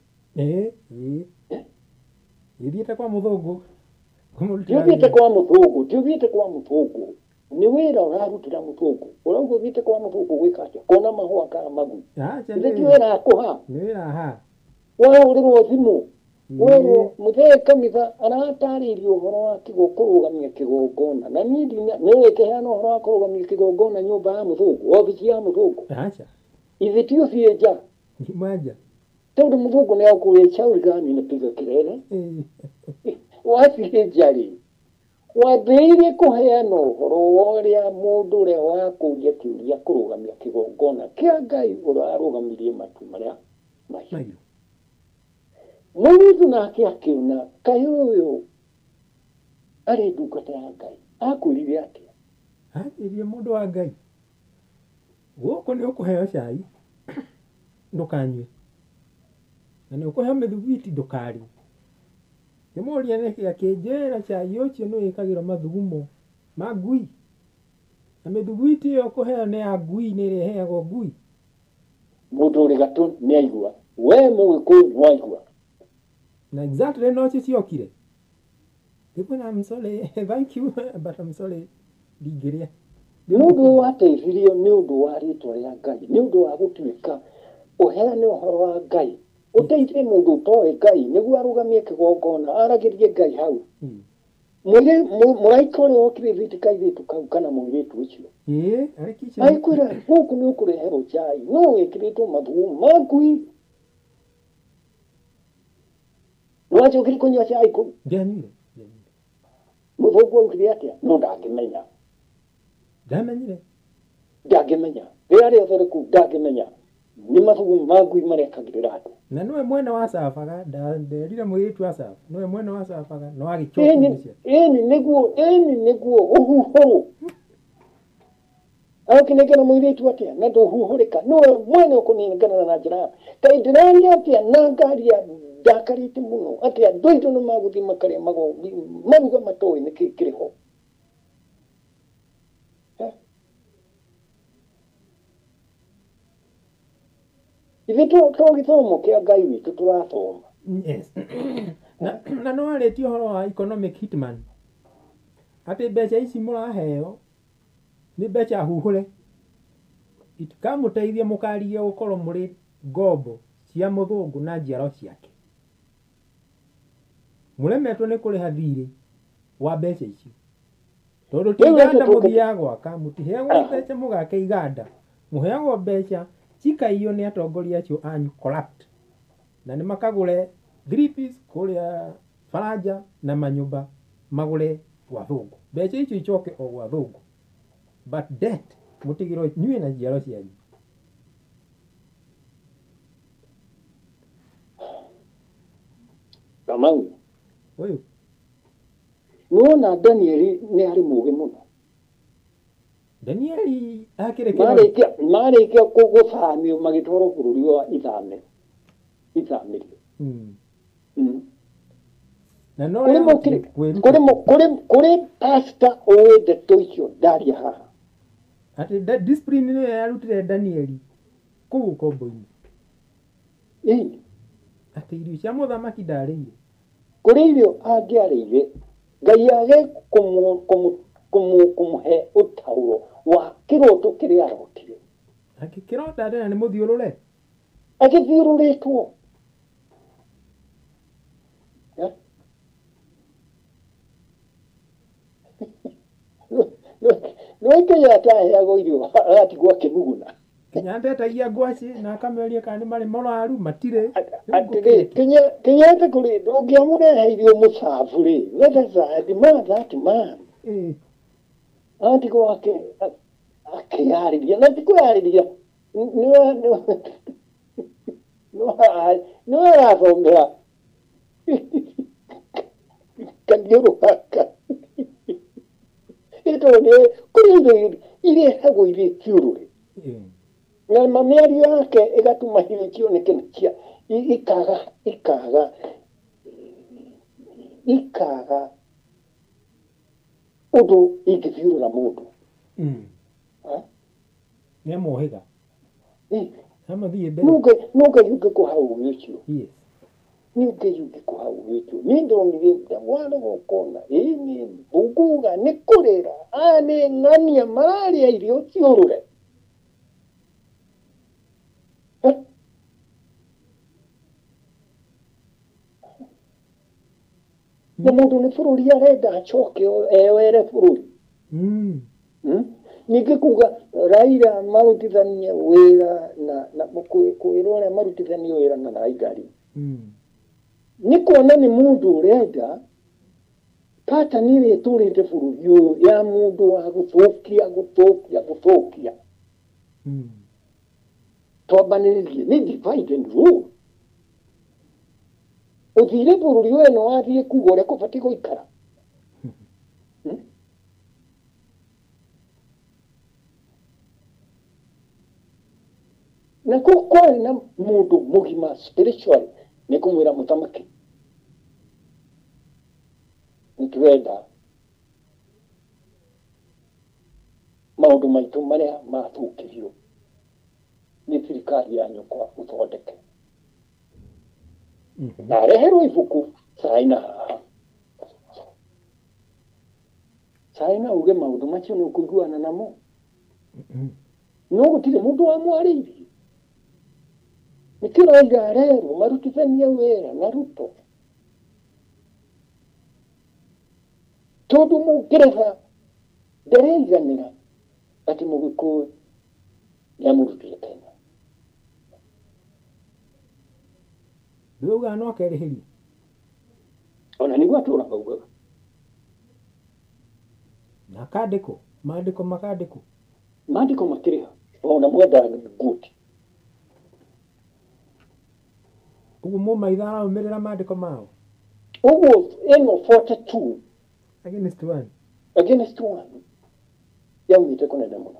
Ithiĩte kwa mũthũngũ. Ndiũthiĩte kwa mũthũngũ, ndiũthiĩte kwa mũthũngũ. Nĩ wĩra ũrarutĩra mũthũngũ. Ũrauga ũthiĩte kwa mũthũngũ gwĩka atĩa? Kuona mahũa kana magui. Ithe ti wĩra akũha. Nĩ wĩra ha. Wahũrĩrwo thimũ. Werwo mũthee kanitha aratarĩirie ũhoro wa kũrũgamia kĩgongona. Na niĩ nĩ ũĩ kĩheana ũhoro wa kũrũgamia kĩgongona nyũmba ya mũthũngũ, obici ya mũthũngũ. Aca. Ithe ti ũthiĩ nja. Nyuma nja. Tondũ mũthũngũ nĩ akũria shauri gani napiga kelele. Wathiĩ nja-rĩ, wambĩrĩirie kũheana ũhoro wa ũrĩa mũndũ ũrĩa wakũria kĩũria kũrũgamia kĩgongona kĩa Ngai ũrĩa warũgamirie matu marĩa mahiũ. Mũirĩtu nake akĩona kaĩ ũyũ arĩ ndungata ya Ngai. Akwĩrire atĩa? Anjĩrire mũndũ wa Ngai, gũkũ nĩ ũkũheo cai ndũkanyue, na nĩ ũkũheo mĩthugwiti ndũkarĩe. Ngĩmũria nĩkĩ, akĩnjĩra cai ũcio nĩ wĩkagĩrwo mathugumo ma ngui, na mĩthugwiti ĩyo ũkũheo nĩ ya ngui, nĩ ĩrĩa ĩheagwo ngui. Mũndũ ũrĩ gatũ nĩ aigua, we mũgĩkũyũ nĩ waigua. Na exactly no cio ciokire. Ngĩkwĩra I'm sorry, thank you, but I'm sorry, ndingĩrĩa. Mũndũ ũyũ wateithirio nĩ ũndũ wa rĩtwa rĩa Ngai, nĩ ũndũ wa gũtuĩka ũheane ũhoro wa Ngai, ũteithie mũndũ ũtoĩ Ngai nĩguo arũgamie kĩgongona, aragĩrie Ngai hau. Mũraika ũrĩa wokire thĩti kairĩtu kau kana mũirĩtu ũcio. Agĩkwĩra gũkũ nĩ ũkũreherwo cai, no wĩkĩrĩtwo mathugumo ma ngui. Nĩwacokire kũnyua cai kũu? Ndianyuire. Mũthũngũ augire atĩa? No ndangĩmenya. Ndamenyire. Ndangĩmenya. Rĩrĩa rĩothe rĩ kũu ndangĩmenya. Nĩ mathugumo ma ngui marekagĩrĩra andũ. Na nĩwe mwene wa cabaga, nderire mũirĩtu wa caba, nĩwe mwene wa cabaga, no agĩcokia irio ciake. Ĩni nĩguo ũhuhũrwo. Agũkĩnengera mũirĩtu atĩa na ndũhuhũrĩka, nĩwe mwene ũkũnengera na njĩra. Kaĩ ndĩraria atĩa na ngaria ndakarĩte mũno atĩ andũ aitũ nĩ magũthiĩ makarĩa maruga matoĩ nĩkĩ kĩrĩ ho. Ithuĩ to gĩthomo kĩa Ngai witũ tũrathoma. Yes. Na no arĩtie ũhoro wa economic hitman, atĩ mbeca ici mũraheo nĩ mbeca huhũre, itikamũteithia mũkarigia gũkorwo mũrĩ ngombo cia mũthũngũ na njiaro ciake. Mũremetwo nĩ kũrĩha thirĩ wa mbeca icio, tondũ ti iganda mũthiaga gwaka, mũtiheagwo mbeca mũgake iganda, mũheagwo mbeca cikaiywo nĩ atongoria acio anyu corrupt, na nĩ makagũre 3 piece kũrĩa Faranja na manyũmba magũre gwa thũngũ. Mbeca icio icoke o gwa thũngũ, but debt mũtigĩrwo inyuĩ na njiaro cianyu. Kamau ũyũ nĩwona Danieli nĩ arĩ mũũgĩ mũno. Danieli akĩrĩ marĩkia gũthamio magĩtwarwo bũrũri wa ithamĩrio. Na no kũrĩ pastor ũĩ ndeto icio ndaria haha. Atĩ discipline nĩyo yarutire Danieli kũu ũkombo-inĩ. Atĩ irio cia mũthamaki ndarĩire. Kũrĩ irio angĩarĩire Ngai age kũmũhe ũtaũro wa kĩroto kĩrĩa arotire. Akĩkĩrota tena nĩ mũthiũrũre. Agĩthiũrũrĩtwo. Nĩ Kenyatta aheagwo irio agatigwo akĩnuguna. Kenyatta etagia ngwacĩ na akameria kana nĩ marĩ moraru, matirĩ. Atĩrĩ, Kenyatta kũrĩ ũngĩamũrehe irio mũcabu rĩ, let us demand that man. Agatigwo akĩyarĩria, na ti kwĩyarĩria, nĩwe arathomera kaniũrũ gaka. Ĩtondũ nĩ kũrĩ irio irehagwo irĩ thiũrũrĩ. Na mĩario yake ĩgatũma irio cioneke nĩ cia ikaga ũndũ ingĩthiũrũra mũndũ. Nĩ amohĩga. Amathiĩ mbere. No Ngai ũngĩkũha ũũgĩ ũcio. Yes. Nĩ Ngai ũngĩkũha ũũgĩ ũcio. Niĩ ndonire warega ũkona ĩĩ nĩ ũkuga nĩ kũrĩra aya nĩ ng'ania mararĩa irio ciũrũre. Na mũndũ nĩ bũrũri arenda acoke eyoere bũrũri. Ningĩ kuga Raila marutithanie wĩra na kwĩrwo ũrĩa marutithanie wĩra na Raila rĩ. Nĩ kuona nĩ mũndũ ũrenda pattern ĩrĩa ĩtũrĩte bũrũri ũyũ ya mũndũ wa gũthũkia gũthũkia gũthũkia. Twambanĩrĩrie nĩ divide and rule. Ũthire bũrũri ũyũ nĩ wathiĩ kuga ũrĩa kũbatiĩ gũikara. Na kũu kwarĩ na mũndũ mũgima spiritually nĩ kũmwĩra mũthamaki nĩ tũrenda maũndũ maitũ marĩa mathũkirio nĩ thirikari ya nyũkwa ũthondeke. Na areherwo ibuku caina haha. Caina uge maũndũ macio nĩ ũkũiguana namo. No gũtirĩ mũndũ wamwarĩirie. Nĩkĩo Raila arerwo marutithanie wĩra na Ruto. Tondũ mũngeretha ndaraiganĩra atĩ mũgĩkũyũ nĩamũrutire Kenya. Rĩu no akerĩhĩria. Ona nĩguo atũraga augaga. Na akandĩkwo, maandĩko makandĩkwo. Maandĩko makĩrĩha ona mwendaga nguti. Ũguo mũmaitha araumĩrĩra maandĩko mao. Ũguo ĩno 42 against 1. Against 1. Yaumĩte kũnene mũno.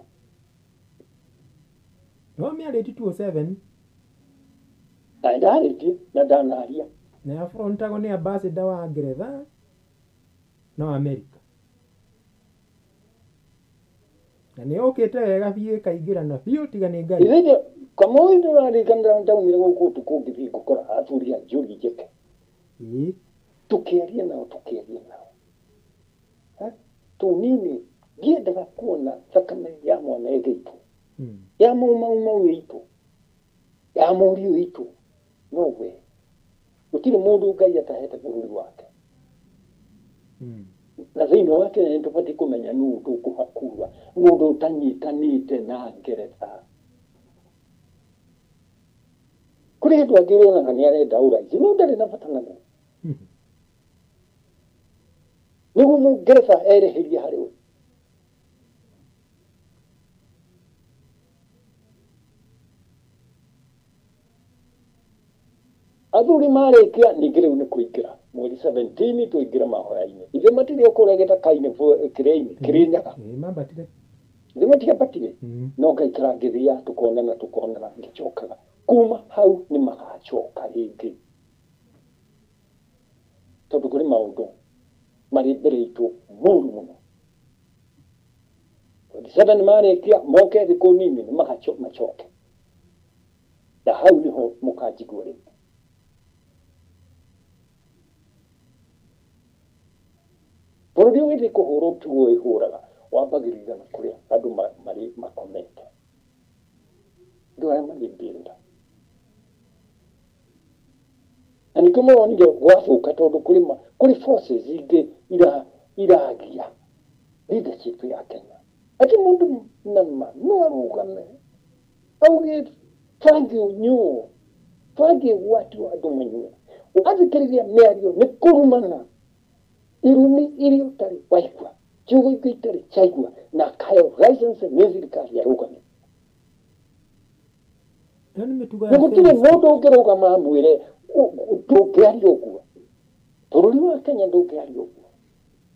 No mĩarĩtie 207. Na ndarĩtie na ndanaria. Na yafrontagwo nĩ ambassador wa Ngeretha na wa Amerika. Na nĩ yũkĩte wega biũ ĩkaingĩrana biũ tiga nĩ Ngai. Ithe kamũĩ ndĩrarĩkanĩra ndaumire gũkũ ũtukũ ngĩthiĩ ngũkora athuri a Njũri Njeke. Ĩĩ. Tũkĩaria nao tũkĩaria nao. Tũnini ndiendaga kuona thakame ya mwana ĩgĩitwo. Ya mũmauma witũ. Ya mũriũ witũ. No we. Gũtirĩ mũndũ Ngai atahete bũrũri wake. Na thĩinĩ wa Kenya nĩ tũbatiĩ kũmenya nũ tũkũhakura mũndũ ũtanyitanĩte na Ngeretha. Kũrĩ andũ angĩ ũronaga nĩ arenda ũraithi no ndarĩ na bata naguo. Nĩguo mũngeretha erĩhĩrie harĩ we. Athuri marĩkia ningĩ rĩu nĩ kũingĩra mweri 17 tũingĩra mahoya-inĩ. Ithe matirĩ o kũrĩa gĩthaka-inĩ kĩrĩa-inĩ Kĩrĩnyaga. Mambatire. Ithe matiambatire. No ngaikara ngĩthiaga tũkonana tũkonana ngĩcokaga. Kuma hau nĩ magacoka rĩngĩ. Tondũ kũrĩ maũndũ marĩ mbere itũ moru mũno. 27 marĩkia moke thikũ nini nĩ macoke. Na hau nĩho mũkanjigua rĩngĩ. Bũrũri ũgĩthiĩ kũhũrwo tiguo ĩhũraga wambagĩrĩria na kũrĩa andũ marĩ makomete. Andũ arĩa marĩ mbĩrĩra. Na nĩkĩo mũronire gwathũka tondũ kũrĩ forces ingĩ iragia leadership ya Kenya. Atĩ mũndũ nama no arũgame auge bangi ũnyuo, bangi ĩgwatio andũ manyue. Ũgathikĩrĩria mĩario nĩ kũrumana. Irumi iria ũtarĩ waigua, ciugo ingĩ itarĩ ciaigua, na akaheo license nĩ thirikari arũgame. Nĩ gũtirĩ mũndũ ũngĩrũgama amwĩre ndũngĩaria ũguo. Bũrũri wa Kenya ndũngĩaria ũguo.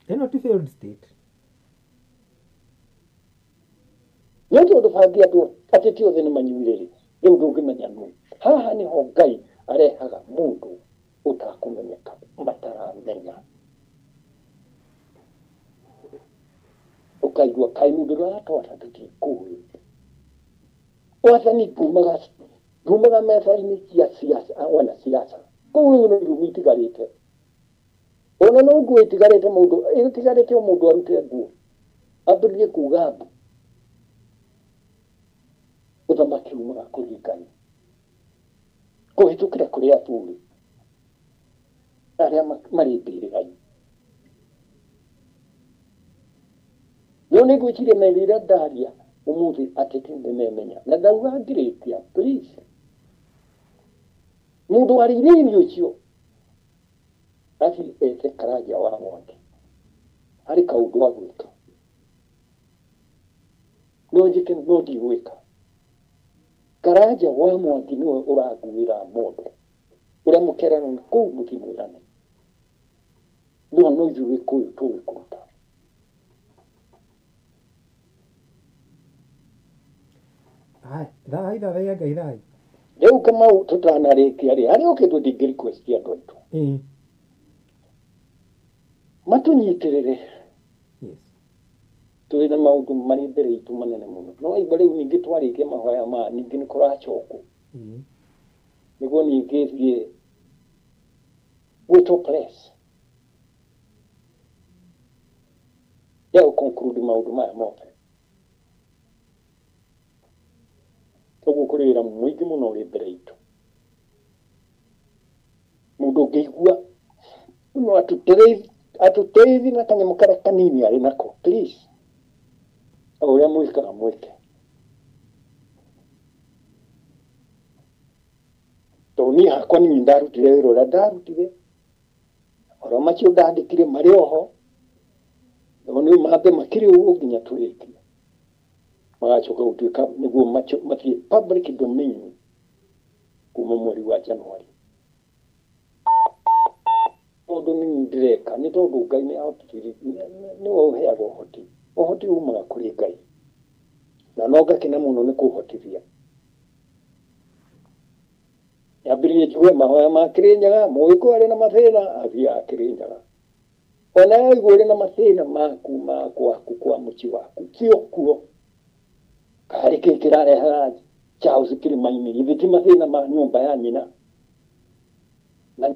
Ĩno ti failed state. Nĩ tondũ bangi andũ ateti othe nĩ manyuire rĩ, rĩu ndũngĩmenya nũ. Haha nĩho Ngai arehaga mũndũ ũtakũmenyeka mataramenya. Ũkaigua kaĩ mũndũ ũratwara tũtikũĩ. Wathani ngumaga metha-inĩ cia siasa, wanasiasa. Kũu rĩu no irumi itigarĩte. Ona no nguo itigarĩte mũndũ, itigarĩte o mũndũ arute nguo. Ambĩrĩrie kuuga mbu. Ũthamaki umaga kũrĩ Ngai. Kũhĩtũkĩra kũrĩ athuri arĩa marĩ mbĩrĩra-inĩ. No nĩ ngwĩciria mĩario ĩrĩa ndaria ũmũthĩ ateti nĩmemenya. Na ndauga ngĩrĩkia, please. Mũndũ warĩire irio icio athiĩ ethe Karanja wa Mwangi harĩ kaũndũ agwĩka. No njĩke no ndigwĩka. Karanja wa Mwangi nĩwe ũranguĩra mondo. Ũrĩa mũkerana na kũu mũthiĩ mwĩrane. No no ithuĩ Gĩkũyũ tũĩ kũruta. Thai thathaiya Ngai thai. Rĩu Kamau tũtanarĩkia rĩ, harĩ o kĩndũ ndingĩ request andũ aitũ. Matũnyitĩrĩre. Yes. Tũrĩ na maũndũ marĩ mbere itũ manene mũno. No waigua rĩu ningĩ twarĩkia mahoya maya ningĩ nĩ kũracokwo. Nĩguo ningĩ thiĩ gwĩtwo press. Ya gũ conclude maũndũ maya mothe. Ũguo kũrĩ wĩra mũingĩ mũno ũrĩ mbere itũ. Mũndũ ũngĩigua no atũteithie na kanyamũ karĩa kanini arĩ nako, please. O ũrĩa mwĩkaga mwĩke. Tondũ niĩ hakwa niĩ ndarutire wĩra ũrĩa ndarutire, oro macio ndandĩkire marĩ oho, no nĩ mambe makĩrĩ ũguo nginya tũrĩkie. Magacoka gũtuĩka nĩguo mathiĩ public domain kuma mweri wa January. Ũndũ nĩ ndĩreka nĩ tondũ Ngai nĩ ahotithirie, nĩwe ũheaga ũhoti. Ũhoti umaga kũrĩ Ngai. Na no ngakena mũno nĩ kũhotithia. Nyambĩrĩrie njuge mahoya ma Kĩrĩnyaga, Mũgĩkũyũ arĩ na mathĩna, athiaga Kĩrĩnyaga. Ona waigua ũrĩ na mathĩna maku ma gwaku kwa mũciĩ waku, ti okuo. Karĩ kĩ kĩrarehaga Charles kĩrĩma-inĩ, githĩ ti mathĩna ma nyũmba ya nyina. Na